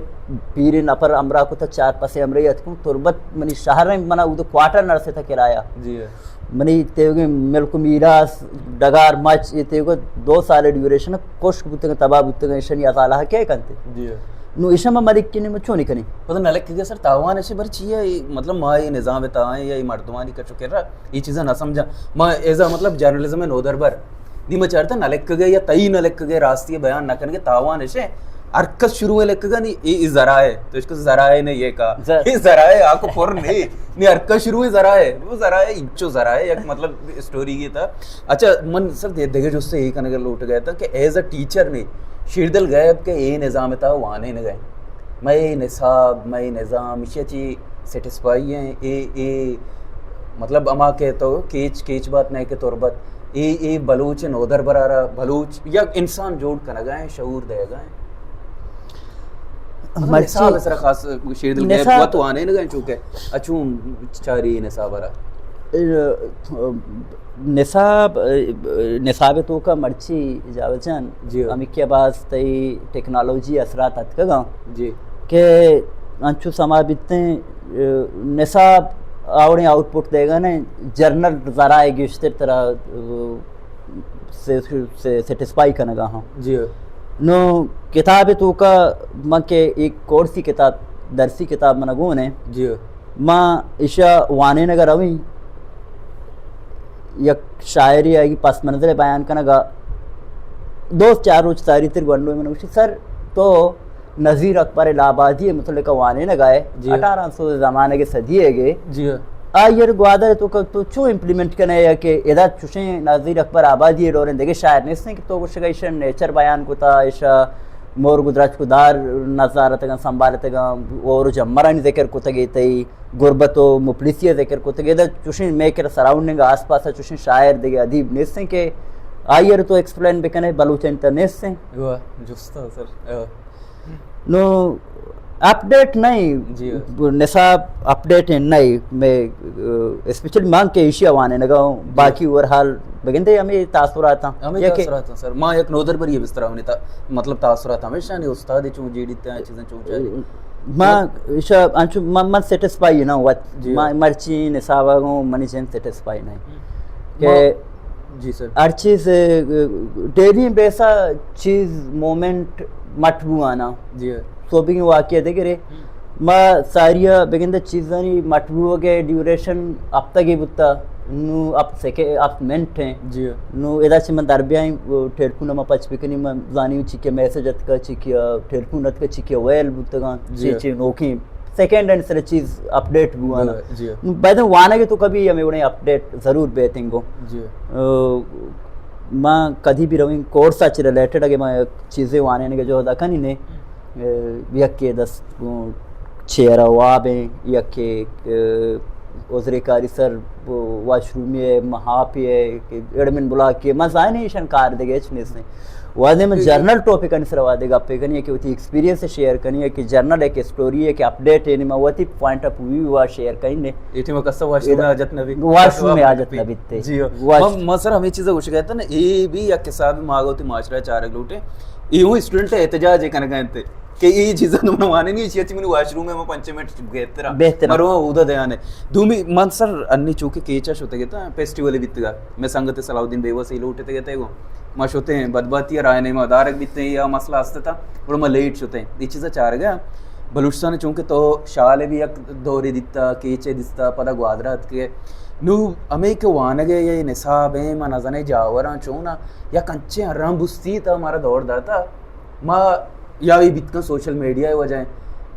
پیر نفر امرا کو تا چار پسے امرے اتکوں، تربت منی شہر ہیں، منا اودو کوارٹر نرسے تا کرایہ۔ جی۔ منی تیوگیں ملک و میراث، ڈگار مچ، یہ تیوگا دو سال ڈیوریشن کشک بوتگن، تباہ بوتگن، ایشنی ازالہ کے کنتے؟ جی۔ نو ایشاں ما ملک کنی، ما چونی کنی؟ پتہ نہ لکھگے سر، تاوان ایشی بر چی ہے؟ مطلب ما یہ نظام تا ہیں یا یہ مردمانی کچو کر رہا، یہ چیزاں نہ سمجھا۔ ما ایزا مطلب جرنلزم نودربر دی ما چارتا نہ لکھگے یا تئی نہ لکھگے، راستی بیان نہ کنگے، تاوان ایشی۔ ہر کس شروع میں لکھگا نی، اے، اے ذرائع، تو اس کو ذرائع نے یہ کہا۔ ذر- یہ ذرائع آ کو پر نہیں، نی ہر کس شروع میں ذرائع، وہ ذرائع، انچو ذرائع، یک مطلب اسٹوری یہ تھا۔ اچھا، من سر دے-، دیگہ جو سے یہ کنگے لوٹ گیا تھا کہ ایز اے ٹیچر نے شیردل غیب کے اے نظام تا وانے نہ گئے۔ مئے نصاب، مئے نظام، ایشی چی سیٹسفائی ہیں، اے، اے، مطلب، اما کہ تو کیچ، کیچ بات نہیں کہ تربت، اے، اے بلوچ نودربرارا، بلوچ یک انسان جوڑ کنگا ہیں، شعور دیگا ہیں۔ مطلب، مرچی نصاب اس طرح خاص شیردل غیب نصاب وت وانے نہ گئے، چونکہ اچھو چاری نصاب را۔ نصاب، نصاب توکا مرچی جاوید جان، جی۔ ہمیکہ باز تئی ٹیکنالوجی اثرات اتکگاں جی۔ کہ انچو سما بیتیں، نصاب آوڑیں آؤٹ پٹ دیگا نے، جرنل ذرائع گیشتر ترا سے-، سے-، سیٹسفائی کنگا ہاں۔ جی۔ نو کتاب توکا من کہ ایک کورسی کتاب، درسی کتاب من گون ہے۔ جی۔ ما ایشا وانینگا رویں، یک شاعری آئی پس منظر بیان کنگا، دو چار روچ ساری تر گونڈو من گوشی، سر تو نذیر اکبر لابادی متعلق وانینگا ہے، جی۔ اٹھارہ سو زمانگ صدی ہے گے۔ جی۔ آئی ء گوادر توکا تو چو امپلیمنٹ کنے یا کہ ادا چوشیں نذیر اکبر آبادی ڈوریں دگہ شاعر نیستیں کہ تو گوشگا ایشن نیچر بیان کتا، ایشا مور گدرچ کو دار نظارتگاں، سنبھالتگاں، اور جمرانی ذکر کتگے تئی، غربت و مفلسی ذکر کتگے، دا چوشیں میکر سراؤنڈنگ آس پاس چوشیں شاعر دگہ ادیب نیستیں کہ آئی ء تو ایکسپلین بکنے، بلوچ انت نیستیں۔ واہ، جستا سر۔ نو اپڈیٹ نہیں، جی۔ نصاب اپڈیٹ نہیں، میں، اسپیشلی مان کے ایشیا وانے نگا ہوں، جی۔ باقی اوور حال بگندے ہمیں تاثرات ہیں۔ ہمیں تاثرات ہیں سر۔ ما یک نودربری بستر ہمیں تا-، مطلب تاثرات ہمیشہ نے استاد چون جیڑی تے چیزیں چون چاری۔ ما ایشا انچو من، من سیٹسفائی نہ وت۔ جی۔ ما مرچی نصابہ گوں منی جن سیٹسفائی نہیں۔ کہ جی سر۔ ہر چیز، ڈیلی بیسا چیز مومنٹ مٹ بو آنا۔ جی۔ سوبی واقعہ دے گرے۔ ما ساریا بگندہ چیزانی مٹ بو کے ڈیوریشن ہفتہ کے بتا، نو ہفت سیکنڈ، ہفت منٹ ہیں۔ جی۔ نو ادا چہ من در بیائیں، ٹیلیفون ما پچ بکنی، من زانی چی کہ میسج اتکا، چی کہ ٹیلیفون اتکا، چی کہ ویل بوتگاں، جی۔ چی چی نوکی سیکنڈ اینڈ سر چیز اپڈیٹ بو آنا۔ جی۔ نو بعد وانگے تو کبھی ہمیں وڑیں اپڈیٹ ضرور بیتیں گو۔ جی۔ ما کدی بھی رویں کورس اچ ریلیٹڈ اگے ما چیزیں وانے نے جو دکنی نے، یکے دست چیئر واب ہیں، یکے عذر کاری سر واش روم ہے، محاپ ہے، ایڈمن بلاک ہے، ما زانی ایشن کار دے گے اچ نیستے۔ وادے من جی، جی۔ جرنل ٹاپک ان سر وادے گپے کنی کہ وتی ایکسپیرینس شیئر کنی کہ جرنل ایک اسٹوری ہے کہ اپڈیٹ ہے، ما وتی پوائنٹ آف ویو وا شیئر کنی نے۔ ایٹی ما کسا واش روم حاجت نبی۔ واش روم حاجت نبی تے۔ جی۔ واش من، من سر ہمیں چیزیں گوش گئے تھا نا، اے بھی یک حساب ما گوتی معاشرہ چارگ لوٹے۔ اے ہوں اسٹوڈنٹ احتجاج کنگا انت کہ اے چیزاں تو من وانے نہیں، اچھی اچھی منی واش روم ہے، میں پنچ منٹ بہتر بہتر۔ مرو اودا دیانے۔ دومی من سر انی چونکہ کیچا شتے گتا فیسٹیول بیتگا، میں سنگت صلاح الدین بیوس ہی لوٹتے گتے گو۔ ما شتے ہیں بدباتی رائے نہیں، ما دارک بیتے یا مسئلہ ہستا تھا، اور ما لیٹ شتے ہیں۔ یہ چیزا چار گیا۔ بلوچستان چونکہ تو شال بھی یک دوری دیتا، کیچے دیتا، پدا گوادرات کے۔ نو ہمیں کہ وانگے یا نصاب ہیں، ما نزنے جاوراں چونا، یا کنچے رنگ بستی تا ہمارا دور داتا۔ ما یا ای بیت کن سوشل میڈیا ء وجہ ء۔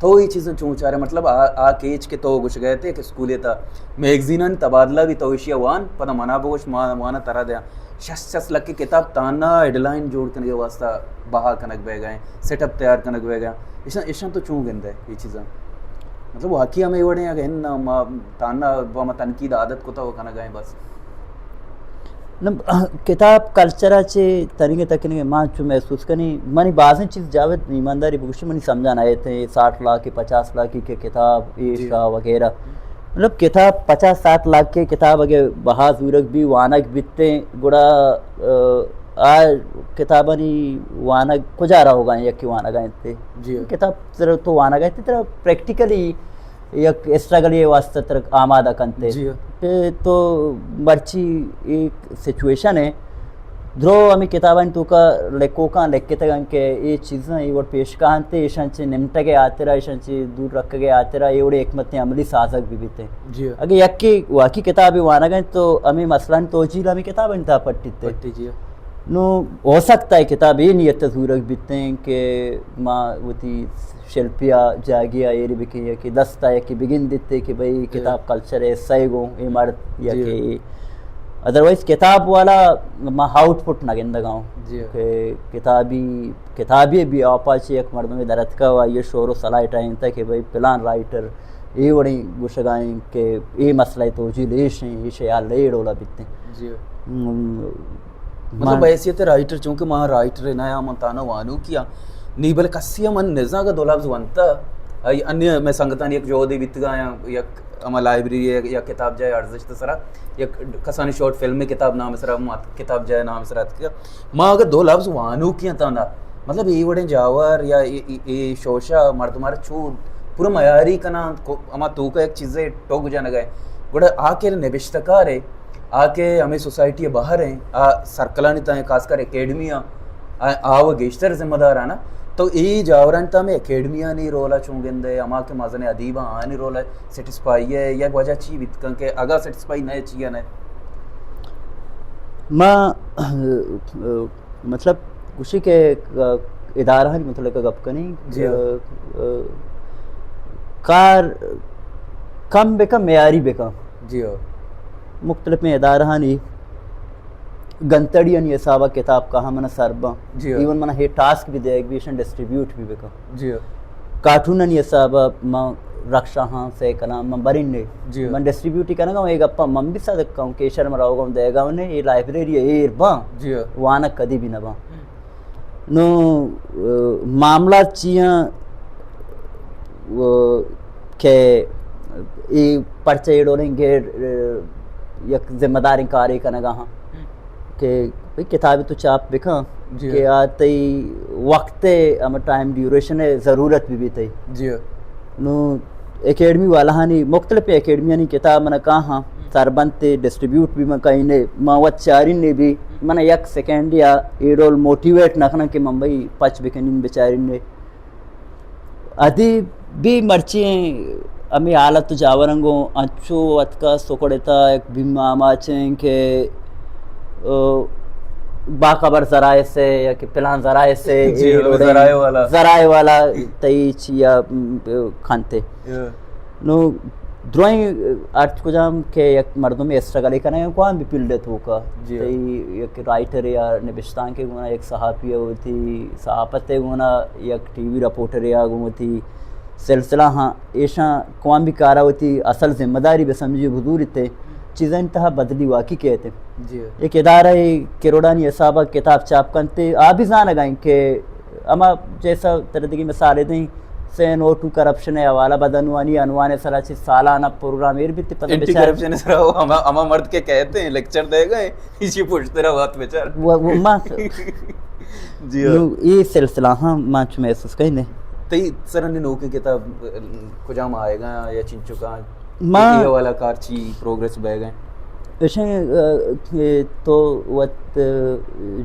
تو ای چیزاں چون چارے؟ مطلب آ، آ کیچ کہ تو گوش گئے تے کہ اسکول ء تا میگزینانی تبادلہ بھی تو ایشی ء وان، پدا منا بگوش ما وانا ترا دیاں۔ شش شش لکھ کتاب تانا ہیڈ لائن جوڑ کنگ ء واسطہ بہا کنگ بہ گئے، سیٹ اپ تیار کنگ بہ گئے۔ ایشاں، ایشاں تو چون گندے ای چیزاں؟ مطلب واقعی ہمیں وڑیں اگہ ہن ما تانا با ما تنقید عادت کتا و کنگ ء بس۔ نہ، کتاب کلچر ء چہ تنیگہ تکنیگہ ما چو محسوس کنی، منی بازیں چیز جاوید ایمانداری بگوشی منی سمجھا نہ ایت، ساٹھ لاکھ، پچاس لاکھ کے کتاب، جی۔ ایشا وغیرہ۔ مطلب کتاب پچاس ساٹھ لاکھ کے کتاب اگہ بہا زورگ بی، وانگ بیتے، گڑا، آ، آ کتابانی وانگ کجا رہوگا ہیں، یکی وانگا انت۔ جی۔ کتاب ترا تو وانگا انت، ترا پریکٹیکلی یک اسٹرگلے واسطہ ترک آمادہ کنتے۔ جی۔ پہ تو مرچی ایک سچویشن ہے، درو ہمیں کتابانی توکا لکھوکاں لکھتگاں کہ اے چیزاں اے وڑ پیش کہنتے، ایشاں چہ نمٹگے آترا، ایشاں چہ دور رکھگے آترا، اے وڑے حکمت عملی سازگ بھی بیتے۔ جی۔ اگہ یکی واقعی کتابی وانگا انت تو ہمیں مسئلہ توجیل ہمیں کتابانی تا پٹیتے۔ پٹی جی۔ نو ہو سکتا ہے کتاب اے نیت زورگ بیتیں کہ ما وتی شلپیا جاگیا ایری بکیں یا کہ دستا یا کہ بگن دیتے کہ بھئی جی۔ کتاب کلچر ہے، سیگو اے مرد یا جی۔ کہ ادروائز کتاب والا ما آؤٹ پٹ نہ گندگا ہوں جی۔ کہ کتابی، کتابی بھی آپا چہ یک مردم درتکا و یہ شور و صلاح ٹائم تا کہ بھئی پلان رائٹر اے وڑیں گوشگائیں کہ اے مسئلہ توجیل ایش ہیں، ایش حل اے ڈولا بیتیں۔ جی۔ ہم، مطلب من بحیثیت رائٹر، چونکہ ما رائٹر نہ یا من تانا وانو کیا نی، بلے کسی من نزاں کہ دو لفظ ونتا، آئی انی میں سنگتانی یک جہدے بیتگا یا یک ہما لائبریری یا کتاب جائے ارزشت سرا یک کسانی شارٹ فلم کتاب نام سرا، کتاب جائے نام سرا اتکا۔ ما اگر دو لفظ وانوکیاں تانا، مطلب اے وڑیں جاور یا اے، اے، اے شوشہ مردمار چو پورا میاری کناں، کو-، ہما توکا یک چیزے ٹوگ جنگ ہے۔ گڑا آ کہ نبشتہ کار ہے، آ کہ ہمیں سوسائٹی بہر ہیں، آ سرکلانی تائیں خاص کر اکیڈمی آ، آ، آ و گیشتر ذمہ دار آنا۔ تو اے جاوران تا ہمیں اکیڈمیانی رولا چون گندے، ہما کہ مزن ادیباں آنی رولا سیٹسفائی ہے، یک وجہ چی بیت کن کہ اگا سیٹسفائی نہ چی نہ؟ ما، مطلب، گوشی کہ، آ، ادارہانی متعلق گپ کنی، جی۔ آ، آ، کار کم بکن، معیاری بکن۔ جی ہاں۔ مختلف ادارہانی گنتڑیانی حسابا کتاب کہاں من سر باں۔ جی ہاں۔ ایون من ہے ٹاسک بھی دیگ بھی، ایشن ڈسٹریبیوٹ بھی بکن۔ جی۔ کارٹونانی حساب ء من رکشہ ہاں، سیکلاں من برین نے۔ جی۔ من ڈسٹریبیوٹ ہی کنگا ہوں، اے گپا من بھی صدق کہوں کہ شرم راوگا ہوں دیگا ہوں نے، اے لائبریری ایر باں، جی۔ وانگ کدی بھی نہ باں۔ نو، اه، معاملات چیاں، اه، کہ اے پرچہ ایڈولیں گیڈ، اه، یک ذمہ داریں کارے کنگا ہاں۔ کہ بھئی کتابے تو چاپ بکن جی۔ کہ آ تئی وقت ءِ ہمے ٹائم ڈیوریشن ءِ ضرورت بہ بیت تئی۔ جی۔ نوں اکیڈمی والاہانی، مختلف اکیڈمیانی کتاب من کاہاں، سربنت ءَ ڈسٹریبیوٹ بی من کائینے، ما وت چارینے بی، من یک سیکنڈ یا اے ڈول موٹیویٹ نہ کناں کہ من بھئی پچ بکنین بچارینے۔ ادیبی مرچی ہمے حالت جاوراں گوں انچو اتکا سکڑتا یک بیم آماچیں کہ، او، باخبر ذرائع سے یا کہ پلان ذرائع سے، جی، اے ہمے روڑیں ذرائع والا۔ ذرائع والا تئی چیا، م، کنتے۔ یا۔ نوں درائیں ہرچ کجام کہ یک مردمے اسٹرگل کنگ ءَ کوام بی فیلڈ ءِ توکا، جی۔ تئی یک رائٹر یا نبشتانکے گونا، یک صحافی ءَ وتی صحافت ءِ گونا، یک ٹی وی رپورٹر یا گوں وتی سلسلہ ہاں، ایشاں کوام بی کارا وتی اصل ذمہ داری بہ سمجھی بزوریت، چیزانی تہا بدلی واقعی کیت۔ جی۔ یک ادارہ کروڑانی حساب ءَ کتاب چاپ کنت، آ بی زانگ ءَ انت کہ ہما جیسا ترا دگہ مثالے دیں، سے نو ٹو کرپشن ءِ حوالہ بدعنوانی عنوان ءِ سرا چہ سالانہ پروگرام ایر بیت، پدا اینٹی بچار کرپشن ءِ سرا وہ ہما، ہما مرد کہ کئیت، لیکچر دئیگ ءَ انت، ایشی پشت را بات بچار۔ وہ، وہ ما جی ہاں۔ نوں اے سلسلہ ہاں ما چو محسوس کئینے۔ تئی سرا نی نوکیں کتاب کجام آئیگ ءَ یا چنچکاں؟ ما اے حوالہ کار چی پروگریس بیگ ءَ؟ ایشیں، ا، کہ تو وت، ا،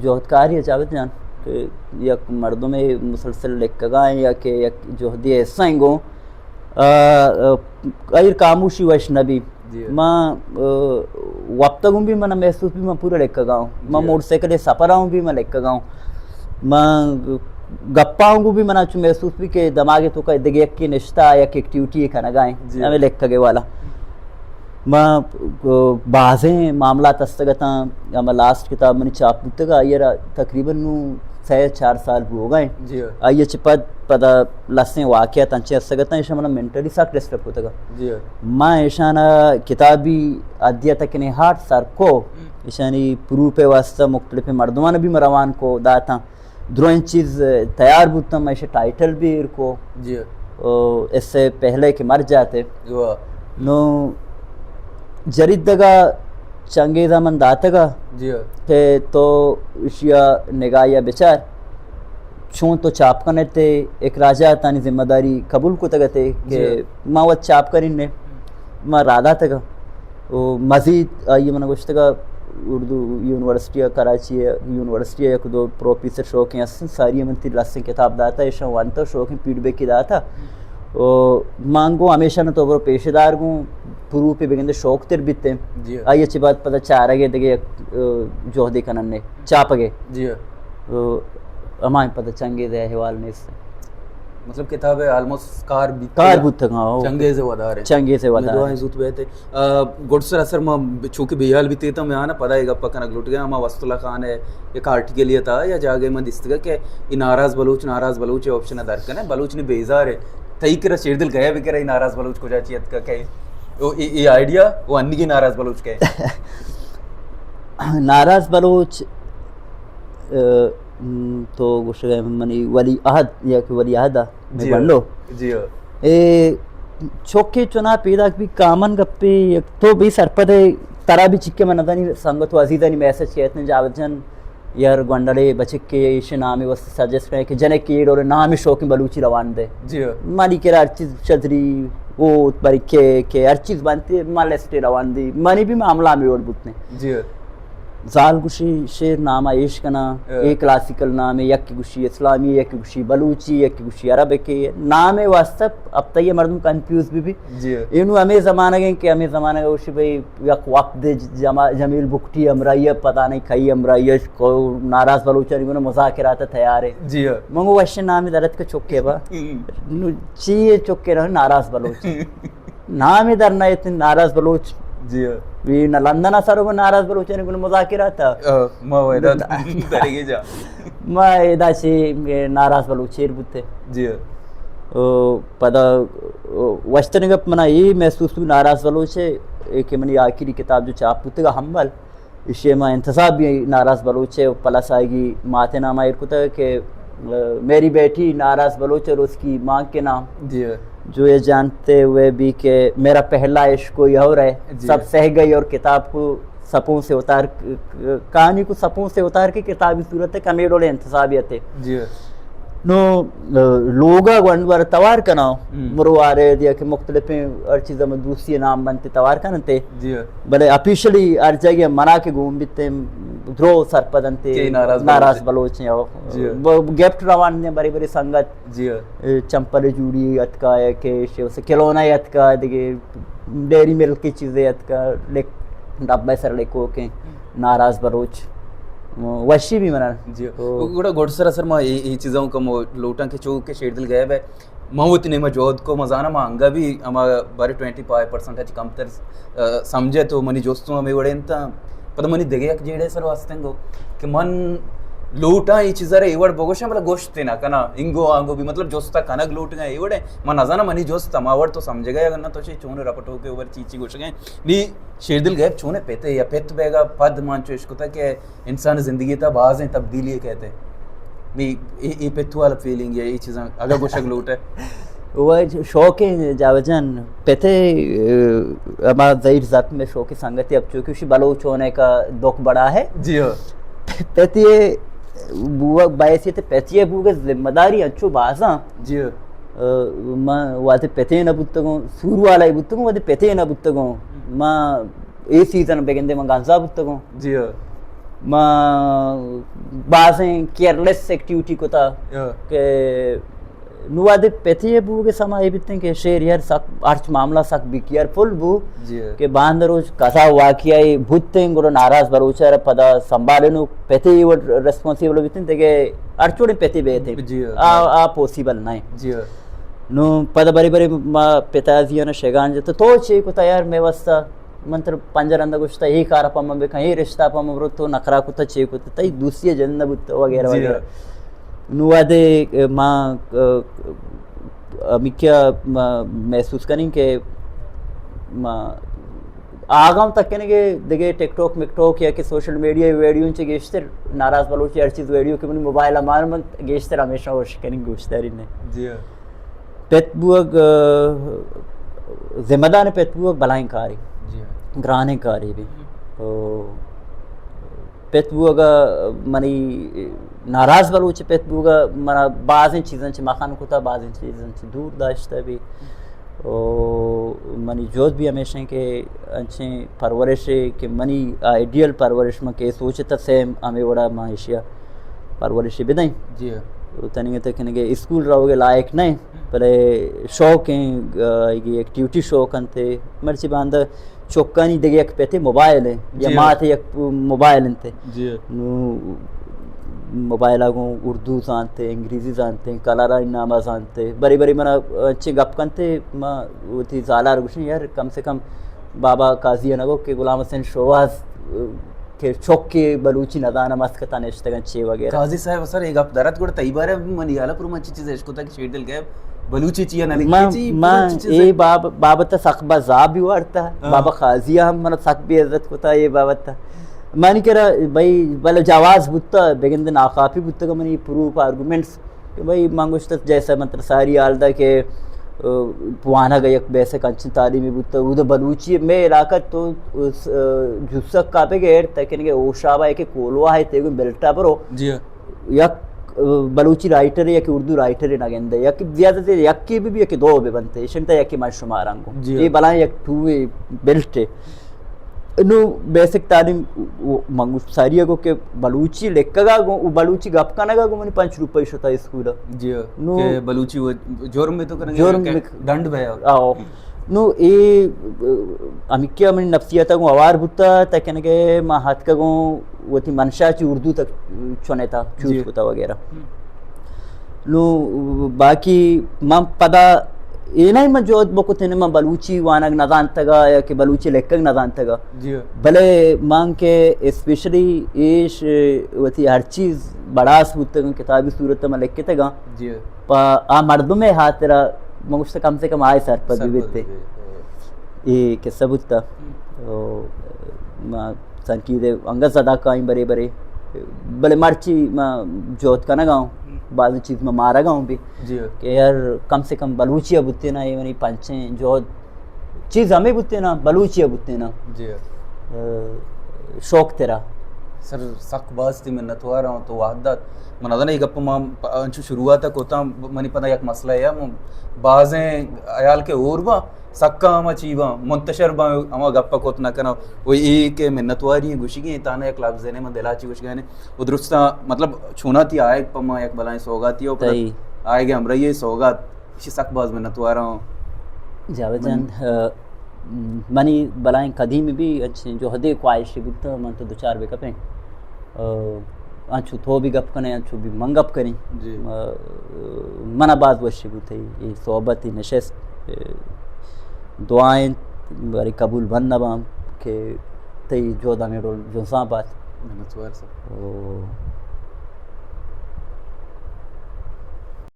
جہدکاری ءَ جاوید جان کہ یک مردمے مسلسل لکھگ ءَ یا کہ یک جہدے حصہ ایں گوں، ا، ا، ایر خاموشی وش نہ بی۔ جی۔ ما، ا، وپتگوں بی من محسوس بی من پورا لکھگ ءَ اوں۔ ما جی۔ موٹر سائیکل سفر ءَ اوں بی من لکھگ ءَ اوں۔ ما گپاں گوں بی منا چو محسوس بی کہ دماغ ءِ توکا دگہ یکے نشتہ یک ایکٹیویٹی کنگ ءَ ایں۔ جی۔ ہمے لکھگ ءِ والا۔ ما، ا، بازیں معاملات استگ اتاں، ہما لاسٹ کتاب منی چاپ بوتگ، آئی ءَ را تقریباً نوں سہ چار سال بوگ ءَ انت۔ جی۔ آئی ءَ چہ پد پدا لسیں واقعات انچیں استگ اتاں، ایشاں منا مینٹلی سک ڈسٹرب کتگ۔ جی۔ ما ایشاں کتابی ادیہ تکنیں ہارٹ سر کو، ایشانی پروپ ءِ واسطہ مختلف مردمان بی ما روان کو داتاں۔ درائیں چیز تیار بوتاں، ما ایشی ٹائٹل بی ایر کو۔ جی۔ او، اس سے پہلے کہ مر جاتے۔ واہ۔ نوں جریدگ ءَ چنگیز ءَ من داتگ ءَ جی۔ کہ تو ایشی ءَ نگاہ ءَ بچار، چون تو چاپ کن ئے، اخراجاتانی ذمہ داری قبول کتگ ات کہ جی۔ ما وت چاپ کنیں نے۔ ما راہ داتگ ءَ۔ و مزید آئی ءَ من گوشتگ ءَ اردو یونیورسٹی ءَ، کراچی ءِ یونیورسٹی ءَ یک دو پروفیسر شوقیں ہستن، ساری ءَ من تئی لسیں کتاب داتا، ایشاں وانتا، شوقیں فیڈ بیک داتا۔ و من گوں ہمیشاں تو برو پیش دار گوں پروپے بگندے شوق تر بیتیں۔ جی۔ آئی ءَ چہ بعد پدا چارگ ءَ دگہ یک، ا، جہدے کنن نے، چاپگ ءَ۔ جی۔ و ہمائیں پدا چنگیز ءِ احوال نیست۔ مطلب کتاب ءَ آلموسٹ کار بیت کار بوتگ، ہاں، او۔ چنگیز ءِ ودار ءَ۔ چنگیز ءِ ودار ءَ۔ امیدوار زوت بیت۔ آ، گڈسر اثر ما چونکہ بے حال بیتگ اتاں، میان ءَ پدا اے گپ ءَ کنگ لوٹگ ءَ، ہما وستلا خان ءِ یک آرٹیکلے ءَ تہا یا جاگہے من دیستگ کہ اے ناراض بلوچ، ناراض بلوچ ءِ آپشن ءَ در کن ئے، بلوچ نی بیزار ءَ۔ تئی کرا شیردل گئے بکر اے ناراض بلوچ کجا چی اتکگ کہ او اے، اے آئیڈیا او انیگیں ناراض بلوچ کئے؟ ناراض بلوچ، ا، م، تو گوشگ ءَ منی ولی عہد یا کہ ولی عہد ءَ جی ہاں۔ بنڈو۔ جی ہاں۔ اے چوکے چنا پیداک بی کامن گپے، یک تو بی سرپد ئے، ترا بی چکے من ندانی سنگت و عزیزانی میسج کیت نے جاوید جان، یار گونڈلے بچکے ایشی نامے واسطہ سجیسٹ کریں کہ جنک کہ اے ڈول نامے شوقیں بلوچی روان دے۔ جی ہاں۔ منی کرا ہر چیز شدری، او بری کے، کے ہر چیز بنتے، ما لسٹے روان دی۔ منی بی معاملہ ہمے وڑ بوتنے۔ جی ہاں۔ زال گوشی شیر نام ایش کنا، ہاں۔ اے کلاسیکل نامے، یک گوشی اسلامی، یک گوشی بلوچی، یک گوشی عربکے۔ نامے واسطہ اب تئی مردم کنفیوز بی بی۔ جی۔ اینو ہمے زمانگ ایں کہ ہمے زمانگ گوشی بھئی یک وفد جما-، جمیل بگٹی ہمراہی ءَ، پتہ نہیں کئی ہمراہی ءَ، کو ناراض بلوچانی گون مذاکرات ءَ تیار ایں۔ جی ہاں۔ من گو وش نامی درت کہ چکے با۔ ہم۔ نو چی اے چکے رہے ناراض بلوچ۔ نامی در نہ اتن ناراض بلوچ۔ جی ہاں۔ وی نہ لندن ءَ سر ہو ناراض بلوچانی گون مذاکرات ءَ۔ آ، ما ویدا درگی جا۔ ما ادا چی ناراض بلوچ ایر بوتے۔ جی ہاں۔ او، پدا، او، وشتریں گپ منا اے محسوس بو ناراض بلوچ ءِ، اے کہ منی آخری کتاب جو چاپ بوتگ ءَ ہمبل، ایشی ءَ ما انتساب بی ناراض بلوچ ءِ، پلس آئی ءِ مات ءِ نام ءَ ایر کتگ کہ، ا، میری بیٹی ناراض بلوچ اور اس کی ماں کے نام۔ جی۔ جو یہ جانتے ہوئے بھی کہ میرا پہلا عشق کوئی اور ہے، جی۔ سب سہ گئی اور کتاب کو سپون سے اتار، کہانی کو سپون سے اتار کے کتابی صورت ءَ کمے ڈولے انتصابی ات۔ جی۔ نو، لوگا گونڈوار توار کناں، ہم۔ مروارے دیا کہ مختلفیں ہر چیز ہم دوستی نام بنتے توار کنتے۔ جی۔ بلے آفیشلی ہر جگہ منا کہ گون بیتے، درو سرپد انتے، کہ ناراض ناراض بلوچ۔ بلوچ ہیں، او۔ جی۔ وہ گفٹ روان دیں بری بری سنگت۔ جی۔ اے، چمپل جوڑی اتکا، یا کہ شے اسے کھلونا اتکا، دیگه ڈیری ملک کی چیزیں اتکا، لکھ، ڈبے سر لکھو کہ ناراض بلوچ۔ وشی بھی منا۔ جی۔ تو گڑا گڈ سر اثر ما اے، اے چیزاں کم لوٹاں کہ چو کہ شیردل غیب ہے۔ ما وتی نیمہ جہد کو مزانہ ما انگا بھی ہما بارے ٹوئنٹی فائیو پرسنٹ اچ کمتر، آ، سمجھے تو منی جستوں ہمیں وڑے انت۔ پدا منی دگہ یک جیڑے سر واستنگو کہ من لوٹاں اے چیزا را اے وڑ بگوشاں، بلے گوشت نہ کناں، انگو آنگو بھی، مطلب، جستا کنگ لوٹگاں اے وڑے۔ من نزاناں منی جست ہما وڑ تو سمجھگا یا نہ، تو چے چون رپٹوکے اوور چی چی گوشگیں۔ نی شیردل غیب چونے پتے یا پت بیگا پد من چو اشکتا کہ انسان زندگی تا بازیں تبدیلی کہتے۔ نی اے، اے پت والا فیلنگ یا اے چیزاں اگا گوشگ لوٹے۔ وہ شوق ہیں جاوید جان، پتے، اے، ہما زہیر زرت میں شوق سنگتی اب چونکہ اسی بلوچ ہونے کا دکھ بڑا ہے۔ جی ہاں۔ پتی بوگ بحیثیت پتی بوگ ذمہ داری انچو بازاں۔ جی۔ اے، ما وقت پتے نہ بوتگوں، سور والا ہی بوتگوں، وقت پتے نہ بوتگوں۔ ما اے سیزن بگندے من گنزا بوتگوں۔ جی۔ ما بازیں کیئرلیس ایکٹیویٹی کتا۔ ہاں۔ کہ نو وہدے پتی بوگ سما اے بیتیں کہ شیر یار سک، ہرچ معاملہ سک بی کیئرفل بو۔ جی۔ کہ باند روچ کسا واقعہ بوتیں گڑا ناراض بلوچ ءَ را پدا سنبھالنو پتی وڑ ریسپانسیبل بیتیں، دگہ ہرچ وڑیں پتی بیتیں۔ جی۔ آ، آ پوسیبل نہ۔ جی۔ نو پدا بری بری ما پتا زیان شگان جت، تو چے کتا یار میں واسطہ؟ من تر پنجہ رندا گوشتا، اے کار پا من بکن، اے رشتہ پا من برو، تو نخرا کتا، چے کتا، تئی دوستی جند نہ بوت وغیرہ جی۔ وغیرہ۔ نو وہدے، اے، ما، اے، ہمیکیا ما محسوس کنیں کہ ما آگام تک کنیں کہ دگہ ٹک ٹاک مک ٹاک یا کہ سوشل میڈیا ویڈیو چے گیشتر ناراض بلوچ ہر چیز ویڈیو کہ منی موبائل ءَ مان من گیشتر ہمیشہ ہوش کنیں گوشداری نے۔ جی۔ پت بوگ، اے، ذمہ دار پت بوگ بلائیں کاری۔ جی۔ گرانیں کاری بھی۔ او، پت بوگ منی ناراض بلوچ پت بوگ منا بازیں چیزاں چہ مخان کتا، بازیں چیزاں چہ دور داشتہ بھی۔ او، منی جہد بھی ہمیشہ کہ انچیں پرورش کہ منی آئیڈیل پرورش من کہ سوچتا سیم ہمیں وڑا ما ایشیا پرورش بدیں۔ جی۔ تنگے تک کنگے اسکول روگے لائق نہیں، بلے شوق ہیں، آ، ایگی ایکٹیویٹی شوق انتے۔ مرچی باندا چکانی دگہ یک پتے موبائل ہیں یا جی۔ مات یک موبائل انتے۔ جی۔ نو موبائل آگوں اردو زانتے، انگریزی زانتے، کلارا نامہ زانتے۔ بری بری منا انچیں گپ کنتے، ما وتی زالار گوشن یار کم سے کم بابا قاضی نگو کہ غلام حسین شوہاز کہ چک کہ بلوچی نزانہ مسکتا نشتگن چے وغیرہ۔ قاضی صاحب سر، اے گپ درت گڑا تئی بارے منی حالا پر من چی چیز اشکتا کہ شیردل غیب بلوچی چیا نہ لکھی من، چی، من چی چیز اے ہے؟ باب-، بابت سک با زاب بھی وارتا۔ ہاں۔ بابا قاضی ہم من سک بے عزت کتا اے بابت۔ منی کرا بھائی بل جواز بوتا، بگند ناکافی بوتا کہ منی پروف آرگومنٹس کہ بھئی، من گوشت جیسا من ترا ساری حال دا کہ، آ، وانگ یک بیسک انچیں تعلیمی بوتا، اود بلوچی مئے علاقہ تو، آ، جوسک کاپے کہ ایڈ تکنگے ہوشابا ہے کہ کولواہ ہے تیگو بلٹا برو۔ جی۔ یک، آ، بلوچی رائٹر ہے، یک اردو رائٹر ہے نہ گندے، یک زیادہ سے یک کی بھی، بھی یک دو بھی بنتے، اشنتا یک من شمارانگو۔ جی۔ یہ بلائیں یک ٹو وے بلٹ ہے۔ نو بیسک تعلیم و-، و-، من گوشت ساری گو کہ بلوچی لکھگا گو، و بلوچی گپ کنگا گو منی پنچ روپے شتا اسکول۔ جی۔ نو کہ بلوچی وہ جرم میں تو کرنگے جرم کہ میں ڈنڈ بیا۔ آؤ۔ نو اے، ا، ہمیکیا منی نفسیات گو اوار بوتا، تکنگے ما ہتک گو وتی منشا چی اردو تک چنے تا، چوز جی۔ کتا وغیرہ۔ نو باقی من پدا اے نہ من جہد بکتین من بلوچی وانگ نزانتگا یا کہ بلوچی لکھگ نزانتگا۔ جی۔ بلے من کہ اسپیشلی ایش وتی ہر چیز بڑاس بوتگاں، کتابی صورت من لکھتگاں۔ جی۔ پہ آ مردم ہاترا من گوشت کم سے کم آئے سرپد سرپد بیتے۔ بیتے۔ اے قصہ بوتا۔ ہم۔ او، ما تنقید انگت زدہ کائیں برے برے، بلے مرچی ما جہد کنگا ہوں، ہم۔ بعض چیز ما مارگا ہوں بھی۔ جی۔ کہ یار کم سے کم بلوچی بوتے نا، یہ منی پنچیں جہد چیز ہمیں بوتے نا، بلوچی بوتے نا۔ جی۔ اے، شوق ترا؟ سر، سک باز تئی منتوار آں، تو وھد دات۔ من نزاناں اے گپ ما پ-، انچو شروعات ءَ کتاں، ب-، منی پدا یک مسئلہ اے، من بازیں حیال کہ ہور باں، سکا ہما چی باں، منتشر باں، ہما گپ ءَ کت نہ کناں۔ و اے کہ منتواری ایں گوشگی ایں، تانا یک لبزے نے من دل ءَ چی گوشگا نے۔ و درستاں مطلب چوناں تئی آیگ پہ ما یک بلائیں سوگاتی و پدا تئی۔ آیگ ءِ ہمراہی ءِ سوگات، ایشی سک باز منتوار آں۔ جاوید جان، ءَ، منی بلائیں قدیم بھی انچیں جہدے خواہشے بوتاں، من تو دچار بہ کپیں۔ ءَ، انچو تو بھی گپ کنے، انچو بھی من گپ کنیں۔ جی۔ ءَ، منا باز وشی بوتے، اے صحبت، اے نشست، ءَ، دعائیں بارے قبول بند نہ باں کہ تئی جہد ہمے ڈول جنساں بات۔ منتوار سر۔ او،